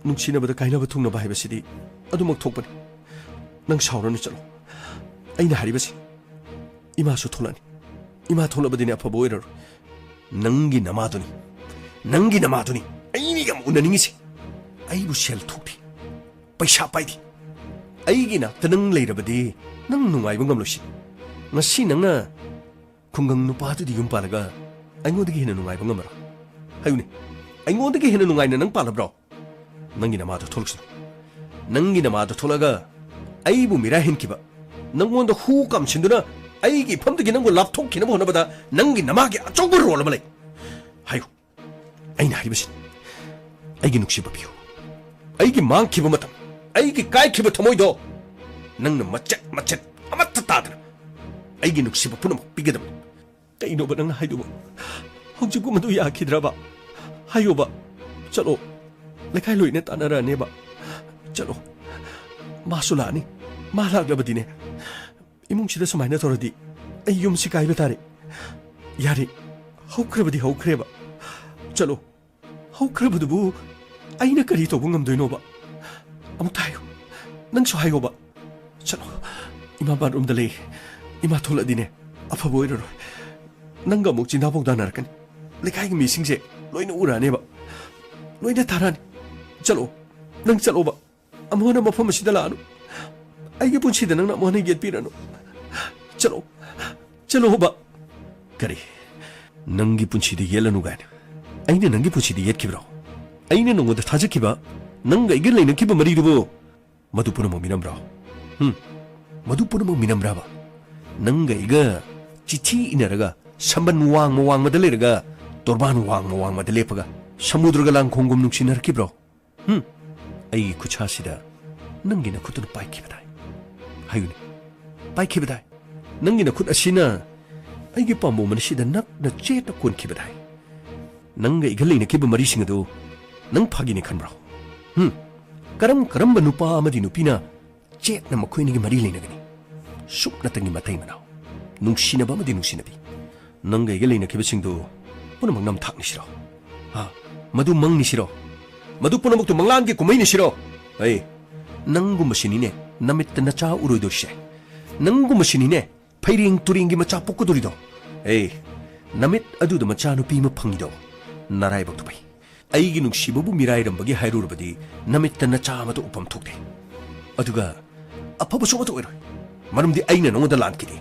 ꯅꯨꯡꯁꯤꯅꯕꯗ ꯀꯥꯏꯅꯕ ꯊꯨꯡꯅꯕ ꯍꯥꯏꯕꯁꯤꯗꯤ ꯑꯗꯨꯃꯛ ꯊꯣꯛꯄꯅꯤ꯫ ꯅꯪ ꯁꯥꯎꯔꯅꯨ, ꯆꯠꯂꯣ꯫ ꯑꯩꯅ ꯍꯥꯏꯔꯤꯕꯁꯤ, ꯏꯃꯥꯁꯨ ꯊꯣꯛꯂꯛꯑꯅꯤ꯫ ꯏꯃꯥ ꯊꯣꯛꯂꯛꯑꯕꯗꯤꯅꯦ ꯑꯐꯕ ꯑꯣꯏꯔꯔꯣꯏ꯫ ꯅꯪꯒꯤ ꯅꯃꯥꯗꯨꯅꯤ, ꯅꯪꯒꯤ ꯅꯃꯥꯗꯨꯅꯤ ꯑꯩꯅ ꯌꯥꯝ ꯎꯅꯅꯤꯡꯉꯤꯁꯦ꯫ ꯑꯩꯕꯨ ꯁꯦꯜ ꯊꯣꯛꯇꯦ, ꯄꯩꯁꯥ ꯄꯥꯏꯗꯦ, ꯑꯩꯒꯤ ꯅꯥꯛꯇ ꯅꯪ ꯂꯩꯔꯕꯗꯤ ꯅꯪ ꯅꯨꯡꯉꯥꯏꯕ ꯉꯝꯂꯣꯏꯁꯤ꯫ ꯉꯁꯤ ꯅꯪꯅ ꯈꯨꯡꯒꯪ ꯅꯨꯄꯥꯗꯨꯗꯤ ꯌꯨꯝ ꯄꯥꯜꯂꯒ ꯑꯩꯉꯣꯟꯗꯒꯤ ꯍꯦꯟꯅ ꯅꯨꯡꯉꯥꯏꯕ ꯉꯝꯃꯔꯣꯏ꯫ ꯍꯥꯏꯌꯨꯅꯦ, ꯑꯩꯉꯣꯟꯗꯒꯤ ꯍꯦꯟꯅ ꯅꯨꯡꯉꯥꯏꯅ ꯅꯪ ꯄꯥꯜꯂꯕ꯭ꯔꯣ? ꯅꯪꯒꯤ ꯅꯃꯥꯗꯣ ꯊꯣꯛꯂꯛꯁꯅꯨ꯫ ꯅꯪꯒꯤ ꯅꯃꯥꯗꯣ ꯊꯣꯛꯂꯒ ꯑꯩꯕꯨ ꯃꯤꯔꯥꯏꯍꯟꯈꯤꯕ, ꯅꯪꯉꯣꯟꯗ ꯍꯨ ꯀꯥꯝꯁꯤꯟꯗꯨꯅ ꯑꯩꯒꯤ ꯏꯐꯝꯗꯒꯤ ꯅꯪꯕꯨ ꯂꯥꯞꯊꯣꯛꯈꯤꯅꯕ ꯍꯣꯠꯅꯕꯗ ꯅꯪꯒꯤ ꯅꯃꯥꯒꯤ ꯑꯆꯧꯕ ꯔꯣꯜ ꯑꯃ ꯂꯩ꯫ ꯍꯥꯏꯌꯨ, ꯑꯩꯅ ꯍꯥꯏꯔꯤꯕꯁꯤ, ꯑꯩꯒꯤ ꯅꯨꯡꯁꯤꯕ ꯄꯤꯌꯨ꯫ ꯑꯩꯒꯤ ꯃꯥꯡꯈꯤꯕ ꯃꯇꯝ, ꯑꯩꯒꯤ ꯀꯥꯏꯈꯤꯕ ꯊꯃꯣꯏꯗꯣ ꯅꯪꯅ ꯃꯆꯦꯠ ꯃꯆꯦꯠ ꯑꯃꯠꯇ ꯇꯥꯗꯅ ꯑꯩꯒꯤ ꯅꯨꯡꯁꯤꯕ ꯄꯨꯝꯅꯃꯛ ꯄꯤꯒꯗꯕꯅꯤ꯫ ꯀꯩꯅꯣꯕ ꯅꯪꯅ ꯍꯥꯏꯗꯨꯕꯨ? ꯍꯧꯖꯤꯛꯄꯨ ꯃꯗꯨ ꯌꯥꯈꯤꯗ꯭ꯔꯕ? ꯍꯥꯏꯌꯣꯕ꯫ ꯆꯠꯂꯣ꯫ ꯂꯩꯀꯥꯏ ꯂꯣꯏꯅ ꯇꯥꯟꯅꯔꯛꯑꯅꯦꯕ꯫ ꯆꯠꯂꯣ꯫ ꯃꯥꯁꯨ ꯂꯥꯛꯑꯅꯤ꯫ ꯃꯥ ꯂꯥꯛꯂꯕꯗꯤꯅꯦ, ꯏꯃꯨꯡꯁꯤꯗ ꯁꯨꯃꯥꯏꯅ ꯇꯧꯔꯗꯤ ꯑꯩ ꯌꯨꯝꯁꯤ ꯀꯥꯏꯕ ꯇꯥꯔꯦ꯫ ꯌꯥꯔꯦ, ꯍꯧꯈ꯭ꯔꯕꯗꯤ ꯍꯧꯈ꯭ꯔꯦꯕ꯫ ꯆꯠꯂꯣ꯫ ꯍꯧꯈ꯭ꯔꯕꯗꯨꯕꯨ ꯑꯩꯅ ꯀꯔꯤ ꯇꯧꯕ ꯉꯝꯗꯣꯏꯅꯣꯕ? ꯑꯃꯨꯛꯇ ꯍꯥꯏꯌꯨ꯫ ꯅꯪꯁꯨ ꯍꯥꯏꯌꯣꯕ꯫ ꯆꯠꯂꯣ꯫ ꯏꯃꯥ ꯕꯥꯠꯔꯨꯝꯗ ꯂꯩ꯫ ꯏꯃꯥ ꯊꯣꯛꯂꯛꯑꯗꯤꯅꯦ, ꯑꯐꯕ ꯑꯣꯏꯔꯔꯣꯏ꯫ ꯅꯪꯒ ꯑꯃꯨꯛ ꯆꯤꯟꯗꯥ ꯄꯥꯎꯗꯥꯅꯔꯛꯀꯅꯤ꯫ ꯂꯩꯀꯥꯏꯒꯤ ꯃꯤꯁꯤꯡꯁꯦ ꯂꯣꯏꯅ ꯎꯔꯛꯑꯅꯦꯕ꯫ ꯂꯣꯏꯅ ꯇꯥꯔꯛꯑꯅꯤ꯫ ꯆꯠꯂꯣ꯫ ꯅꯪ ꯆꯠꯂꯣꯕ꯫ ꯑꯃꯨꯛ ꯍꯟꯅ ꯃꯐꯝ ꯑꯁꯤꯗ ꯂꯥꯛꯑꯅꯨ꯫ ꯑꯩꯒꯤ ꯄꯨꯟꯁꯤꯗ ꯅꯪꯅ ꯑꯃꯨꯛ ꯍꯟꯅ ꯌꯦꯠꯄꯤꯔꯅꯨ꯫ ꯆꯠꯂꯣ꯫ ꯆꯠꯂꯣꯕ꯫ ꯀꯔꯤ? ꯅꯪꯒꯤ ꯄꯨꯟꯁꯤꯗ ꯌꯦꯠꯂꯅꯨ ꯀꯥꯏꯅ? ꯑꯩꯅ ꯅꯪꯒꯤ ꯄꯨꯟꯁꯤꯗ ꯌꯦꯠꯈꯤꯕ꯭ꯔꯣ? ꯑꯩꯅ ꯅꯉꯣꯟꯗ ꯊꯥꯖꯈꯤꯕ, ꯅꯪꯒ ꯑꯩꯒ ꯂꯩꯅꯈꯤꯕ ꯃꯔꯤꯗꯨꯕꯨ ꯃꯗꯨ ꯄꯨꯝꯅꯃꯛ ꯃꯤꯅꯝꯕ꯭ꯔꯣ? ꯍꯨꯝ? ꯃꯗꯨ ꯄꯨꯝꯅꯃꯛ ꯃꯤꯅꯝꯕ꯭ꯔꯕ? ꯅꯪꯒ ꯑꯩꯒ ꯆꯤꯊꯤ ꯏꯅꯔꯒ, ꯁꯝꯕꯟ ꯋꯥꯡꯃ ꯋꯥꯡꯃꯗ ꯂꯩꯔꯒ, ꯇꯣꯔꯕꯥꯟ ꯋꯥꯡꯃ ꯋꯥꯡꯃꯗ ꯂꯦꯞꯄꯒ, ꯁꯃꯨꯗ꯭ꯔꯒ ꯂꯥꯡꯈꯣꯡꯒꯨꯝ ꯅꯨꯡꯁꯤꯅꯔꯛꯈꯤꯕ꯭ꯔꯣ? ꯍꯨꯝ? ꯑꯩꯒꯤ ꯈꯨꯠꯁꯥꯁꯤꯗ ꯅꯪꯒꯤ ꯅꯈꯨꯠꯇꯨꯅ ꯄꯥꯏꯈꯤꯕ ꯇꯥꯏ꯫ ꯍꯥꯏꯌꯨꯅꯦ, ꯄꯥꯏꯈꯤꯕ ꯇꯥꯏ꯫ ꯅꯪꯒꯤ ꯅꯈꯨꯠ ꯑꯁꯤꯅ ꯑꯩꯒꯤ ꯄꯥꯝꯕꯣꯝ ꯑꯁꯤꯗ ꯅꯛꯅ ꯆꯦꯠꯅ ꯀꯣꯟꯈꯤꯕ ꯇꯥꯏ꯫ ꯅꯪꯒ ꯑꯩꯒ ꯂꯩꯅꯈꯤꯕ ꯃꯔꯤꯁꯤꯡ ꯑꯗꯨ ꯅꯪ ꯐꯥꯒꯤꯅꯤ ꯈꯟꯕ꯭ꯔꯣ? ꯍꯨꯝ? ꯀꯔꯝ ꯀꯔꯝꯕ ꯅꯨꯄꯥ ꯑꯃꯗꯤ ꯅꯨꯄꯤꯅ ꯆꯦꯠꯅ ꯃꯈꯣꯏ ꯑꯅꯤꯒꯤ ꯃꯔꯤ ꯂꯩꯅꯒꯅꯤ꯫ ꯁꯨꯞꯅꯇꯪꯒꯤ ꯃꯇꯩ ꯃꯅꯥꯎ, ꯅꯨꯡꯁꯤꯅꯕ ꯑꯃꯗꯤ ꯅꯨꯡꯁꯤꯅꯕꯤ꯫ ꯅꯪꯒ ꯑꯩꯒ ꯂꯩꯅꯈꯤꯕꯁꯤꯡꯗꯨ ꯄꯨꯝꯅꯃꯛ ꯅꯝꯊꯥꯛꯅꯤꯁꯤꯔꯣ? ꯍꯥ? ꯃꯗꯨ ꯃꯪꯅꯤꯁꯤꯔꯣ? ꯃꯗꯨ ꯄꯨꯝꯅꯃꯛꯇꯨ ꯃꯪꯂꯥꯟꯒꯤ ꯀꯨꯝꯍꯩꯅꯤꯁꯤꯔꯣ? ꯑꯩ, ꯅꯪꯒꯨꯝꯕꯁꯤꯅꯤꯅꯦ ꯅꯃꯤꯠꯇ ꯅꯆꯥ ꯎꯔꯣꯏꯗꯣꯏꯁꯦ꯫ ꯅꯪꯒꯨꯝꯕꯁꯤꯅꯤꯅꯦ ꯐꯩꯔꯦꯡ ꯇꯨꯔꯦꯡꯒꯤ ꯃꯆꯥ ꯄꯣꯛꯀꯗꯣꯔꯤꯗꯣ꯫ ꯑꯦ, ꯅꯃꯤꯠ ꯑꯗꯨꯗ ꯃꯆꯥꯅꯨꯄꯤ ꯑꯃ ꯐꯪꯉꯤꯗꯣ ꯅꯔꯥꯏꯕꯛꯇꯨ ꯐꯩ꯫ ꯑꯩꯒꯤ ꯅꯨꯡꯁꯤꯕꯕꯨ ꯃꯤꯔꯥꯏꯔꯝꯕꯒꯤ ꯍꯥꯏꯔꯨꯔꯕꯗꯤ ꯅꯃꯤꯠꯇ ꯅꯆꯥ ꯑꯃꯠꯇ ꯎꯐꯝ ꯊꯣꯛꯇꯦ꯫ ꯑꯗꯨꯒ ꯑꯐꯕꯁꯨ ꯑꯃꯠꯇ ꯑꯣꯏꯔꯣꯏ, ꯃꯔꯝꯗꯤ ꯑꯩꯅ ꯅꯉꯣꯟꯗ ꯂꯥꯟꯈꯤꯗꯦ꯫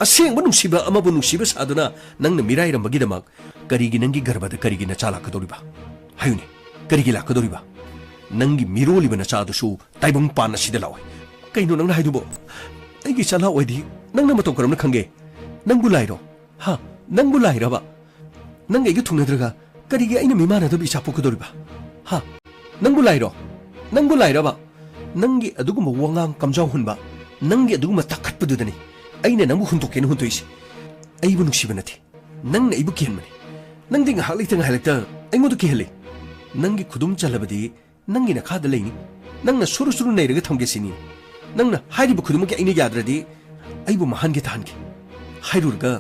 ꯑꯁꯦꯡꯕ ꯅꯨꯡꯁꯤꯕ ꯑꯃꯕꯨ ꯅꯨꯡꯁꯤꯕ ꯁꯥꯗꯨꯅ ꯅꯪꯅ ꯃꯤꯔꯥꯏꯔꯝꯕꯒꯤꯗꯃꯛ ꯀꯔꯤꯒꯤ ꯅꯪꯒꯤ ꯒꯔꯚꯗ ꯀꯔꯤꯒꯤ ꯅꯆꯥ ꯂꯥꯛꯀꯗꯧꯔꯤꯕ? ꯍꯥꯏꯌꯨꯅꯦ, ꯀꯔꯤꯒꯤ ꯂꯥꯛꯀꯗꯧꯔꯤꯕ? ꯅꯪꯒꯤ ꯃꯤꯔꯣꯜꯂꯤꯕ ꯅꯆꯥꯗꯨꯁꯨ ꯇꯥꯏꯕꯪ ꯄꯥꯟ ꯑꯁꯤꯗ ꯂꯥꯛꯑꯣꯏ꯫ ꯀꯩꯅꯣ ꯅꯪꯅ ꯍꯥꯏꯗꯨꯕꯣ? ꯑꯩꯒꯤ ꯏꯆꯥ ꯂꯥꯛꯑꯣꯏꯗꯤ ꯅꯪꯅ ꯃꯇꯧ ꯀꯔꯝꯅ ꯈꯪꯒꯦ? ꯅꯪꯕꯨ ꯂꯥꯏꯔꯣ? ꯍꯥ? ꯅꯪꯕꯨ ꯂꯥꯏꯔꯕ? ꯅꯪꯒ ꯑꯩꯒ ꯊꯨꯡꯅꯗ꯭ꯔꯒ ꯀꯔꯤꯒꯤ ꯑꯩꯅ ꯃꯤꯃꯥꯟꯅꯗꯕ ꯏꯆꯥ ꯄꯣꯛꯀꯗꯧꯔꯤꯕ? ꯍꯥ? ꯅꯪꯕꯨ ꯂꯥꯏꯔꯣ? ꯅꯪꯕꯨ ꯂꯥꯏꯔꯕ? ꯅꯪꯒꯤ ꯑꯗꯨꯒꯨꯝꯕ ꯋꯥꯉꯥꯡ ꯀꯝꯖꯥꯎ ꯍꯨꯟꯕ, ꯅꯪꯒꯤ ꯑꯗꯨꯒꯨꯝꯕ ꯇꯥꯈꯠꯄꯗꯨꯗꯅꯤ ꯑꯩꯅ ꯅꯪꯕꯨ ꯍꯨꯟꯗꯣꯛꯀꯦꯅ ꯍꯨꯟꯗꯣꯛꯏꯁꯦ꯫ ꯑꯩꯕꯨ ꯅꯨꯡꯁꯤꯕ ꯅꯠꯇꯦ, ꯅꯪꯅ ꯑꯩꯕꯨ ꯀꯤꯍꯟꯕꯅꯤ꯫ ꯅꯪꯗꯤ ꯉꯥꯏꯍꯥꯛ ꯂꯩꯇ ꯉꯥꯏꯍꯥꯛ ꯂꯩꯇ ꯑꯩꯉꯣꯟꯗ ꯀꯤꯍꯜꯂꯤ꯫ ꯅꯪꯒꯤ ꯈꯨꯗꯨꯝ ꯆꯜꯂꯕꯗꯤ ꯅꯪꯒꯤ ꯅꯈꯥꯗ ꯂꯩꯅꯤ꯫ ꯅꯪꯅ ꯁꯨꯔꯨ ꯁꯨꯔꯨ ꯅꯩꯔꯒ ꯊꯝꯒꯦ ꯁꯤꯅꯤ꯫ ꯅꯪꯅ ꯍꯥꯏꯔꯤꯕ ꯈꯨꯗꯤꯡꯃꯛꯀꯤ ꯑꯩꯅ ꯌꯥꯗ꯭ꯔꯗꯤ ꯑꯩꯕꯨ ꯃꯍꯥꯟꯒꯦ ꯇꯥꯍꯟꯒꯦ꯫ ꯍꯥꯏꯔꯨꯔꯒ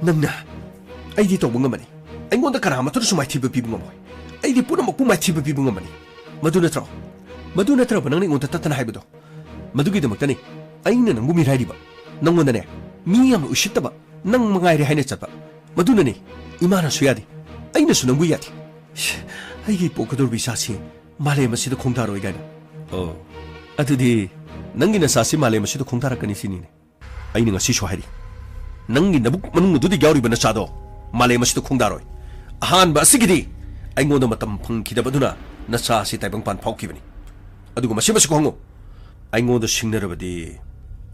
ꯅꯪꯅ ꯑꯩꯗꯤ ꯇꯧꯕ ꯉꯝꯃꯅꯤ꯫ ꯑꯩꯉꯣꯟꯗ ꯀꯅꯥꯃꯠꯇꯅꯁꯨ ꯃꯥꯏꯊꯤꯕ ꯄꯤꯕ ꯉꯝꯃꯣꯏ꯫ ꯑꯩꯗꯤ ꯄꯨꯝꯅꯃꯛꯄꯨ ꯃꯥꯏꯊꯤꯕ ꯄꯤꯕ ꯉꯝꯃꯅꯤ꯫ ꯃꯗꯨ ꯅꯠꯇ꯭ꯔꯣ? ꯃꯗꯨ ꯅꯠꯇ꯭ꯔꯕ ꯅꯪꯅ ꯑꯩꯉꯣꯟꯗ ꯇꯠꯇꯅ ꯍꯥꯏꯕꯗꯣ? ꯃꯗꯨꯒꯤꯗꯃꯛꯇꯅꯤ ꯑꯩꯅ ꯅꯪꯕꯨ ꯃꯤꯔꯥꯏꯔꯤꯕ꯫ ꯅꯪꯉꯣꯟꯗꯅꯦ ꯃꯤ ꯌꯥꯝꯅ ꯎꯁꯤꯠꯇꯕ ꯅꯪ ꯃꯉꯥꯏꯔꯦ ꯍꯥꯏꯅ ꯆꯠꯄ꯫ ꯃꯗꯨꯅꯅꯦ ꯏꯃꯥꯅꯁꯨ ꯌꯥꯗꯦ, ꯑꯩꯅꯁꯨ ꯅꯪꯕꯨ ꯌꯥꯗꯦ꯫ ꯑꯩꯒꯤ ꯄꯣꯛꯀꯗꯧꯔꯤꯕ ꯏꯆꯥꯁꯤ ꯃꯥꯂꯦꯝ ꯑꯁꯤꯗ ꯈꯣꯡꯗꯥꯔꯣꯏ ꯀꯥꯏꯅ꯫ ꯑꯣ, ꯑꯗꯨꯗꯤ ꯅꯪꯒꯤ ꯅꯆꯥꯁꯤ ꯃꯥꯂꯦꯝ ꯑꯁꯤꯗ ꯈꯣꯡꯗꯥꯔꯛꯀꯅꯤ ꯁꯤꯅꯤꯅꯦ꯫ ꯑꯩꯅ ꯉꯁꯤꯁꯨ ꯍꯥꯏꯔꯤ, ꯅꯪꯒꯤ ꯅꯕꯨꯛ ꯃꯅꯨꯡ ꯑꯗꯨꯗ ꯌꯥꯎꯔꯤꯕ ꯅꯆꯥꯗꯣ ꯃꯥꯂꯦꯝ ꯑꯁꯤꯗ ꯈꯣꯡꯗꯥꯔꯣꯏ꯫ ꯑꯍꯥꯟꯕ ꯑꯁꯤꯒꯤꯗꯤ ꯑꯩꯉꯣꯟꯗ ꯃꯇꯝ ꯐꯪꯈꯤꯗꯕꯗꯨꯅ ꯅꯆꯥ ꯑꯁꯤ ꯇꯥꯏꯕꯪꯄꯥꯟ ꯐꯥꯎꯈꯤꯕꯅꯤ꯫ ꯑꯗꯨꯒ ꯃꯁꯤꯃꯁꯨ ꯈꯪꯉꯨ, ꯑꯩꯉꯣꯟꯗ ꯁꯤꯡꯅꯔꯕꯗꯤ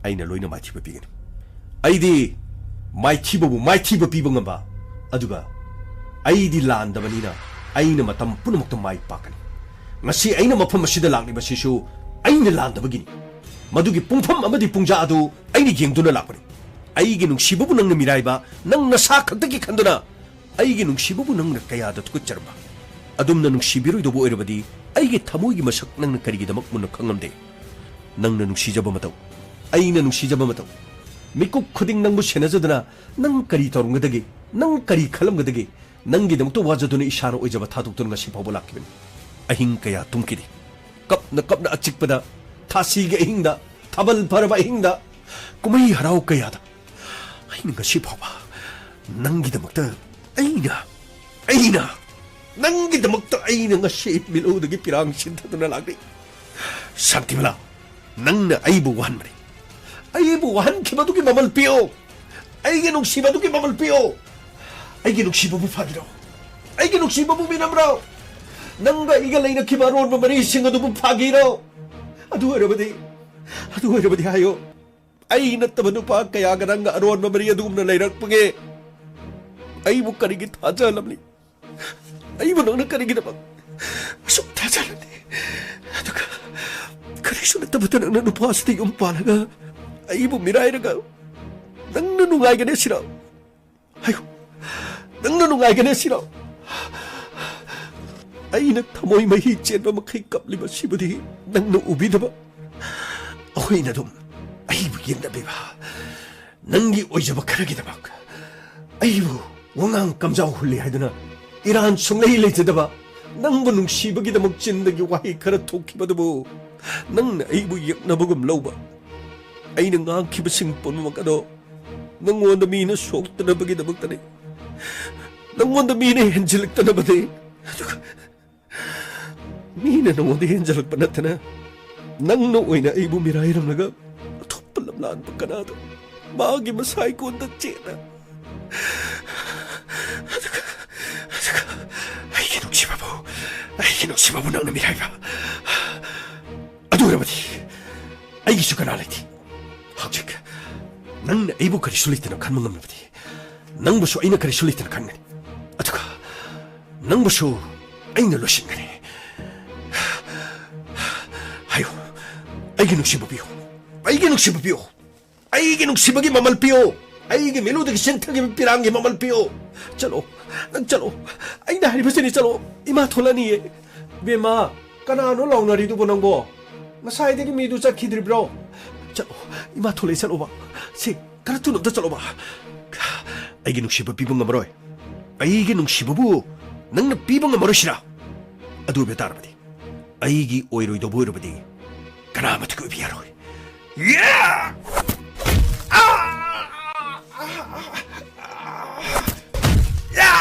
ꯑꯩꯅ ꯂꯣꯏꯅ ꯃꯥꯏꯊꯤꯕ ꯄꯤꯒꯅꯤ꯫ ꯑꯩꯗꯤ ꯃꯥꯏꯊꯤꯕꯕꯨ ꯃꯥꯏꯊꯤꯕ ꯄꯤꯕ ꯉꯝꯕ, ꯑꯗꯨꯒ ꯑꯩꯗꯤ ꯂꯥꯟꯗꯕꯅꯤꯅ ꯑꯩꯅ ꯃꯇꯝ ꯄꯨꯝꯅꯃꯛꯇ ꯃꯥꯏ ꯄꯥꯛꯀꯅꯤ꯫ ꯉꯁꯤ ꯑꯩꯅ ꯃꯐꯝ ꯑꯁꯤꯗ ꯂꯥꯛꯂꯤꯕꯁꯤꯁꯨ ꯑꯩꯅ ꯂꯥꯟꯗꯕꯒꯤꯅꯤ꯫ ꯃꯗꯨꯒꯤ ꯄꯨꯡꯐꯝ ꯑꯃꯗꯤ ꯄꯨꯡꯖꯥ ꯑꯗꯨ ꯑꯩꯅ ꯌꯦꯡꯗꯨꯅ ꯂꯥꯛꯄꯅꯤ꯫ ꯑꯩꯒꯤ ꯅꯨꯡꯁꯤꯕꯕꯨ ꯅꯪꯅ ꯃꯤꯔꯥꯏꯕ, ꯅꯪ ꯅꯁꯥ ꯈꯛꯇꯒꯤ ꯈꯟꯗꯨꯅ ꯑꯩꯒꯤ ꯅꯨꯡꯁꯤꯕꯕꯨ ꯅꯪꯅ ꯀꯌꯥꯗ ꯊꯨꯀꯠꯆꯔꯝꯕ? ꯑꯗꯨꯝꯅ ꯅꯨꯡꯁꯤꯕꯤꯔꯣꯏꯗꯧꯕ ꯑꯣꯏꯔꯕꯗꯤ ꯑꯩꯒꯤ ꯊꯃꯣꯏꯒꯤ ꯃꯁꯛ ꯅꯪꯅ ꯀꯔꯤꯒꯤꯗꯃꯛ ꯃꯨꯟꯅ ꯈꯪꯉꯝꯗꯦ? ꯅꯪꯅ ꯅꯨꯡꯁꯤꯖꯕ ꯃꯇꯧ, ꯑꯩꯅ ꯅꯨꯡꯁꯤꯖꯕ ꯃꯇꯧ, ꯃꯤꯀꯨꯞ ꯈꯨꯗꯤꯡ ꯅꯪꯕꯨ ꯁꯦꯟꯅꯖꯗꯨꯅ ꯅꯪ ꯀꯔꯤ ꯇꯧꯔꯝꯒꯗꯒꯦ? ꯅꯪ ꯀꯔꯤ ꯈꯜꯂꯝꯒꯗꯒꯦ? ꯅꯪꯒꯤꯗꯃꯛꯇ ꯋꯥꯖꯗꯨꯅ ꯏꯁꯥꯅ ꯑꯣꯏꯖꯕ ꯊꯥꯗꯣꯛꯇꯨꯅ ꯉꯁꯤ ꯐꯥꯎꯕ ꯂꯥꯛꯈꯤꯕꯅꯤ꯫ ꯑꯍꯤꯡ ꯀꯌꯥ ꯇꯨꯝꯈꯤꯗꯦ꯫ ꯀꯞꯅ ꯀꯞꯅ ꯑꯆꯤꯛꯄꯗ, ꯊꯥꯁꯤꯒꯤ ꯑꯍꯤꯡꯗ, ꯊꯥꯕꯜ ꯐꯔꯕ ꯑꯍꯤꯡꯗ, ꯀꯨꯝꯍꯩ ꯍꯔꯥꯎ ꯀꯌꯥꯗ ꯑꯩꯅ ꯉꯁꯤ ꯐꯥꯎꯕ ꯅꯪꯒꯤꯗꯃꯛꯇ, ꯑꯩꯅ, ꯑꯩꯅ, ꯅꯪꯒꯤꯗꯃꯛꯇ ꯑꯩꯅ ꯉꯁꯤ ꯃꯤꯠꯂꯨꯗꯒꯤ ꯄꯤꯔꯥꯡ ꯁꯤꯟꯊꯗꯨꯅ ꯂꯥꯛꯂꯤ꯫ ꯁꯥꯟꯇꯤꯃꯂꯥ, ꯅꯪꯅ ꯑꯩꯕꯨ ꯋꯥꯍꯟꯕꯅꯤ꯫ ꯑꯩꯕꯨ ꯋꯥꯍꯟꯈꯤꯕꯗꯨꯒꯤ ꯃꯃꯜ ꯄꯤꯌꯣ꯫ ꯑꯩꯒꯤ ꯅꯨꯡꯁꯤꯕꯗꯨꯒꯤ ꯃꯃꯜ ꯄꯤꯌꯣ꯫ ꯑꯩꯒꯤ ꯅꯨꯡꯁꯤꯕꯕꯨ ꯐꯥꯒꯤꯔꯣ? ꯑꯩꯒꯤ ꯅꯨꯡꯁꯤꯕꯕꯨ ꯃꯤꯅꯝꯔꯣ? ꯅꯪꯒ ꯑꯩꯒ ꯂꯩꯅꯈꯤꯕ ꯑꯔꯣꯟꯕ ꯃꯔꯤꯁꯤꯡ ꯑꯗꯨꯕꯨ ꯐꯥꯒꯤꯔꯣ? ꯑꯗꯨ ꯑꯣꯏꯔꯕꯗꯤ, ꯑꯗꯨ ꯑꯣꯏꯔꯕꯗꯤ ꯍꯥꯏꯌꯣ꯫ ꯑꯩ ꯅꯠꯇꯕ ꯅꯨꯄꯥ ꯀꯌꯥꯒ ꯅꯪꯒ ꯑꯔꯣꯟꯕ ꯃꯔꯤ ꯑꯗꯨꯒꯨꯝꯅ ꯂꯩꯔꯛꯄꯒꯦ? ꯑꯩꯕꯨ ꯀꯔꯤꯒꯤ ꯊꯥꯖꯍꯜꯂꯝꯂꯤ? ꯑꯩꯕꯨ ꯅꯪꯅ ꯀꯔꯤꯒꯤꯗꯃꯛ ꯑꯁꯨꯛ ꯊꯥꯖꯍꯜꯂꯝꯂꯤ? ꯑꯗꯨꯒ ꯀꯔꯤꯁꯨ ꯅꯠꯇꯕꯗ ꯅꯪꯅ ꯅꯨꯄꯥꯁꯤꯗ ꯌꯨꯝ ꯄꯥꯜꯂꯒ ꯑꯩꯕꯨ ꯃꯤꯔꯥꯏꯔꯒ ꯅꯪꯅ ꯅꯨꯡꯉꯥꯏꯒꯅꯤ ꯁꯤꯔꯣ? ꯍꯥꯏꯌꯨ, ꯅꯪꯅ ꯅꯨꯡꯉꯥꯏꯒꯅꯤ ꯁꯤꯔꯣ? ꯑꯩꯅ ꯊꯃꯣꯏ ꯃꯍꯤ ꯆꯦꯟꯕ ꯃꯈꯩ ꯀꯞꯂꯤꯕ ꯁꯤꯕꯨꯗꯤ ꯅꯪꯅ ꯎꯕꯤꯗꯕ, ꯑꯩꯈꯣꯏꯅ ꯑꯗꯨꯝ ꯑꯩꯕꯨ ꯌꯦꯡꯅꯕꯤꯕ, ꯅꯪꯒꯤ ꯑꯣꯏꯖꯕ ꯈꯔꯒꯤꯗꯃꯛ ꯑꯩꯕꯨ ꯋꯥꯉꯥꯡ ꯀꯝꯖꯥꯎ ꯍꯨꯜꯂꯤ ꯍꯥꯏꯗꯨꯅ ꯏꯔꯥꯟ ꯁꯨꯡꯂꯩ ꯂꯩꯖꯗꯕ, ꯅꯪꯕꯨ ꯅꯨꯡꯁꯤꯕꯒꯤꯗꯃꯛ ꯆꯤꯟꯗꯒꯤ ꯋꯥꯍꯩ ꯈꯔ ꯊꯣꯛꯈꯤꯕꯗꯨꯕꯨ ꯅꯪꯅ ꯑꯩꯕꯨ ꯌꯦꯛꯅꯕꯒꯨꯝ ꯂꯧꯕ꯫ ꯑꯩꯅ ꯉꯥꯡꯈꯤꯕꯁꯤꯡ ꯄꯨꯝꯅꯃꯛ ꯑꯗꯣ ꯅꯪꯉꯣꯟꯗ ꯃꯤꯅ ꯁꯣꯛꯇꯅꯕꯒꯤꯗꯃꯛꯇꯅꯤ, ꯅꯪꯉꯣꯟꯗ ꯃꯤꯅ ꯍꯦꯟꯖꯤꯜꯂꯛꯇꯅꯕꯅꯤ꯫ ꯑꯗꯨꯒ ꯃꯤꯅ ꯅꯉꯣꯟꯗ ꯍꯦꯟꯖꯜꯂꯛꯄ ꯅꯠꯇꯅ, ꯅꯪꯅ ꯑꯣꯏꯅ ꯑꯩꯕꯨ ꯃꯤꯔꯥꯏꯔꯝꯂꯒ ꯑꯇꯣꯞꯄ ꯂꯝꯂꯥꯟꯕ ꯀꯅꯥꯗꯣ ꯃꯥꯒꯤ ꯃꯁꯥ ꯑꯩꯉꯣꯟꯗ ꯆꯦꯠꯅ꯫ ꯑꯗꯨꯒ, ꯑꯗꯨꯒ ꯑꯩꯒꯤ ꯅꯨꯡꯁꯤꯕꯕꯨ, ꯑꯩꯒꯤ ꯅꯨꯡꯁꯤꯕꯕꯨ ꯅꯪꯅ ꯃꯤꯔꯥꯏꯕ꯫ ꯑꯗꯨ ꯑꯣꯏꯔꯕꯗꯤ ꯑꯩꯒꯤꯁꯨ ꯀꯅꯥ ꯂꯩꯇꯦ꯫ ꯍꯧꯖꯤꯛ ꯅꯪꯅ ꯑꯩꯕꯨ ꯀꯔꯤꯁꯨ ꯂꯩꯇꯅ ꯈꯟꯕ ꯉꯝꯂꯕꯗꯤ, ꯅꯪꯕꯨꯁꯨ ꯑꯩꯅ ꯀꯔꯤꯁꯨ ꯂꯩꯇꯅ ꯈꯟꯒꯅꯤ꯫ ꯑꯗꯨꯒ ꯅꯪꯕꯨꯁꯨ ꯑꯩꯅ ꯂꯣꯏꯁꯤꯟꯒꯅꯤ꯫ ꯍꯥꯏꯌꯨ, ꯑꯩꯒꯤ ꯅꯨꯡꯁꯤꯕ ꯄꯤꯌꯨ, ꯑꯩꯒꯤ ꯅꯨꯡꯁꯤꯕ ꯄꯤꯌꯨ, ꯑꯩꯒꯤ ꯅꯨꯡꯁꯤꯕꯒꯤ ꯃꯃꯜ ꯄꯤꯌꯨ, ꯑꯩꯒꯤ ꯃꯤꯠꯂꯨꯗꯒꯤ ꯆꯦꯟꯊꯈꯤꯕ ꯄꯤꯔꯥꯡꯒꯤ ꯃꯃꯜ ꯄꯤꯌꯨ꯫ ꯆꯠꯂꯣ, ꯅꯪ ꯆꯠꯂꯣ, ꯑꯩꯅ ꯍꯥꯏꯔꯤꯕꯁꯤꯅꯤ, ꯆꯠꯂꯣ꯫ ꯏꯃꯥ ꯊꯣꯛꯂꯛꯑꯅꯤꯌꯦ꯫ ꯏꯕꯦꯝꯃ, ꯀꯅꯥꯅꯣ ꯂꯥꯎꯅꯔꯤꯗꯨꯕꯣ ꯅꯪꯕꯣ? ꯉꯁꯥꯏꯗꯒꯤ ꯃꯤꯗꯨ ꯆꯠꯈꯤꯗ꯭ꯔꯤꯕ꯭ꯔꯣ? ꯆꯠꯂꯣ, ꯏꯃꯥ ꯊꯣꯛꯂꯛꯑꯦ, ꯆꯠꯂꯣꯕ꯫ ꯁꯤ, ꯈꯔ ꯊꯨꯅ ꯑꯝꯇ ꯆꯠꯂꯣꯕ꯫ ꯑꯩꯒꯤ ꯅꯨꯡꯁꯤꯕ ꯄꯤꯕ ꯉꯝꯃꯔꯣꯏ꯫ ꯑꯩꯒꯤ ꯅꯨꯡꯁꯤꯕꯕꯨ ꯅꯪꯅ ꯄꯤꯕ ꯉꯝꯃꯔꯣꯏ ꯁꯤꯔꯥ? ꯑꯗꯨ ꯑꯣꯏꯕ ꯇꯥꯔꯕꯗꯤ, ꯑꯩꯒꯤ ꯑꯣꯏꯔꯣꯏꯗꯧꯕ ꯑꯣꯏꯔꯕꯗꯤ, ꯀꯅꯥ ꯑꯃꯠꯇꯒꯤ ꯑꯣꯏꯕ ꯌꯥꯔꯣꯏ꯫ ꯌꯥ! ꯑꯥ! ꯌꯥ!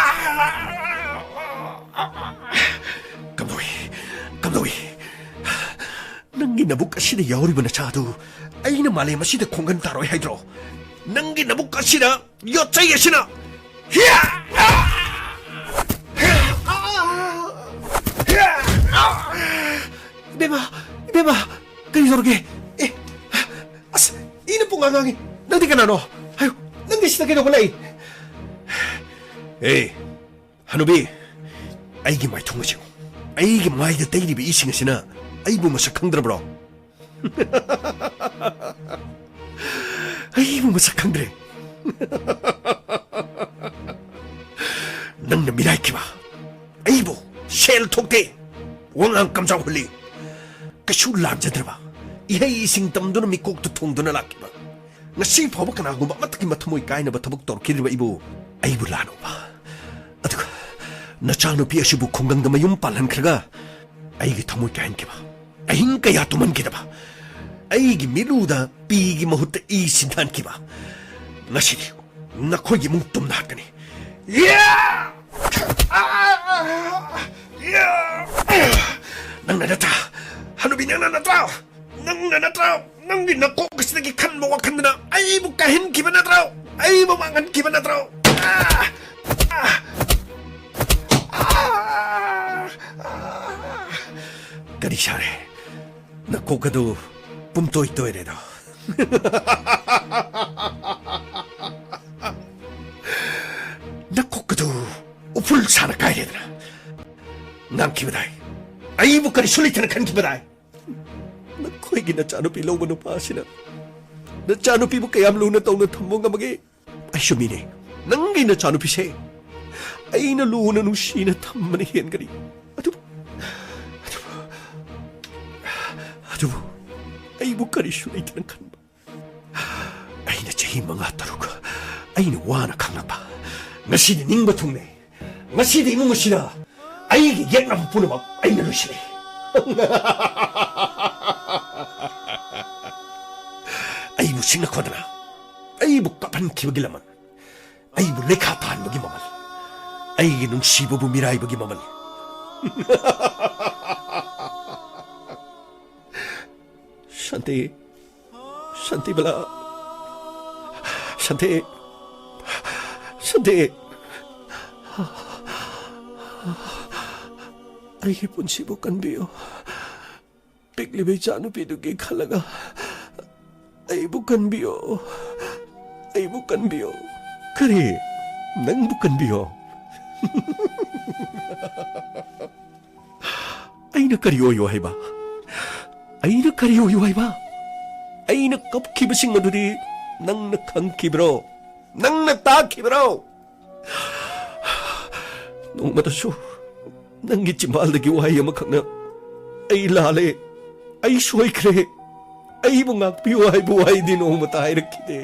ꯀꯝꯗꯧꯏ? ꯀꯝꯗꯧꯏ? ꯅꯪꯒꯤ ꯅꯕꯨꯛ ꯑꯁꯤꯗ ꯌꯥꯎꯔꯤꯕ ꯅꯆꯥꯗꯨ ꯑꯩꯅ ꯃꯥꯂꯦꯝ ꯑꯁꯤꯗ ꯈꯣꯡꯒꯟ ꯇꯥꯔꯣꯏ ꯍꯥꯏꯗ꯭ꯔꯣ? ꯅꯪꯒꯤ ꯅꯕꯨꯛ ꯑꯁꯤꯗ ꯌꯣꯠꯆꯩ ꯑꯁꯤꯅ! ꯍꯤꯌꯥ! ꯏꯕꯦꯝꯃ, ꯏꯕꯦꯝꯃ, ꯀꯔꯤ ꯇꯧꯔꯒꯦ? ꯑꯦ, ꯑꯁ, ꯏꯅ ꯄꯨꯡꯉꯥꯡ ꯉꯥꯡꯉꯤ꯫ ꯅꯪꯗꯤ ꯀꯅꯥꯅꯣ? ꯍꯥꯏꯌꯨ, ꯅꯪꯗꯤ ꯁꯤꯗ ꯀꯩꯗꯧꯕ ꯂꯥꯛꯏ? ꯑꯦ, ꯍꯅꯨꯕꯤ, ꯑꯩꯒꯤ ꯃꯥꯏꯊꯣꯡ ꯑꯁꯤ ꯌꯦꯡꯉꯨ꯫ ꯑꯩꯒꯤ ꯃꯥꯏꯗ ꯇꯩꯔꯤꯕ ꯏꯁꯤꯡ ꯑꯁꯤꯅ ꯑꯩꯕꯨ ꯃꯁꯛ ꯈꯪꯗ꯭ꯔꯕ꯭ꯔꯣ? ꯑꯩꯕꯨ ꯃꯁꯛ ꯈꯪꯗ꯭ꯔꯦ꯫ ꯅꯪꯅ ꯃꯤꯔꯥꯏꯈꯤꯕ, ꯑꯩꯕꯨ ꯁꯦꯜ ꯊꯣꯛꯇꯦ, ꯋꯥꯉꯥꯡ ꯀꯝꯖꯥꯎ ꯍꯨꯜꯂꯤ꯫ ꯀꯩꯁꯨ ꯂꯥꯟꯖꯗ꯭ꯔꯕ, ꯏꯍꯩ ꯏꯁꯤꯡ ꯇꯝꯗꯨꯅ ꯃꯤꯀꯣꯛꯇ ꯊꯣꯡꯗꯨꯅ ꯂꯥꯛꯈꯤꯕ, ꯉꯁꯤ ꯐꯥꯎꯕ ꯀꯅꯥꯒꯨꯝꯕ ꯑꯃꯠꯇꯒꯤ ꯃꯊꯃꯣꯏ ꯀꯥꯏꯅꯕ ꯊꯕꯛ ꯇꯧꯔꯛꯈꯤꯗ꯭ꯔꯤꯕ ꯑꯩꯕꯨ, ꯑꯩꯕꯨ ꯂꯥꯟ ꯎꯕ꯫ ꯑꯗꯨꯒ ꯅꯆꯥꯅꯨꯄꯤ ꯑꯁꯤꯕꯨ ꯈꯨꯡꯒꯪꯗ ꯃꯌꯨꯝ ꯄꯥꯜꯍꯟꯈ꯭ꯔꯒ ꯑꯩꯒꯤ ꯊꯃꯣꯏ ꯀꯥꯏꯍꯟꯈꯤꯕ, ꯑꯍꯤꯡ ꯀꯌꯥ ꯇꯨꯝꯍꯟꯈꯤꯗꯕ, ꯑꯩꯒꯤ ꯃꯤꯠꯂꯨꯗ ꯄꯤꯒꯤ ꯃꯍꯨꯠꯇ ꯏ ꯁꯤꯟꯊꯍꯟꯈꯤꯕ꯫ ꯉꯁꯤꯗꯤ ꯅꯈꯣꯏꯒꯤ ꯏꯃꯨꯡ ꯇꯨꯝꯅ ꯍꯥꯠꯀꯅꯤ꯫ ꯌꯥ! ꯌꯥ! ꯅꯪꯅ ꯅꯠꯇ꯭ꯔꯥ? ꯍꯅꯨꯕꯤ, ꯅꯪꯅ ꯅꯠꯇ꯭ꯔꯥ? ꯅꯪꯅ ꯅꯠꯇ꯭ꯔꯥ? ꯅꯪꯒꯤ ꯅꯀꯣꯛ ꯑꯁꯤꯗꯒꯤ ꯈꯟꯕ ꯋꯥꯈꯜꯗꯨꯅ ꯑꯩꯕꯨ ꯀꯥꯏꯍꯟꯈꯤꯕ ꯅꯠꯇ꯭ꯔꯣ? ꯑꯩꯕꯨ ꯃꯥꯡꯍꯟꯈꯤꯕ ꯅꯠꯇ꯭ꯔꯣ? ꯑꯥ! ꯑꯥ! ꯑꯥ! ꯑꯥ! ꯀꯔꯤ ꯁꯥꯔꯦ? ꯅꯀꯣꯛ ꯑꯗꯨ ꯄꯨꯝꯇꯣꯏ ꯇꯣꯏꯔꯦꯗꯣ꯫ ꯅꯀꯣꯛ ꯑꯗꯨ ꯎꯐꯨꯜ ꯁꯥꯅ ꯀꯥꯏꯔꯦꯗꯅ꯫ ꯉꯥꯡꯈꯤꯕꯗꯥꯏ꯫ ꯑꯩꯕꯨ ꯀꯔꯤꯁꯨ ꯂꯩꯇꯅ ꯈꯟꯈꯤꯕꯗꯥꯏ꯫ ꯅꯈꯣꯏꯒꯤ ꯅꯆꯥꯅꯨꯄꯤ ꯂꯧꯕ ꯅꯨꯄꯥ ꯑꯁꯤꯅ ꯅꯆꯥꯅꯨꯄꯤꯕꯨ ꯀꯌꯥꯝ ꯂꯨꯅ ꯇꯧꯅ ꯊꯝꯕ ꯉꯝꯃꯒꯦ? ꯑꯩꯁꯨ ꯃꯤꯅꯦ꯫ ꯅꯪꯒꯤ ꯅꯆꯥꯅꯨꯄꯤꯁꯦ ꯑꯩꯅ ꯂꯨꯅ ꯅꯨꯡꯁꯤꯅ ꯊꯝꯕꯅ ꯍꯦꯟꯒꯅꯤ꯫ ꯑꯗꯨꯕꯨ, ꯑꯗꯨꯕꯨ, ꯑꯗꯨꯕꯨ ꯑꯩꯕꯨ ꯀꯔꯤꯁꯨ ꯂꯩꯇꯅ ꯈꯟꯕ꯫ ꯑꯩꯅ ꯆꯍꯤ ꯃꯉꯥ ꯇꯔꯨꯛ ꯑꯩꯅ ꯋꯥꯅ ꯈꯪꯂꯛꯄ, ꯉꯁꯤꯗꯤ ꯅꯤꯡꯕ ꯊꯨꯡꯂꯦ꯫ ꯉꯁꯤꯗꯤ ꯏꯃꯨꯡ ꯑꯁꯤꯗ ꯑꯩꯒꯤ ꯌꯦꯛꯅꯕ ꯄꯨꯝꯅꯃꯛ ꯑꯩꯅ ꯂꯣꯏꯁꯤꯜꯂꯦ꯫ ꯑꯩꯕꯨ ꯁꯤꯡꯅ ꯈꯣꯗꯅ, ꯑꯩꯕꯨ ꯀꯞꯍꯟꯈꯤꯕꯒꯤ ꯂꯃꯟ, ꯑꯩꯕꯨ ꯂꯩꯈꯥ ꯇꯥꯍꯟꯕꯒꯤ ꯃꯃꯜ, ꯑꯩꯒꯤ ꯅꯨꯡꯁꯤꯕꯕꯨ ꯃꯤꯔꯥꯏꯕꯒꯤ ꯃꯃꯜ꯫ ꯁꯥꯟꯇꯤ, ꯁꯥꯟꯇꯤꯕꯂꯥ, ꯁꯥꯟꯇꯤ, ꯁꯥꯟꯇꯤ꯫ ꯑꯩꯒꯤ ꯄꯨꯟꯁꯤꯕꯨ ꯀꯟꯕꯤꯌꯨ꯫ ꯄꯤꯛꯂꯤꯕ ꯏꯆꯥꯅꯨꯄꯤꯗꯨꯒꯤ ꯈꯜꯂꯒ ꯑꯩꯕꯨ ꯀꯟꯕꯤꯌꯣ, ꯑꯩꯕꯨ ꯀꯟꯕꯤꯌꯣ꯫ ꯀꯔꯤ? ꯅꯪꯕꯨ ꯀꯟꯕꯤꯌꯣ? ꯑꯩꯅ ꯀꯔꯤ ꯑꯣꯏꯌꯣ ꯍꯥꯏꯕ? ꯑꯩꯅ ꯀꯔꯤ ꯑꯣꯏꯌꯣ ꯍꯥꯏꯕ? ꯑꯩꯅ ꯀꯞꯈꯤꯕꯁꯤꯡ ꯑꯗꯨꯗꯤ ꯅꯪꯅ ꯈꯪꯈꯤꯕ꯭ꯔꯣ? ꯅꯪꯅ ꯇꯥꯈꯤꯕ꯭ꯔꯣ? ꯅꯣꯡꯃꯇꯁꯨ ꯅꯪꯒꯤ ꯆꯤꯝꯕꯥꯜꯗꯒꯤ ꯋꯥꯍꯩ ꯑꯃꯈꯛꯅ "ꯑꯩ ꯂꯥꯜꯂꯦ, ꯑꯩ ꯁꯣꯏꯈ꯭ꯔꯦ, ꯑꯩꯕꯨ ꯉꯥꯛꯄꯤꯌꯨ" ꯍꯥꯏꯕ ꯋꯥꯍꯩꯗꯤ ꯅꯣꯡꯃꯇ ꯍꯥꯏꯔꯛꯈꯤꯗꯦ꯫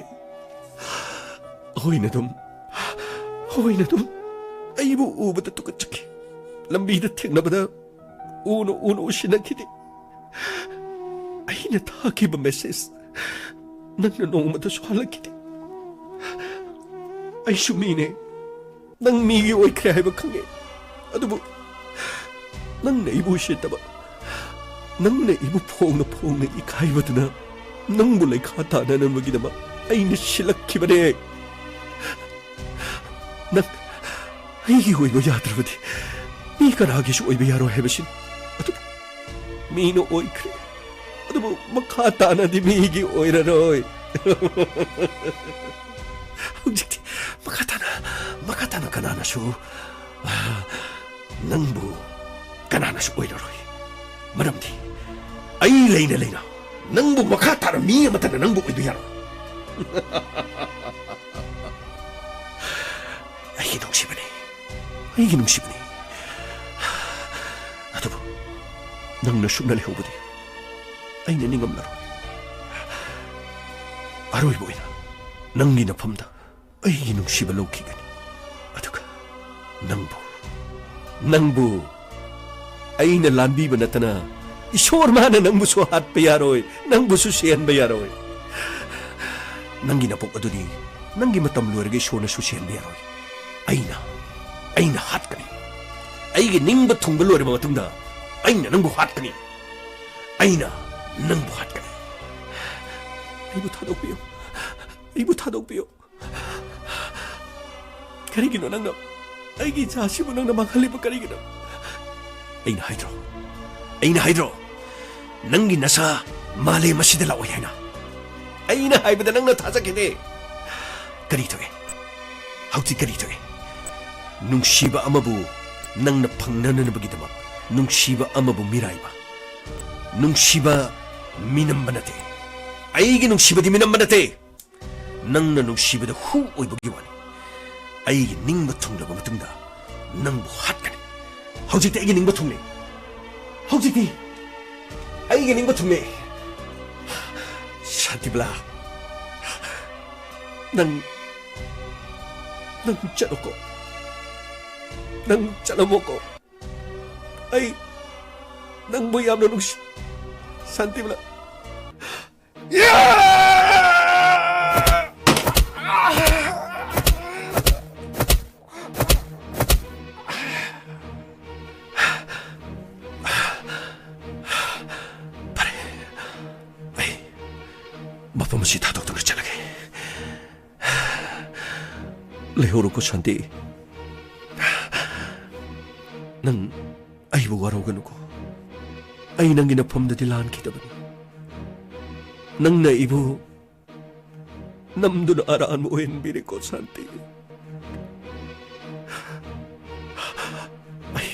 ꯑꯩꯈꯣꯏꯅ ꯑꯗꯨꯝ, ꯑꯩꯈꯣꯏꯅ ꯑꯗꯨꯝ ꯑꯩꯕꯨ ꯎꯕꯗ ꯇꯨꯀꯠꯆꯈꯤ꯫ ꯂꯝꯕꯤꯗ ꯊꯦꯡꯅꯕꯗ ꯎꯅ ꯎꯅ ꯎꯁꯤꯟꯅꯈꯤꯗꯦ꯫ ꯑꯩꯅ ꯊꯥꯈꯤꯕ ꯃꯦꯁꯦꯖ ꯅꯪꯅ ꯅꯣꯡꯃꯇꯁꯨ ꯍꯜꯂꯛꯈꯤꯗꯦ꯫ ꯑꯩꯁꯨ ꯃꯤꯅꯦ, ꯅꯪ ꯃꯤꯒꯤ ꯑꯣꯏꯈ꯭ꯔꯦ ꯍꯥꯏꯕ ꯈꯪꯉꯦ꯫ ꯑꯗꯨꯕꯨ ꯅꯪꯅ ꯑꯩꯕꯨ ꯎꯁꯤꯠꯇꯕ, ꯅꯪꯅ ꯑꯩꯕꯨ ꯐꯣꯡꯅ ꯐꯣꯡꯅ ꯏꯀꯥꯏꯕꯗꯨꯅ ꯅꯪꯕꯨ ꯂꯩꯈꯥ ꯇꯥꯅꯅꯕꯒꯤꯗꯃꯛ ꯑꯩꯅ ꯁꯤꯜꯂꯛꯈꯤꯕꯅꯦ꯫ ꯅꯪ ꯑꯩꯒꯤ ꯑꯣꯏꯕ ꯌꯥꯗ꯭ꯔꯕꯗꯤ ꯃꯤ ꯀꯅꯥꯒꯤꯁꯨ ꯑꯣꯏꯕ ꯌꯥꯔꯣꯏ ꯍꯥꯏꯕꯁꯤꯅꯤ꯫ ꯑꯗꯨꯕꯨ ꯃꯤꯅ ꯑꯣꯏꯈ꯭ꯔꯦ꯫ ꯑꯗꯨꯕꯨ ꯃꯈꯥ ꯇꯥꯅꯗꯤ ꯃꯤꯒꯤ ꯑꯣꯏꯔꯔꯣꯏ꯫ ꯍꯧꯖꯤꯛꯇꯤ ꯃꯈꯥ ꯇꯥꯅ, ꯃꯈꯥ ꯇꯥꯅ ꯀꯅꯥꯅꯁꯨ, ꯑ, ꯅꯪꯕꯨ ꯀꯅꯥꯅꯁꯨ ꯑꯣꯏꯔꯔꯣꯏ꯫ ꯃꯔꯝꯗꯤ ꯑꯩ ꯂꯩꯅ ꯂꯩꯅ ꯅꯪꯕꯨ ꯃꯈꯥ ꯇꯥꯅ ꯃꯤ ꯑꯃꯠꯇꯅ ꯅꯪꯕꯨ ꯑꯣꯏꯕ ꯌꯥꯔꯣꯏ꯫ ꯑꯩꯒꯤ ꯅꯨꯡꯁꯤꯕꯅꯤ, ꯑꯩꯒꯤ ꯅꯨꯡꯁꯤꯕꯅꯤ꯫ ꯑꯗꯨꯕꯨ ꯅꯪꯅ ꯁꯨꯞꯅ ꯂꯩꯍꯧꯕꯗꯤ ꯑꯩꯅ ꯅꯤꯡꯉꯝꯂꯔꯣꯏ꯫ ꯑꯔꯣꯏꯕ ꯑꯣꯏꯅ ꯅꯪꯒꯤ ꯅꯐꯝꯗ ꯑꯩꯒꯤ ꯅꯨꯡꯁꯤꯕ ꯂꯧꯈꯤꯒꯅꯤ꯫ ꯑꯗꯨꯒ ꯅꯪꯕꯨ, ꯅꯪꯕꯨ ꯑꯩꯅ ꯂꯥꯟꯕꯤꯕ ꯅꯠꯇꯅ ꯏꯁꯣꯔ ꯃꯥꯅ ꯅꯪꯕꯨꯁꯨ ꯍꯥꯠꯄ ꯌꯥꯔꯣꯏ, ꯅꯪꯕꯨꯁꯨ ꯁꯤꯍꯟꯕ ꯌꯥꯔꯣꯏ꯫ ꯅꯪꯒꯤ ꯅꯄꯣꯛ ꯑꯗꯨꯗꯤ ꯅꯪꯒꯤ ꯃꯇꯝ ꯂꯣꯏꯔꯒ ꯏꯁꯣꯔꯅꯁꯨ ꯁꯤꯍꯟꯕ ꯌꯥꯔꯣꯏ꯫ ꯑꯩꯅ, ꯑꯩꯅ ꯍꯥꯠꯀꯅꯤ꯫ ꯑꯩꯒꯤ ꯅꯤꯡꯕ ꯊꯨꯡꯕ ꯂꯣꯏꯔꯕ ꯃꯇꯨꯡꯗ ꯑꯩꯅ ꯅꯪꯕꯨ ꯍꯥꯠꯀꯅꯤ꯫ ꯑꯩꯅ ꯅꯪꯕꯨ ꯍꯥꯠꯀꯅꯤ꯫ ꯑꯩꯕꯨ ꯊꯥꯗꯣꯛꯄꯤꯌꯨ꯫ ꯑꯩꯕꯨ ꯊꯥꯗꯣꯛꯄꯤꯌꯨ꯫ ꯀꯔꯤꯒꯤꯅꯣ ꯅꯪꯅ ꯑꯩꯒꯤ ꯏꯆꯥꯁꯤꯕꯨ ꯅꯪꯅ ꯃꯥꯡꯍꯜꯂꯤꯕ ꯀꯔꯤꯒꯤꯅꯣ? ꯑꯩꯅ ꯍꯥꯏꯗ꯭ꯔꯣ? ꯑꯩꯅ ꯍꯥꯏꯗ꯭ꯔꯣ? ꯅꯪꯒꯤ ꯅꯁꯥ ꯃꯥꯂꯦꯝ ꯑꯁꯤꯗ ꯂꯥꯛꯑꯣꯏ ꯍꯥꯏꯅ꯫ ꯑꯩꯅ ꯍꯥꯏꯕꯗ ꯅꯪꯅ ꯊꯥꯖꯈꯤꯗꯦ꯫ ꯀꯔꯤ ꯊꯣꯛꯑꯦ? ꯍꯧꯖꯤꯛ ꯀꯔꯤ ꯊꯣꯛꯑꯦ? ꯅꯨꯡꯁꯤꯕ ꯑꯃꯕꯨ ꯅꯪꯅ ꯐꯪꯅꯅꯕꯒꯤꯗꯃꯛ ꯅꯨꯡꯁꯤꯕ ꯑꯃꯕꯨ ꯃꯤꯔꯥꯏꯕ, ꯅꯨꯡꯁꯤꯕ ꯃꯤꯅꯝꯕ ꯅꯠꯇꯦ꯫ ꯑꯩꯒꯤ ꯅꯨꯡꯁꯤꯕꯗꯤ ꯃꯤꯅꯝꯕ ꯅꯠꯇꯦ꯫ ꯅꯪꯅ ꯅꯨꯡꯁꯤꯕꯗ ꯍꯨ ꯑꯣꯏꯕꯒꯤ ꯋꯥꯅꯤ꯫ ꯑꯩꯒꯤ ꯅꯤꯡꯕ ꯊꯨꯡꯂꯕ ꯃꯇꯨꯡꯗ ꯅꯪꯕꯨ ꯍꯥꯠꯀꯅꯤ꯫ ꯍꯧꯖꯤꯛꯇꯤ ꯑꯩꯒꯤ ꯅꯤꯡꯕ ꯊꯨꯡꯂꯦ꯫ ꯍꯧꯖꯤꯛꯇꯤ ꯑꯩꯒꯤ ꯅꯤꯡꯕ ꯊꯨꯡꯂꯦ꯫ ꯁꯥꯟꯇꯤꯕꯂꯥ, ꯅꯪ, ꯅꯪ ꯆꯠꯂꯣꯀꯣ꯫ ꯅꯪ ꯆꯠꯂꯝꯃꯣꯀꯣ꯫ ꯑꯩ ꯅꯪꯕꯨ ꯌꯥꯝꯅ ꯅꯨꯡꯁꯤ, ꯁꯥꯟꯇꯤꯕꯂꯥ꯫ ꯐꯔꯦ, ꯑꯩ ꯃꯐꯝ ꯑꯁꯤ ꯊꯥꯗꯣꯛꯇꯨꯅ ꯆꯠꯂꯒꯦ꯫ ꯂꯩꯍꯧꯔꯣꯀꯣ ꯁꯥꯟꯇꯤ꯫ ꯅꯪ ꯑꯩꯕꯨ ꯋꯥꯔꯧꯒꯅꯨꯀꯣ꯫ ꯑꯩ ꯅꯪꯒꯤ ꯅꯐꯝꯗꯗꯤ ꯂꯥꯟꯈꯤꯗꯕꯅꯤ꯫ ꯅꯪꯅ ꯑꯩꯕꯨ ꯅꯝꯗꯨꯅ ꯑꯔꯥꯟꯕ ꯑꯣꯏꯍꯟꯕꯤꯔꯦꯀꯣ ꯁꯥꯟꯇꯤ꯫ ꯑꯩ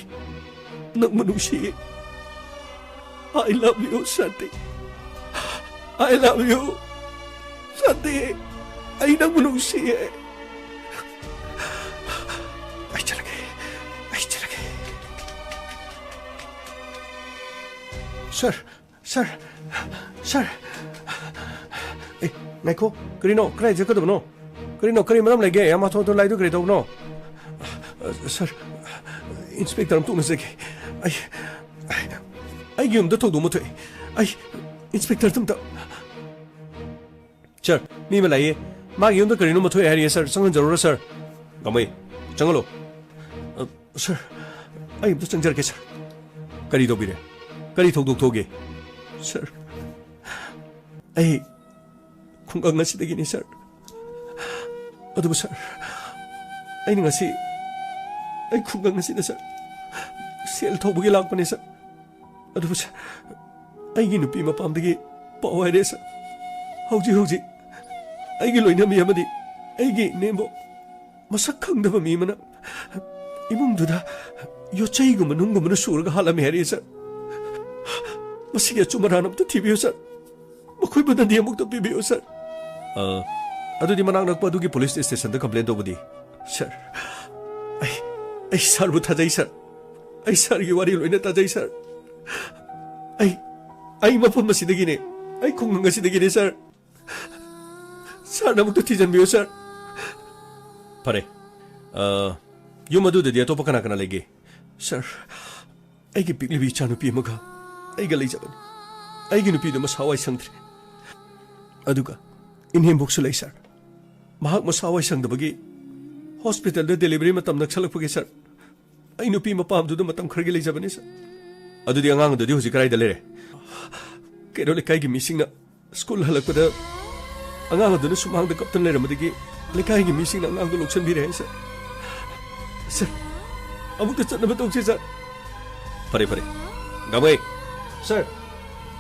ꯅꯪꯕꯨ ꯅꯨꯡꯁꯤꯌꯦ꯫ I love you, Shanti. I love you, ꯁꯥꯟꯇꯤ꯫ ꯑꯩ ꯅꯪꯕꯨ ꯅꯨꯡꯁꯤꯌꯦ꯫ ꯑꯩ ꯆꯠꯂꯒꯦ꯫ ꯑꯩ ꯆꯠꯂꯒꯦ꯫ ꯁꯥꯔ, ꯁꯥꯔ, ꯁꯥꯔ꯫ ꯑꯦ, ꯉꯥꯏꯈꯣ꯫ ꯀꯔꯤꯅꯣ? ꯀꯗꯥꯏ ꯆꯠꯀꯗꯕꯅꯣ? ꯀꯔꯤꯅꯣ? ꯀꯔꯤ ꯃꯔꯝ ꯂꯩꯒꯦ? ꯌꯥꯝ ꯍꯥꯊꯨ ꯍꯥꯊꯨ ꯂꯥꯛꯏꯗꯨ ꯀꯔꯤ ꯇꯧꯕꯅꯣ? ꯑ, ꯁꯥꯔ, ꯏꯟꯁꯄꯦꯛꯇꯔ ꯑꯃꯇ ꯎꯅꯖꯒꯦ꯫ ꯑꯩ, ꯑꯩꯒꯤ ꯌꯨꯝꯗ ꯊꯧꯗꯣꯛ ꯑꯃ ꯊꯣꯛꯑꯦ꯫ ꯑꯩ ꯏꯟꯁꯄꯦꯛꯇꯔꯗ ꯑꯃꯇ꯫ ꯁꯥꯔ, ꯃꯤ ꯑꯃ ꯂꯥꯛꯏꯌꯦ꯫ ꯃꯥꯒꯤ ꯌꯨꯝꯗ ꯀꯔꯤꯅꯣ ꯑꯃ ꯊꯣꯛꯑꯦ ꯍꯥꯏꯔꯤꯌꯦ, ꯁꯥꯔ꯫ ꯆꯪꯍꯟꯖꯔꯨꯔ, ꯁꯥꯔ? ꯒꯥꯡꯃꯩ, ꯆꯪꯍꯜꯂꯣ꯫ ꯑ, ꯁꯥꯔ, ꯑꯩ ꯑꯝꯇ ꯆꯪꯖꯔꯛꯀꯦ, ꯁꯥꯔ꯫ ꯀꯔꯤ ꯇꯧꯕꯤꯔꯦ? ꯀꯔꯤ ꯊꯧꯗꯣꯛ ꯊꯣꯛꯒꯦ? ꯁꯥꯔ, ꯑꯩ ꯈꯨꯡꯒꯪ ꯑꯁꯤꯗꯒꯤꯅꯤ, ꯁꯥꯔ꯫ ꯑꯗꯨꯕꯨ, ꯁꯥꯔ, ꯑꯩꯅ ꯉꯁꯤ ꯑꯩ ꯈꯨꯡꯒꯪ ꯑꯁꯤꯗ, ꯁꯥꯔ, ꯁꯦꯜ ꯊꯧꯕꯒꯤ ꯂꯥꯛꯄꯅꯦ, ꯁꯥꯔ꯫ ꯑꯗꯨꯕꯨ, ꯁꯥꯔ, ꯑꯩꯒꯤ ꯅꯨꯄꯤ ꯃꯄꯥꯝꯗꯒꯤ ꯄꯥꯎ ꯍꯥꯏꯔꯛꯑꯦ, ꯁꯥꯔ꯫ ꯍꯧꯖꯤꯛ ꯍꯧꯖꯤꯛ ꯑꯩꯒꯤ ꯂꯣꯏꯅꯕꯤ ꯑꯃꯗꯤ ꯑꯩꯒꯤ ꯏꯅꯦꯝꯕꯣꯛ ꯃꯁꯛ ꯈꯪꯗꯕ ꯃꯤ ꯑꯃꯅ ꯏꯃꯨꯡꯗꯨꯗ ꯌꯣꯠꯆꯩꯒꯨꯝꯕ ꯅꯨꯡꯒꯨꯝꯕꯅ ꯁꯨꯔꯒ ꯍꯥꯠꯂꯝꯃꯦ ꯍꯥꯏꯔꯛꯑꯦ, ꯁꯥꯔ꯫ ꯃꯁꯤꯒꯤ ꯑꯆꯨꯝ ꯑꯔꯥꯟ ꯑꯝꯇ ꯊꯤꯕꯤꯌꯨ, ꯁꯥꯔ꯫ ꯃꯈꯣꯏꯕꯨ ꯅꯟꯗꯤ ꯑꯃꯨꯛꯇ ꯄꯤꯕꯤꯌꯨ, ꯁꯥꯔ꯫ ꯑ, ꯑꯗꯨꯗꯤ ꯃꯅꯥꯛ ꯅꯛꯄ ꯑꯗꯨꯒꯤ ꯄꯨꯂꯤꯁ ꯁ꯭ꯇꯦꯁꯟꯗ ꯀꯝꯄ꯭ꯂꯦꯟ ꯇꯧꯕꯗꯤ? ꯁꯥꯔ, ꯑꯩ, ꯑꯩ ꯁꯥꯔꯕꯨ ꯊꯥꯖꯩ, ꯁꯥꯔ꯫ ꯑꯩ ꯁꯥꯔꯒꯤ ꯋꯥꯔꯤ ꯂꯣꯏꯅ ꯇꯥꯖꯩ, ꯁꯥꯔ꯫ ꯑꯩ, ꯑꯩ ꯃꯐꯝ ꯑꯁꯤꯗꯒꯤꯅꯦ꯫ ꯑꯩ ꯈꯨꯡꯒꯪ ꯑꯁꯤꯗꯒꯤꯅꯦ, ꯁꯥꯔ꯫ ꯁꯥꯔꯅ ꯑꯃꯨꯛꯇ ꯊꯤꯖꯤꯟꯕꯤꯌꯨ, ꯁꯥꯔ꯫ ꯐꯔꯦ꯫ ꯑ, ꯌꯨꯝ ꯑꯗꯨꯗꯗꯤ ꯑꯇꯣꯞꯄ ꯀꯅꯥ ꯀꯅꯥ ꯂꯩꯒꯦ? ꯁꯥꯔ, ꯑꯩꯒꯤ ꯄꯤꯛꯂꯤꯕꯤ ꯏꯆꯥꯅꯨꯄꯤ ꯑꯃꯒ ꯑꯩꯒ ꯂꯩꯖꯕꯅꯤ꯫ ꯑꯩꯒꯤ ꯅꯨꯄꯤꯗꯨ ꯃꯁꯥ ꯋꯥꯏ ꯁꯪꯗ꯭ꯔꯤ꯫ ꯑꯗꯨꯒ ꯏꯅꯦꯝꯕꯣꯛꯁꯨ ꯂꯩ, ꯁꯥꯔ꯫ ꯃꯍꯥꯛ ꯃꯁꯥ ꯋꯥꯏ ꯁꯪꯗꯕꯒꯤ ꯍꯣꯁꯄꯤꯇꯥꯜꯗ ꯗꯦꯂꯤꯚꯔꯤ ꯃꯇꯝ ꯅꯛꯁꯜꯂꯛꯄꯒꯤ, ꯁꯥꯔ, ꯑꯩ ꯅꯨꯄꯤ ꯃꯄꯥꯝꯗꯨꯗ ꯃꯇꯝ ꯈꯔꯒꯤ ꯂꯩꯖꯕꯅꯤ, ꯁꯥꯔ꯫ ꯑꯗꯨꯗꯤ ꯑꯉꯥꯡ ꯑꯗꯨꯗꯤ ꯍꯧꯖꯤꯛ ꯀꯗꯥꯏꯗ ꯂꯩꯔꯦ? ꯀꯩꯔꯣꯜ ꯂꯩꯀꯥꯏꯒꯤ ꯃꯤꯁꯤꯡꯅ ꯁ꯭ꯀꯨꯜ ꯍꯜꯂꯛꯄꯗ ꯑꯉꯥꯡ ꯑꯗꯨꯅ ꯁꯨꯃꯥꯡꯗ ꯀꯞꯇꯨꯅ ꯂꯩꯔꯝꯕꯗꯒꯤ ꯂꯩꯀꯥꯏꯒꯤ ꯃꯤꯁꯤꯡꯅ ꯑꯉꯥꯡꯗꯨ ꯂꯧꯁꯤꯟꯕꯤꯔꯦ ꯍꯥꯏ, ꯁꯥꯔ꯫ ꯁꯥꯔ, ꯑꯃꯨꯛꯇ ꯆꯠꯅꯕ ꯇꯧꯁꯤ, ꯁꯥꯔ꯫ ꯐꯔꯦ, ꯐꯔꯦ꯫ ꯒꯥꯡꯃꯩ꯫ ꯁꯥꯔ꯫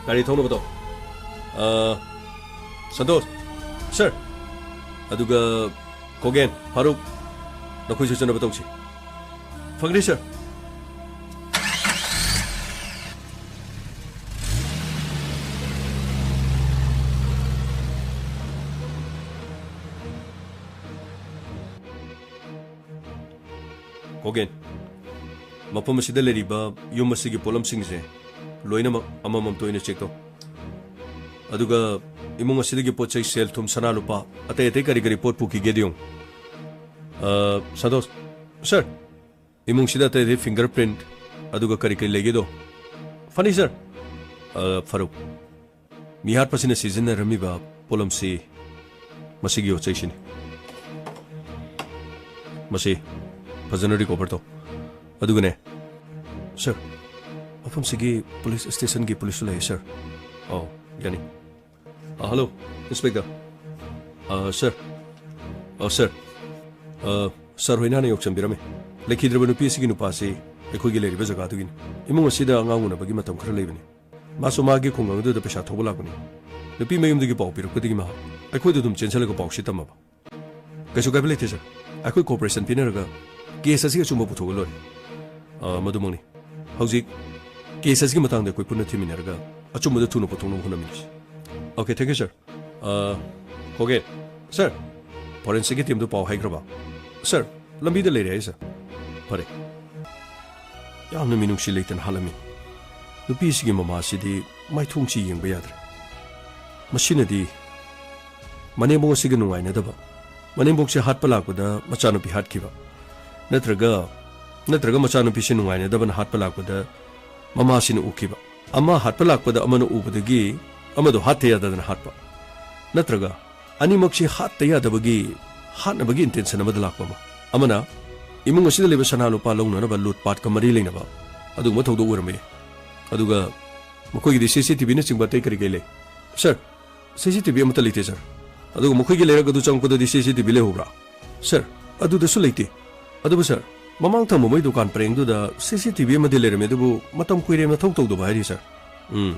ꯒꯥꯔꯤ ꯊꯧꯅꯕ ꯇꯧ꯫ ꯑ, ꯁꯟꯇꯣꯁ꯫ ꯁꯥꯔ꯫ ꯑꯗꯨꯒ ꯈꯣꯒꯦꯟ, ꯐꯥꯔꯨꯛ, ꯅꯈꯣꯏꯁꯨ ꯆꯠꯅꯕ ꯇꯧꯁꯤ꯫ ꯐꯒꯅꯤ, ꯁꯥꯔ꯫ ꯈꯣꯒꯦꯟ, ꯃꯐꯝ ꯑꯁꯤꯗ ꯂꯩꯔꯤꯕ ꯌꯨꯝ ꯑꯁꯤꯒꯤ ꯄꯣꯠꯂꯝꯁꯤꯡꯁꯦ ꯂꯣꯏꯅꯃꯛ ꯑꯃꯃꯝꯇ ꯑꯣꯏꯅ ꯆꯦꯛ ꯇꯧ꯫ ꯑꯗꯨꯒ ꯏꯃꯨꯡ ꯑꯁꯤꯗꯒꯤ ꯄꯣꯠ ꯆꯩ, ꯁꯦꯜ ꯊꯨꯝ, ꯁꯅꯥ ꯂꯨꯄꯥ, ꯑꯇꯩ ꯑꯇꯩ ꯀꯔꯤ ꯀꯔꯤ ꯄꯣꯠ ꯄꯨꯈꯤꯒꯦꯗꯤ ꯌꯦꯡꯉꯨ꯫ ꯑ, ꯁꯟꯇꯣꯁ, ꯁꯔ, ꯏꯃꯨꯡꯁꯤꯗ ꯑꯇꯩ ꯑꯇꯩ ꯐꯤꯡꯒꯔ ꯄ꯭ꯔꯤꯟꯠ, ꯑꯗꯨꯒ ꯀꯔꯤ ꯀꯔꯤ ꯂꯩꯒꯦꯗꯣ꯫ ꯐꯅꯤ, ꯁꯔ꯫ ꯑ, ꯐꯔꯨꯛ, ꯃꯤꯍꯥꯠꯄꯁꯤꯅ ꯁꯤꯖꯤꯟꯅꯔꯝꯃꯤꯕ ꯄꯣꯠꯂꯝꯁꯤ ꯃꯁꯤꯒꯤ ꯌꯣꯠꯆꯩꯁꯤꯅꯤ꯫ ꯃꯁꯤ ꯐꯖꯅ ꯔꯤꯀꯣꯚꯔ ꯇꯧ꯫ ꯑꯗꯨꯒꯅꯦ, ꯁꯔ, ꯃꯐꯝꯁꯤꯒꯤ ꯄꯨꯂꯤꯁ ꯁ꯭ꯇꯦꯁꯟꯒꯤ ꯄꯨꯂꯤꯁꯁꯨ ꯂꯩ, ꯁꯔ꯫ ꯑꯧ, ꯌꯥꯅꯤ꯫ ꯑ, ꯍꯜꯂꯣ, ꯏꯟꯁꯄꯦꯛꯇꯔ꯫ ꯑ, ꯁꯔ꯫ ꯑ, ꯁꯔ꯫ ꯑ, ꯁꯔ ꯍꯣꯏꯅ ꯍꯥꯟꯅ ꯌꯧꯁꯟꯕꯤꯔꯝꯃꯤ꯫ ꯂꯩꯈꯤꯗ꯭ꯔꯕ ꯅꯨꯄꯤ ꯑꯁꯤꯒꯤ ꯅꯨꯄꯥꯁꯤ ꯑꯩꯈꯣꯏꯒꯤ ꯂꯩꯔꯤꯕ ꯖꯒꯥꯗꯨꯒꯤꯅꯤ꯫ ꯏꯃꯨꯡ ꯑꯁꯤꯗ ꯑꯉꯥꯡ ꯎꯅꯕꯒꯤ ꯃꯇꯝ ꯈꯔ ꯂꯩꯕꯅꯤ꯫ ꯃꯥꯁꯨ ꯃꯥꯒꯤ ꯈꯨꯡꯒꯪ ꯑꯗꯨꯗ ꯄꯩꯁꯥ ꯊꯧꯕ ꯂꯥꯛꯄꯅꯤ꯫ ꯅꯨꯄꯤ ꯃꯌꯨꯝꯗꯒꯤ ꯄꯥꯎ ꯄꯤꯔꯛꯄꯗꯒꯤ ꯃꯍꯥꯛ ꯑꯩꯈꯣꯏꯗ ꯑꯗꯨꯝ ꯆꯦꯟꯁꯤꯜꯂꯒ ꯄꯥꯎꯁꯤ ꯇꯝꯃꯕ꯫ ꯀꯩꯁꯨ ꯀꯥꯏꯕ ꯂꯩꯇꯦ, ꯁꯔ꯫ ꯑꯩꯈꯣꯏ ꯀꯣꯑꯣꯄꯔꯦꯁꯟ ꯄꯤꯅꯔꯒ ꯀꯦꯁ ꯑꯁꯤꯒꯤ ꯑꯆꯨꯝꯕ ꯄꯨꯊꯣꯛꯑ ꯂꯣꯏꯔꯦ꯫ ꯑ, ꯃꯗꯨꯃꯛꯅꯤ꯫ ꯍꯧꯖꯤꯛ ꯀꯦꯁ ꯑꯁꯤꯒꯤ ꯃꯇꯥꯡꯗ ꯑꯩꯈꯣꯏ ꯄꯨꯟꯅ ꯊꯤꯃꯤꯟꯅꯔꯒ ꯑꯆꯨꯝꯕꯗꯨ ꯊꯨꯅ ꯄꯨꯊꯣꯛꯅꯕ ꯍꯣꯠꯅꯃꯤꯟꯅꯁꯤ꯫ Okay, thank you, sir. ꯑ, ꯀꯣꯒꯦꯠ, ꯁꯔ, ꯐꯣꯔꯦꯟꯁꯤꯛꯀꯤ ꯇꯤꯝꯗꯨ ꯄꯥꯎ ꯍꯥꯏꯈ꯭ꯔꯕ? ꯁꯔ, ꯂꯝꯕꯤꯗ ꯂꯩꯔꯦ ꯍꯥꯏ, ꯁꯔ꯫ ꯐꯔꯦ꯫ ꯌꯥꯝꯅ ꯃꯤꯅꯨꯡꯁꯤ ꯂꯩꯇꯅ ꯍꯥꯠꯂꯝꯃꯤ꯫ ꯅꯨꯄꯤꯁꯤꯒꯤ ꯃꯃꯥꯁꯤꯗꯤ ꯃꯥꯏꯊꯣꯡꯁꯤ ꯌꯦꯡꯕ ꯌꯥꯗ꯭ꯔꯦ꯫ ꯃꯁꯤꯅꯗꯤ ꯃꯅꯦꯝꯕꯣꯛ ꯑꯁꯤꯒ ꯅꯨꯡꯉꯥꯏꯅꯗꯕ, ꯃꯅꯦꯝꯕꯣꯛꯁꯦ ꯍꯥꯠꯄ ꯂꯥꯛꯄꯗ ꯃꯆꯥꯅꯨꯄꯤ ꯍꯥꯠꯈꯤꯕ, ꯅꯠꯇ꯭ꯔꯒ, ꯅꯠꯇ꯭ꯔꯒ ꯃꯆꯥꯅꯨꯄꯤꯁꯦ ꯅꯨꯡꯉꯥꯏꯅꯗꯕꯅ ꯍꯥꯠꯄ ꯂꯥꯛꯄꯗ ꯃꯃꯥꯁꯤꯅ ꯎꯈꯤꯕ, ꯑꯃ ꯍꯥꯠꯄ ꯂꯥꯛꯄꯗ ꯑꯃꯅ ꯎꯕꯗꯒꯤ ꯑꯃꯗꯣ ꯍꯥꯠꯇ ꯌꯥꯗꯗꯅ ꯍꯥꯠꯄ, ꯅꯠꯇ꯭ꯔꯒ ꯑꯅꯤꯃꯛꯁꯤ ꯍꯥꯠꯇ ꯌꯥꯗꯕꯒꯤ ꯍꯥꯠꯅꯕꯒꯤ ꯏꯟꯇꯦꯟꯁꯟ ꯑꯃꯗ ꯂꯥꯛꯄ ꯑꯃ, ꯑꯃꯅ ꯏꯃꯨꯡ ꯑꯁꯤꯗ ꯂꯩꯕ ꯁꯅꯥ ꯂꯨꯄꯥ ꯂꯧꯅꯅꯕ ꯂꯨꯠ ꯄꯥꯠꯀ ꯃꯔꯤ ꯂꯩꯅꯕ ꯑꯗꯨꯒꯨꯝꯕ ꯊꯧꯗꯣꯛ ꯑꯣꯏꯔꯝꯕ ꯌꯥꯏ꯫ ꯑꯗꯨꯒ ꯃꯈꯣꯏꯒꯤꯗꯤ ꯁꯤ ꯁꯤ ꯇꯤ ꯚꯤꯅꯆꯤꯡꯕ ꯑꯇꯩ ꯀꯔꯤ ꯀꯔꯤ ꯂꯩ? ꯁꯔ, ꯁꯤ ꯁꯤ ꯇꯤ ꯚꯤ ꯑꯃꯠꯇ ꯂꯩꯇꯦ, ꯁꯔ꯫ ꯑꯗꯨꯒ ꯃꯈꯣꯏꯒꯤ ꯂꯩꯔꯛ ꯑꯗꯨ ꯆꯪꯉꯛꯄꯗꯗꯤ ꯁꯤ ꯁꯤ ꯇꯤ ꯚꯤ ꯂꯩꯍꯧꯕ꯭ꯔꯥ? ꯁꯔ, ꯑꯗꯨꯗꯁꯨ ꯂꯩꯇꯦ꯫ ꯑꯗꯨꯕꯨ, ꯁꯔ, ꯃꯃꯥꯡ ꯊꯪꯕ ꯃꯣꯏ ꯗꯨꯀꯥꯟ ꯄꯔꯦꯡꯗꯨꯗ ꯁꯤ ꯁꯤ ꯇꯤ ꯚꯤ ꯑꯃꯗꯤ ꯂꯩꯔꯝꯃꯦ, ꯑꯗꯨꯕꯨ ꯃꯇꯝ ꯀꯨꯏꯔꯦ ꯃꯊꯧ ꯇꯧꯗꯕ ꯍꯥꯏꯔꯤ, ꯁꯔ꯫ ꯎꯝ꯫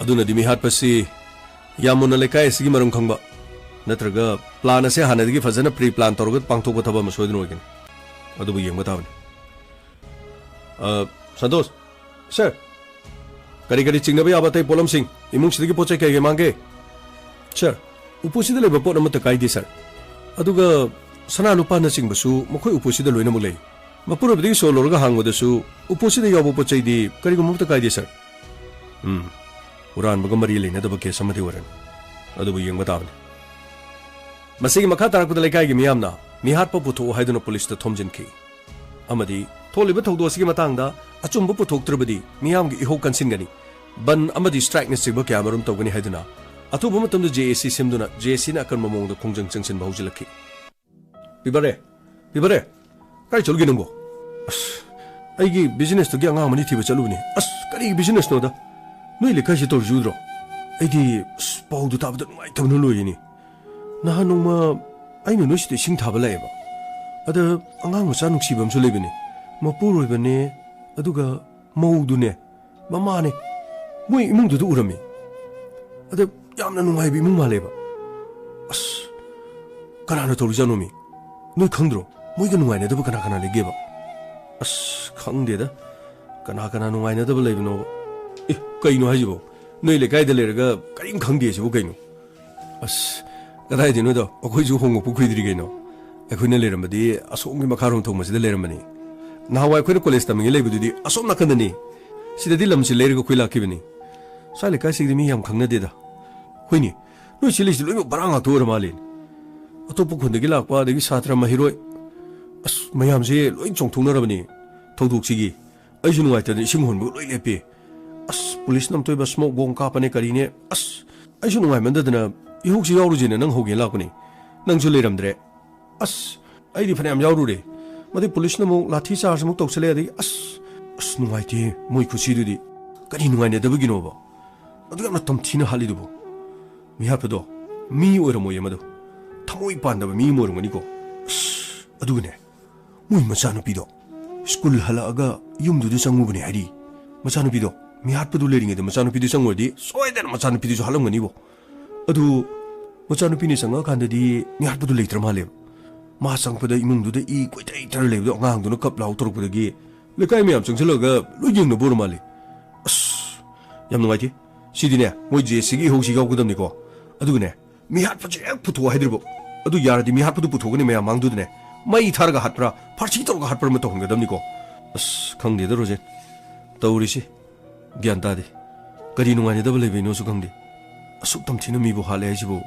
ꯑꯗꯨꯅꯗꯤ ꯃꯤꯍꯥꯠꯄꯁꯤ ꯌꯥꯝ ꯃꯨꯟꯅ ꯂꯩꯀꯥꯏ ꯑꯁꯤꯒꯤ ꯃꯔꯝ ꯈꯪꯕ, ꯅꯠꯇ꯭ꯔꯒ ꯄ꯭ꯂꯥꯟ ꯑꯁꯦ ꯍꯥꯟꯅꯗꯒꯤ ꯐꯖꯅ ꯄ꯭ꯔꯤ ꯄ꯭ꯂꯥꯟ ꯇꯧꯔꯒ ꯄꯥꯡꯊꯣꯛꯄ ꯊꯕꯛ ꯑꯃ ꯁꯣꯏꯗꯅ ꯑꯣꯏꯒꯅꯤ꯫ ꯑꯗꯨꯕꯨ ꯌꯦꯡꯕ ꯇꯥꯕꯅꯤ꯫ ꯑ, ꯁꯟꯇꯣꯁ, ꯁꯔ, ꯀꯔꯤ ꯀꯔꯤ ꯆꯤꯡꯅꯕ ꯌꯥꯕ ꯑꯇꯩ ꯄꯣꯠꯂꯝꯁꯤꯡ, ꯏꯃꯨꯡꯁꯤꯗꯒꯤ ꯄꯣꯠ ꯆꯩ ꯀꯔꯤ ꯀꯔꯤ ꯃꯥꯡꯒꯦ? ꯁꯔ, ꯎꯄꯨꯁꯤꯗ ꯂꯩꯕ ꯄꯣꯠ ꯑꯃꯠꯇ ꯀꯥꯏꯗꯦ, ꯁꯔ꯫ ꯑꯗꯨꯒ ꯁꯅꯥ ꯂꯨꯄꯥꯅꯆꯤꯡꯕꯁꯨ ꯃꯈꯣꯏ ꯎꯄꯨꯁꯤꯗ ꯂꯣꯏꯅꯃꯛ ꯂꯩ꯫ ꯃꯄꯨꯔꯣꯏꯕꯗꯒꯤ ꯁꯣ ꯂꯧꯔꯒ ꯍꯥꯡꯕꯗꯁꯨ ꯎꯄꯨꯁꯤꯗ ꯌꯥꯎꯕ ꯄꯣꯠ ꯆꯩꯗꯤ ꯀꯔꯤꯒꯨꯝꯕ ꯑꯃꯠꯇ ꯀꯥꯏꯗꯦ, ꯁꯔ꯫ ꯎꯝ, ꯍꯨꯔꯥꯟꯕꯒ ꯃꯔꯤ ꯂꯩꯅꯗꯕ ꯀꯦꯁ ꯑꯃꯗꯤ ꯑꯣꯏꯔꯅꯤ꯫ ꯑꯗꯨꯕꯨ ꯌꯦꯡꯕ ꯇꯥꯕꯅꯤ꯫ ꯃꯁꯤꯒꯤ ꯃꯈꯥ ꯇꯥꯔꯛꯄꯗ ꯂꯩꯀꯥꯏꯒꯤ ꯃꯤꯌꯥꯝꯅ ꯃꯤꯍꯥꯠꯄ ꯄꯨꯊꯣꯛꯎ ꯍꯥꯏꯗꯨꯅ ꯄꯨꯂꯤꯁꯇ ꯊꯣꯝꯖꯤꯟꯈꯤ꯫ ꯑꯃꯗꯤ ꯊꯣꯛꯂꯤꯕ ꯊꯧꯗꯣꯛ ꯑꯁꯤꯒꯤ ꯃꯇꯥꯡꯗ ꯑꯆꯨꯝꯕ ꯄꯨꯊꯣꯛꯇ꯭ꯔꯕꯗꯤ ꯃꯤꯌꯥꯝꯒꯤ ꯏꯍꯧ ꯀꯟꯁꯤꯟꯒꯅꯤ, ꯕꯟ ꯑꯃꯗꯤ ꯁ꯭ꯇ꯭ꯔꯥꯏꯛꯅꯆꯤꯡꯕ ꯀꯌꯥꯃꯔꯨꯝ ꯇꯧꯒꯅꯤ ꯍꯥꯏꯗꯨꯅ ꯑꯊꯨꯕ ꯃꯇꯝꯗ ꯖꯦ ꯑꯦ ꯁꯤ ꯁꯦꯝꯗꯨꯅ ꯖꯦ ꯑꯦ ꯁꯤꯅ ꯑꯀꯟꯕ ꯃꯑꯣꯡꯗ ꯈꯣꯡꯖꯪ ꯆꯪꯁꯤꯟꯕ ꯍꯧꯖꯤꯜꯂꯛꯈꯤ꯫ ꯄꯤꯕꯔꯦ, ꯄꯤꯕꯔꯦ, ꯀꯥꯏ ꯆꯠꯂꯨꯒꯦ ꯅꯪꯕꯣ? ꯑꯁ, ꯑꯩꯒꯤ ꯕꯤꯖꯤꯅꯦꯁꯇꯨꯒꯤ ꯑꯉꯥꯡ ꯑꯃꯅꯤ ꯊꯤꯕ ꯆꯠꯂꯨꯕꯅꯤ꯫ ꯑꯁ, ꯀꯔꯤꯒꯤ ꯕꯤꯖꯤꯅꯦꯁꯅꯣꯗ? ꯅꯣꯏ ꯂꯩꯀꯥꯏꯁꯤ ꯇꯧꯔꯤꯁꯤ ꯎꯗ꯭ꯔꯣ? ꯑꯩꯗꯤ, ꯑꯁ, ꯄꯥꯎꯗꯨ ꯇꯥꯕꯗ ꯅꯨꯡꯉꯥꯏꯇꯕꯅ ꯂꯣꯏꯔꯤꯅꯤ꯫ ꯅꯍꯥꯟ ꯅꯣꯡꯃ ꯑꯩꯅ ꯅꯣꯏꯁꯤꯗ ꯏꯁꯤꯡ ꯊꯥꯕ ꯂꯥꯛꯑꯦꯕ꯫ ꯑꯗ ꯑꯉꯥꯡ ꯃꯆꯥ ꯅꯨꯡꯁꯤꯕ ꯑꯃꯁꯨ ꯂꯩꯕꯅꯦ꯫ ꯃꯄꯨꯔꯣꯏꯕꯅꯦ, ꯑꯗꯨꯒ ꯃꯧꯗꯨꯅꯦ, ꯃꯃꯥꯅꯦ꯫ ꯃꯣꯏ ꯏꯃꯨꯡꯗꯨꯗ ꯎꯔꯝꯃꯤ꯫ ꯑꯗ ꯌꯥꯝꯅ ꯅꯨꯡꯉꯥꯏꯕ ꯏꯃꯨꯡ ꯃꯥꯜꯂꯦꯕ꯫ ꯑꯁ, ꯀꯅꯥꯅ ꯇꯧꯔꯤꯖꯥꯠꯅꯣ ꯃꯤ? ꯅꯣꯏ ꯈꯪꯗ꯭ꯔꯣ? ꯃꯣꯏꯒ ꯅꯨꯡꯉꯥꯏꯅꯗꯕ ꯀꯅꯥ ꯀꯅꯥ ꯂꯩꯒꯦꯕ? ꯑꯁ, ꯈꯪꯗꯦꯗ꯫ ꯀꯅꯥ ꯀꯅꯥ ꯅꯨꯡꯉꯥꯏꯅꯗꯕ ꯂꯩꯕꯅꯣꯕ? ꯑꯦ, ꯀꯩꯅꯣ ꯍꯥꯏꯁꯤꯕꯣ? ꯅꯣꯏ ꯂꯩꯀꯥꯏꯗ ꯂꯩꯔꯒ ꯀꯔꯤꯝ ꯈꯪꯗꯦ ꯁꯤꯕꯨ ꯀꯩꯅꯣ? ꯑꯁ, ꯀꯗꯥꯏꯗꯩꯅꯣꯗ, ꯑꯩꯈꯣꯏꯁꯨ ꯍꯣꯡꯉꯛꯄ ꯀꯨꯏꯗ꯭ꯔꯤ ꯀꯩꯅꯣ꯫ ꯑꯩꯈꯣꯏꯅ ꯂꯩꯔꯝꯕꯗꯤ ꯑꯁꯣꯝꯒꯤ ꯃꯈꯥꯔꯣꯝ ꯊꯣꯡꯕꯁꯤꯗ ꯂꯩꯔꯝꯕꯅꯤ꯫ ꯅꯍꯥꯟꯋꯥꯏ ꯑꯩꯈꯣꯏꯅ ꯀꯣꯂꯦꯖ ꯇꯝꯃꯤꯉꯩ ꯂꯩꯕꯗꯨꯗꯤ ꯑꯁꯣꯝ ꯅꯥꯀꯟꯗꯅꯤ꯫ ꯁꯤꯗꯗꯤ ꯂꯝꯁꯤ ꯂꯩꯔꯒ ꯑꯩꯈꯣꯏ ꯂꯥꯛꯈꯤꯕꯅꯤ꯫ ꯁ꯭ꯋꯥꯏ ꯂꯩꯀꯥꯏꯁꯤꯒꯤꯗꯤ ꯃꯤ ꯌꯥꯝ ꯈꯪꯅꯗꯦꯗ꯫ ꯍꯣꯏꯅꯦ, ꯅꯣꯏ ꯁꯤ ꯂꯩꯁꯤ ꯂꯣꯏꯅꯃꯛ ꯕꯔꯥ ꯉꯥꯛꯇ ꯑꯣꯏꯔ ꯃꯥꯜꯂꯦ꯫ ꯑꯇꯣꯞꯄ ꯈꯨꯟꯗꯒꯤ ꯂꯥꯛꯄ, ꯑꯗꯒꯤ ꯁꯥꯇ꯭ꯔ, ꯃꯍꯩꯔꯣꯏ, ꯑꯁ, ꯃꯌꯥꯝꯁꯦ ꯂꯣꯏ ꯆꯣꯡꯊꯣꯛꯅꯔꯕꯅꯤ ꯊꯧꯗꯣꯛꯁꯤꯒꯤ꯫ ꯑꯩꯁꯨ ꯅꯨꯡꯉꯥꯏꯇꯗꯅ ꯏꯁꯤꯡ ꯍꯣꯟꯕꯒ ꯂꯣꯏ ꯂꯦꯞꯄꯤ꯫ ꯑꯁ, ꯄꯨꯂꯤꯁꯅ ꯑꯝꯇꯣꯏꯕ ꯁ꯭ꯃꯣꯛ ꯕꯣꯝ ꯀꯥꯞꯄꯅꯦ ꯀꯔꯤꯅꯦ꯫ ꯑꯁ, ꯑꯩꯁꯨ ꯅꯨꯡꯉꯥꯏꯃꯟꯗꯗꯅ ꯏꯍꯧꯁꯤ ꯌꯥꯎꯔꯨꯁꯦꯅ ꯅꯪ ꯍꯧꯒꯦꯅ ꯂꯥꯛꯄꯅꯤ꯫ ꯅꯪꯁꯨ ꯂꯩꯔꯝꯗ꯭ꯔꯦ꯫ ꯑꯁ, ꯑꯩꯗꯤ ꯐꯅꯌꯥꯝ ꯌꯥꯎꯔꯨꯔꯦ꯫ ꯃꯗꯩ ꯄꯨꯂꯤꯁꯅ ꯑꯃꯨꯛ ꯂꯥꯊꯤ ꯆꯥꯔꯖ ꯑꯃꯨꯛ ꯇꯧꯁꯜꯂꯦ꯫ ꯑꯗꯒꯤ ꯑꯁ, ꯑꯁ, ꯅꯨꯡꯉꯥꯏꯇꯦ ꯃꯣꯏ ꯈꯨꯁꯤꯗꯨꯗꯤ꯫ ꯀꯔꯤ ꯅꯨꯡꯉꯥꯏꯅꯗꯕꯒꯤꯅꯣꯕ? ꯑꯗꯨ ꯌꯥꯝꯅ ꯇꯝꯊꯤꯅ ꯍꯥꯠꯂꯤꯗꯨꯕꯨ꯫ ꯃꯤꯍꯥꯠꯄꯗꯣ ꯃꯤ ꯑꯣꯏꯔꯝꯃꯣꯏꯌꯦ ꯃꯗꯨ꯫ ꯊꯃꯣꯏ ꯄꯥꯟꯗꯕ ꯃꯤ ꯑꯃ ꯑꯣꯏꯔꯝꯒꯅꯤꯀꯣ꯫ ꯑꯁ, ꯑꯗꯨꯒꯅꯦ, ꯃꯣꯏ ꯃꯆꯥꯅꯨꯄꯤꯗꯣ ꯁ꯭ꯀꯨꯜ ꯍꯜꯂꯛꯑꯒ ꯌꯨꯝꯗꯨꯗ ꯆꯪꯉꯨꯕꯅꯦ ꯍꯥꯏꯔꯤ꯫ ꯃꯆꯥꯅꯨꯄꯤꯗꯣ, ꯃꯤꯍꯥꯠꯄꯗꯨ ꯂꯩꯔꯤꯉꯩꯗ ꯃꯆꯥꯅꯨꯄꯤꯗꯨ ꯆꯪꯉꯨꯔꯗꯤ ꯁꯣꯏꯗꯅ ꯃꯆꯥꯅꯨꯄꯤꯗꯨꯁꯨ ꯍꯥꯠꯂꯝꯒꯅꯤꯕꯣ꯫ ꯑꯗꯨ ꯃꯆꯥꯅꯨꯄꯤꯅ ꯆꯪꯉꯛꯑꯀꯥꯟꯗꯗꯤ ꯃꯤꯍꯥꯠꯄꯗꯨ ꯂꯩꯇ꯭ꯔ ꯃꯥꯜꯂꯦꯕ꯫ ꯃꯥ ꯆꯪꯉꯛꯄꯗ ꯏꯃꯨꯡꯗꯨꯗ ꯏ ꯀꯣꯏꯇꯩ ꯇꯔ ꯂꯩꯕꯗꯣ ꯑꯉꯥꯡꯗꯨꯅ ꯀꯞ ꯂꯥꯎ ꯇꯧꯔꯛꯄꯗꯒꯤ ꯂꯩꯀꯥꯏ ꯃꯌꯥꯝ ꯆꯪꯁꯤꯜꯂꯒ ꯂꯣꯏ ꯌꯦꯡꯅꯕ ꯑꯣꯏꯔ ꯃꯥꯜꯂꯦ꯫ ꯑꯁ, ꯌꯥꯝ ꯅꯨꯡꯉꯥꯏꯇꯦ꯫ ꯁꯤꯗꯤꯅꯦ, ꯃꯣꯏ ꯖꯦ ꯑꯦ ꯁꯤꯒꯤ ꯏꯍꯧꯁꯤ ꯌꯥꯎꯒꯗꯕꯅꯤꯀꯣ꯫ ꯑꯗꯨꯒꯅꯦ, ꯃꯤꯍꯥꯠꯄꯁꯦ ꯍꯦꯛ ꯄꯨꯊꯣꯛꯑꯣ ꯍꯥꯏꯗ꯭ꯔꯤꯕꯣ꯫ ꯑꯗꯨ ꯌꯥꯔꯗꯤ ꯃꯤꯍꯥꯠꯄꯗꯨ ꯄꯨꯊꯣꯛꯀꯅꯤ ꯃꯌꯥꯝ ꯃꯥꯡꯗꯨꯗꯅꯦ꯫ ꯃꯩ ꯊꯥꯔꯒ ꯍꯥꯠꯄ꯭ꯔꯥ, ꯐꯥꯔꯁꯤ ꯇꯧꯔꯒ ꯍꯥꯠꯄ꯭ꯔꯥ ꯑꯃ ꯇꯧꯍꯟꯒꯗꯕꯅꯤꯀꯣ꯫ ꯑꯁ, ꯈꯪꯗꯦꯗ ꯔꯣꯖꯦꯟ, ꯇꯧꯔꯤꯁꯤ꯫ ꯒ꯭ꯌꯥꯟ ꯇꯥꯗꯦ꯫ ꯀꯔꯤ ꯅꯨꯡꯉꯥꯏꯅꯗꯕ ꯂꯩꯕꯩꯅꯣꯁꯨ ꯈꯪꯗꯦ꯫ ꯑꯁꯨꯛ ꯇꯝꯊꯤꯅ ꯃꯤꯕꯨ ꯍꯥꯠꯂꯦ ꯍꯥꯏꯁꯤꯕꯨ꯫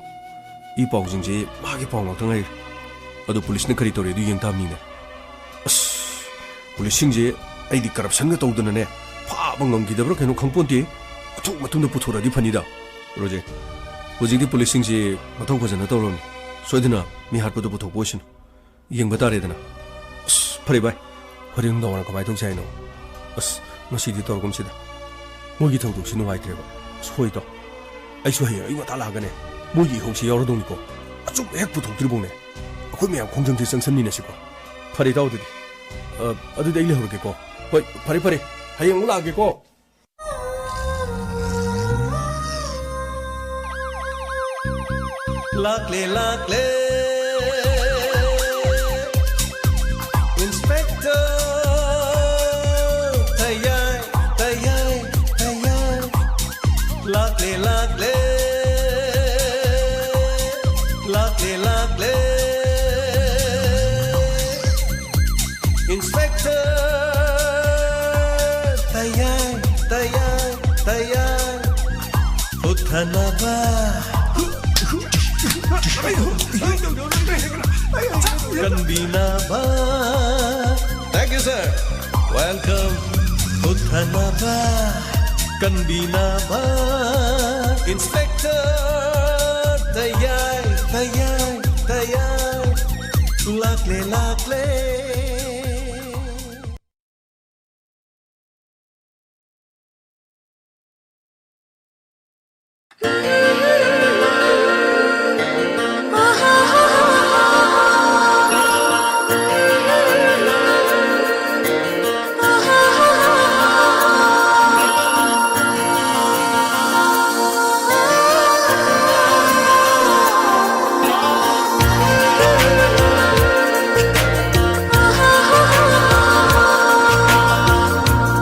ꯏ ꯄꯥꯎꯁꯤꯡꯁꯦ ꯃꯥꯒꯤ ꯄꯥꯎ ꯉꯥꯛꯇ ꯉꯥꯏꯔꯦ꯫ ꯑꯗꯣ ꯄꯨꯂꯤꯁꯅ ꯀꯔꯤ ꯇꯧꯔꯤ ꯑꯗꯨ ꯌꯦꯡ ꯇꯥꯕꯅꯤꯅꯦ꯫ ꯑꯁ, ꯄꯨꯂꯤꯁꯁꯤꯡꯁꯦ ꯑꯩꯗꯤ ꯀꯔꯞꯁꯟꯒ ꯇꯧꯗꯅꯅꯦ, ꯐꯥꯕ ꯉꯝꯈꯤꯗꯕ꯭ꯔꯥ ꯀꯩꯅꯣ ꯈꯪꯄꯣꯟꯇꯦ꯫ ꯑꯊꯨꯕ ꯃꯇꯝꯗ ꯄꯨꯊꯣꯔꯛꯑꯗꯤ ꯐꯅꯤꯗ꯫ ꯔꯣꯖꯦ, ꯍꯧꯖꯤꯛꯇꯤ ꯄꯨꯂꯤꯁꯁꯤꯡꯁꯤ ꯃꯊꯧ ꯐꯖꯅ ꯇꯧꯔꯕꯅꯤ꯫ ꯁꯣꯏꯗꯅ ꯃꯤ ꯍꯥꯠꯄꯗꯨ ꯄꯨꯊꯣꯛꯄ ꯑꯣꯏꯁꯅꯨ꯫ ꯌꯦꯡꯕ ꯇꯥꯔꯦꯗꯅ꯫ ꯑꯁ, ꯐꯔꯦ ꯚꯥꯏ, ꯍꯣꯔꯦꯟ ꯅꯨꯡꯗꯥꯡ ꯋꯥꯏꯔꯝ ꯀꯃꯥꯏꯅ ꯇꯧꯁꯤ ꯍꯥꯏꯅꯣ? ꯑꯁ, ꯉꯁꯤꯗꯤ ꯇꯧꯔꯒꯨꯝꯁꯤꯗ꯫ ꯃꯣꯏꯒꯤ ꯊꯧꯗꯣꯛꯁꯤ ꯅꯨꯡꯉꯥꯏꯇ꯭ꯔꯦꯕ꯫ ꯑꯁ, ꯍꯣꯏ ꯏꯇꯥꯎ, ꯑꯩꯁꯨ ꯍꯌꯦꯡ ꯑꯌꯨꯛ ꯉꯟꯇꯥ ꯂꯥꯛꯑꯒꯅꯦ, ꯃꯣꯏꯒꯤ ꯏꯍꯧꯁꯤ ꯌꯥꯎꯔꯗꯧꯅꯤꯀꯣ꯫ ꯑꯆꯨꯝꯕ ꯍꯦꯛ ꯄꯨꯊꯣꯛꯇ꯭ꯔꯤꯐꯥꯎꯅꯦ, ꯑꯩꯈꯣꯏ ꯃꯌꯥꯝ ꯈꯣꯡꯖꯪꯁꯤ ꯆꯪꯁꯟꯃꯤꯟꯅꯁꯤꯀꯣ꯫ ꯐꯔꯦ ꯏꯇꯥꯎ, ꯑꯗꯨꯗꯤ꯫ ꯑ, ꯑꯗꯨꯗꯤ ꯑꯩ ꯂꯩꯍꯧꯔꯒꯦꯀꯣ꯫ ꯍꯣꯏ, ꯐꯔꯦ, ꯐꯔꯦ꯫ ꯍꯌꯦꯡ ꯑꯃꯨꯛ ꯂꯥꯛꯑꯒꯦꯀꯣ꯫ ꯂꯥꯛꯂꯦ, ꯂꯥꯛꯂꯦ, Inspector ꯇꯌꯥꯏ, ꯇꯌꯥꯏ, ꯇꯌꯥꯏ꯫ ꯂꯥꯛꯂꯦ, ꯂꯥꯛꯂꯦ, ꯂꯥꯛꯂꯦ, ꯂꯥꯛꯂꯦ, Inspector ꯇꯌꯥꯏ, ꯇꯌꯥꯏ, ꯇꯌꯥꯏ꯫ ꯍꯨꯠꯊꯅꯕ, ꯀꯟꯕꯤꯅꯕ꯫ Thank you, sir. Welcome. ꯍꯨꯠꯊꯅꯕ, ꯀꯟꯕꯤꯅꯕ꯫ Inspector ꯇꯌꯥꯏ, ꯇꯌꯥꯏ, ꯇꯌꯥꯏ꯫ ꯂꯥꯛꯂꯦ, ꯂꯥꯛꯂꯦ꯫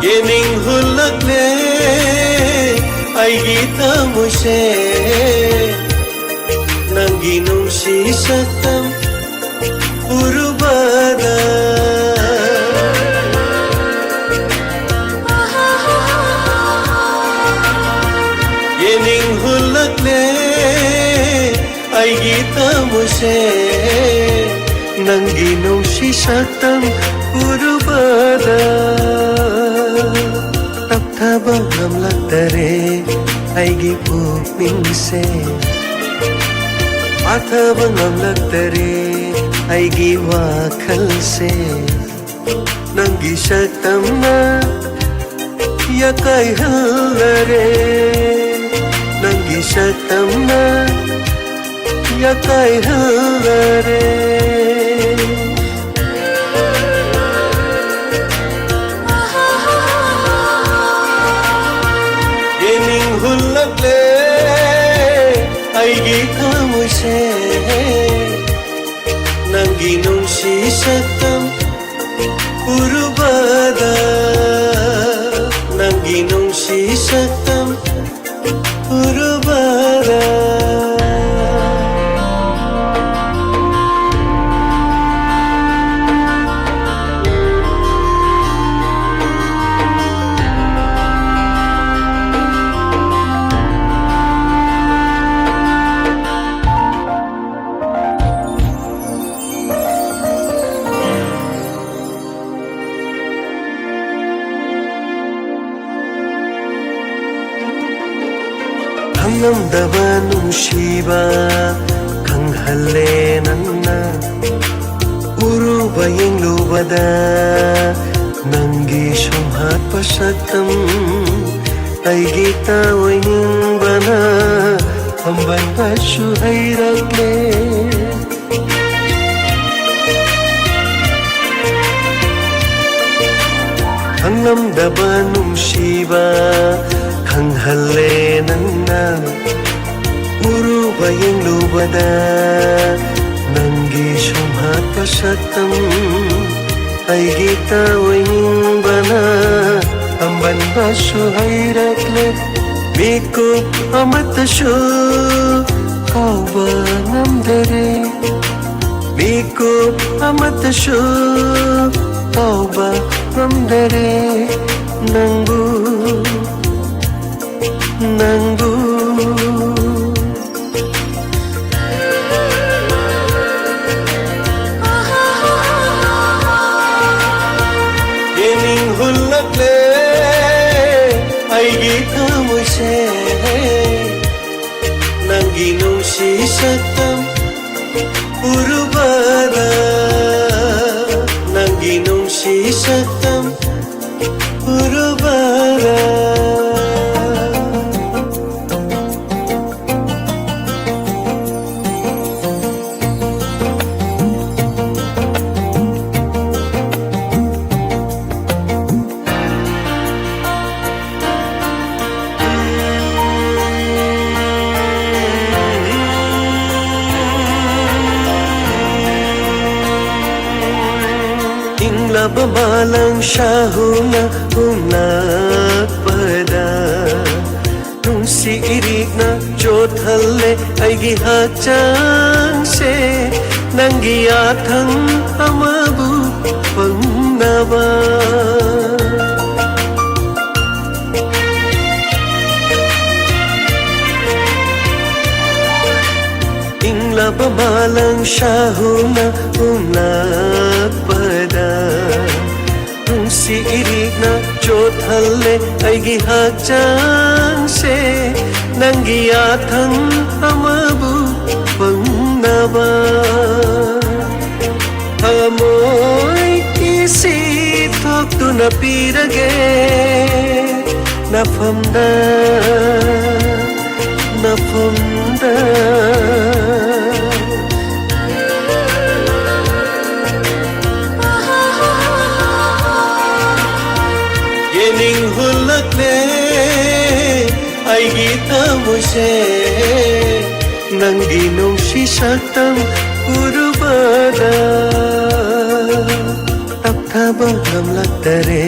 ꯌꯦꯡꯅꯤꯡ ꯍꯨꯜꯂꯛꯂꯦ ꯑꯩꯒꯤ ꯊꯃꯣꯏꯁꯦ, ꯅꯪꯒꯤ ꯅꯨꯡꯁꯤ ꯁꯛꯇꯝ ꯎꯔꯨꯕꯗ꯫ ꯑꯩꯒꯤ ꯊꯃꯣꯏꯁꯦ ꯅꯪꯒꯤ ꯅꯨꯡꯁꯤ ꯁꯛꯇꯝ ꯎꯔꯨꯕꯗ ꯇꯞꯊꯕ ꯉꯝꯂꯛꯇꯔꯦ ꯑꯩꯒꯤ ꯄꯨꯛꯅꯤꯡꯁꯦ꯫ ꯐꯥꯊꯕ ꯉꯝꯂꯛꯇꯔꯦ ꯑꯩꯒꯤ ꯋꯥꯈꯜꯁꯦ꯫ ꯅꯪꯒꯤ ꯁꯛꯇꯝꯅ ꯌꯥꯀꯥꯏꯍꯜꯂꯔꯦ꯫ ꯅꯪꯒꯤ ꯁꯛꯇꯝꯅ ꯌꯥꯀꯥꯏꯍꯜꯂꯔꯦ꯫ ꯌꯦꯡꯅꯤꯡ ꯍꯨꯜꯂꯛꯂꯦ ꯑꯩꯒꯤ ꯊꯃꯣꯏꯁꯦ꯫ ꯅꯪꯒꯤ ꯅꯨꯡꯁꯤ ꯁꯛꯇꯝ ꯎꯔꯨꯕꯗ, ꯅꯪꯒꯤ ꯅꯨꯡꯁꯤ ꯁꯛꯇꯝ ꯎꯔꯨꯕꯗ꯫ ꯈꯪꯂꯝꯗꯕ ꯅꯨꯡꯁꯤꯕ ꯈꯪꯍꯜꯂꯦ ꯅꯪꯅ꯫ ꯎꯔꯨꯕ ꯌꯦꯡꯂꯨꯕꯗ ꯅꯪꯒꯤ ꯁꯨꯝꯍꯠꯄ ꯁꯛꯇꯝ ꯑꯩꯒꯤ ꯇꯥꯑꯣꯏꯅꯤꯡꯕꯅ ꯄꯥꯝꯕꯟꯕꯁꯨ ꯍꯩꯔꯛꯂꯦ꯫ ꯈꯪꯂꯝꯗꯕ ꯅꯨꯡꯁꯤꯕ ꯈꯪꯍꯜꯂꯦ ꯅꯪꯅ꯫ ꯎꯔꯨꯕ ꯌꯦꯡꯂꯨꯕꯗ ꯅꯪꯒꯤ ꯁꯨꯝꯍꯠꯄ ꯁꯛꯇꯝ ꯑꯩꯒꯤ ꯇꯥꯑꯣꯏꯅꯤꯡꯕꯅ ꯄꯥꯝꯕꯟꯕꯁꯨ ꯍꯩꯔꯛꯂꯦ꯫ ꯃꯤꯀꯨꯞ ꯑꯃꯠꯇꯁꯨ ꯀꯥꯎꯕ ꯉꯝꯗꯔꯦ꯫ ꯃꯤꯀꯨꯞ ꯑꯃꯠꯇꯁꯨ ꯀꯥꯎꯕ ꯉꯝꯗꯔꯦ ꯅꯪꯕꯨ, ꯅꯪꯕꯨ꯫ ꯑꯩꯒꯤ ꯊꯃꯣꯏꯁꯦ ꯅꯪꯒꯤ ꯅꯨꯡꯁꯤ ꯁꯛꯇꯝ ꯎꯔꯨꯕꯗ, ꯅꯪꯒꯤ ꯅꯨꯡꯁꯤ ꯁꯛꯇꯝ ꯎꯔꯨꯕꯗ꯫ ꯏꯪꯂꯕ ꯃꯥꯂꯪ ꯁꯥꯍꯨꯅ ꯍꯨꯝꯂꯛꯄꯗ, ꯅꯨꯡꯁꯤ ꯏꯔꯤꯛꯅ ꯆꯣꯠꯍꯜꯂꯦ ꯑꯩꯒꯤ ꯍꯛꯆꯥꯡꯁꯦ, ꯅꯪꯒꯤ ꯌꯥꯊꯪ ꯑꯃꯕꯨ ꯐꯪꯅꯕ꯫ ꯏꯪꯂꯕ ꯃꯥꯂꯪ ꯁꯥꯍꯨꯅ ꯍꯨꯝꯂꯛꯄꯗ, ꯅꯨꯡꯁꯤ ꯏꯔꯤꯛꯅ ꯆꯣꯠꯍꯜꯂꯦ ꯑꯩꯒꯤ ꯍꯛꯆꯥꯡꯁꯦ, ꯅꯪꯒꯤ ꯌꯥꯊꯪ ꯑꯃꯕꯨ ꯐꯪꯅꯕ꯫ ꯊꯃꯣꯏ ꯏꯁꯤ ꯊꯣꯛꯇꯨꯅ ꯄꯤꯔꯒꯦ ꯅꯐꯝꯗ, ꯅꯐꯝꯗ꯫ ꯌꯦꯅꯤꯡ ꯍꯨꯜꯂꯛꯂꯦ ꯑꯩꯒꯤ ꯊꯃꯣꯏꯁꯦ, ꯅꯪꯒꯤ ꯅꯨꯡꯁꯤ ꯁꯛꯇꯝ ꯎꯔꯨꯕꯗ꯫ ꯇꯞꯊꯕ ꯉꯝꯂꯛꯇꯔꯦ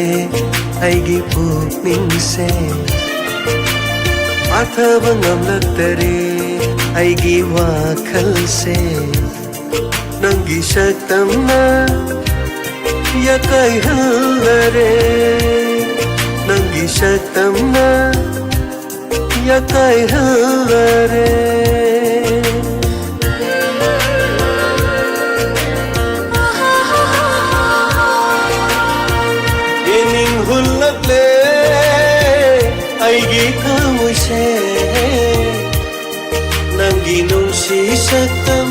ꯑꯩꯒꯤ ꯄꯨꯛꯅꯤꯡꯁꯦ, ꯐꯥꯊꯕ ꯉꯝꯂꯛꯇꯔꯦ ꯑꯩꯒꯤ ꯋꯥꯈꯜꯁꯦ, ꯅꯪꯒꯤ ꯁꯛꯇꯝꯅ ꯌꯥꯀꯥꯏꯍꯜꯂꯔꯦ, ꯅꯪꯒꯤ ꯁꯛꯇꯝꯅ ꯌꯥꯀꯥꯏꯍꯜꯂꯔꯦ꯫ ꯌꯦꯅꯤꯡ ꯍꯨꯜꯂꯛꯂꯦ ꯑꯩꯒꯤ ꯊꯃꯣꯏꯁꯦ ꯅꯪꯒꯤ ꯅꯨꯡꯁꯤ ꯁꯛꯇꯝ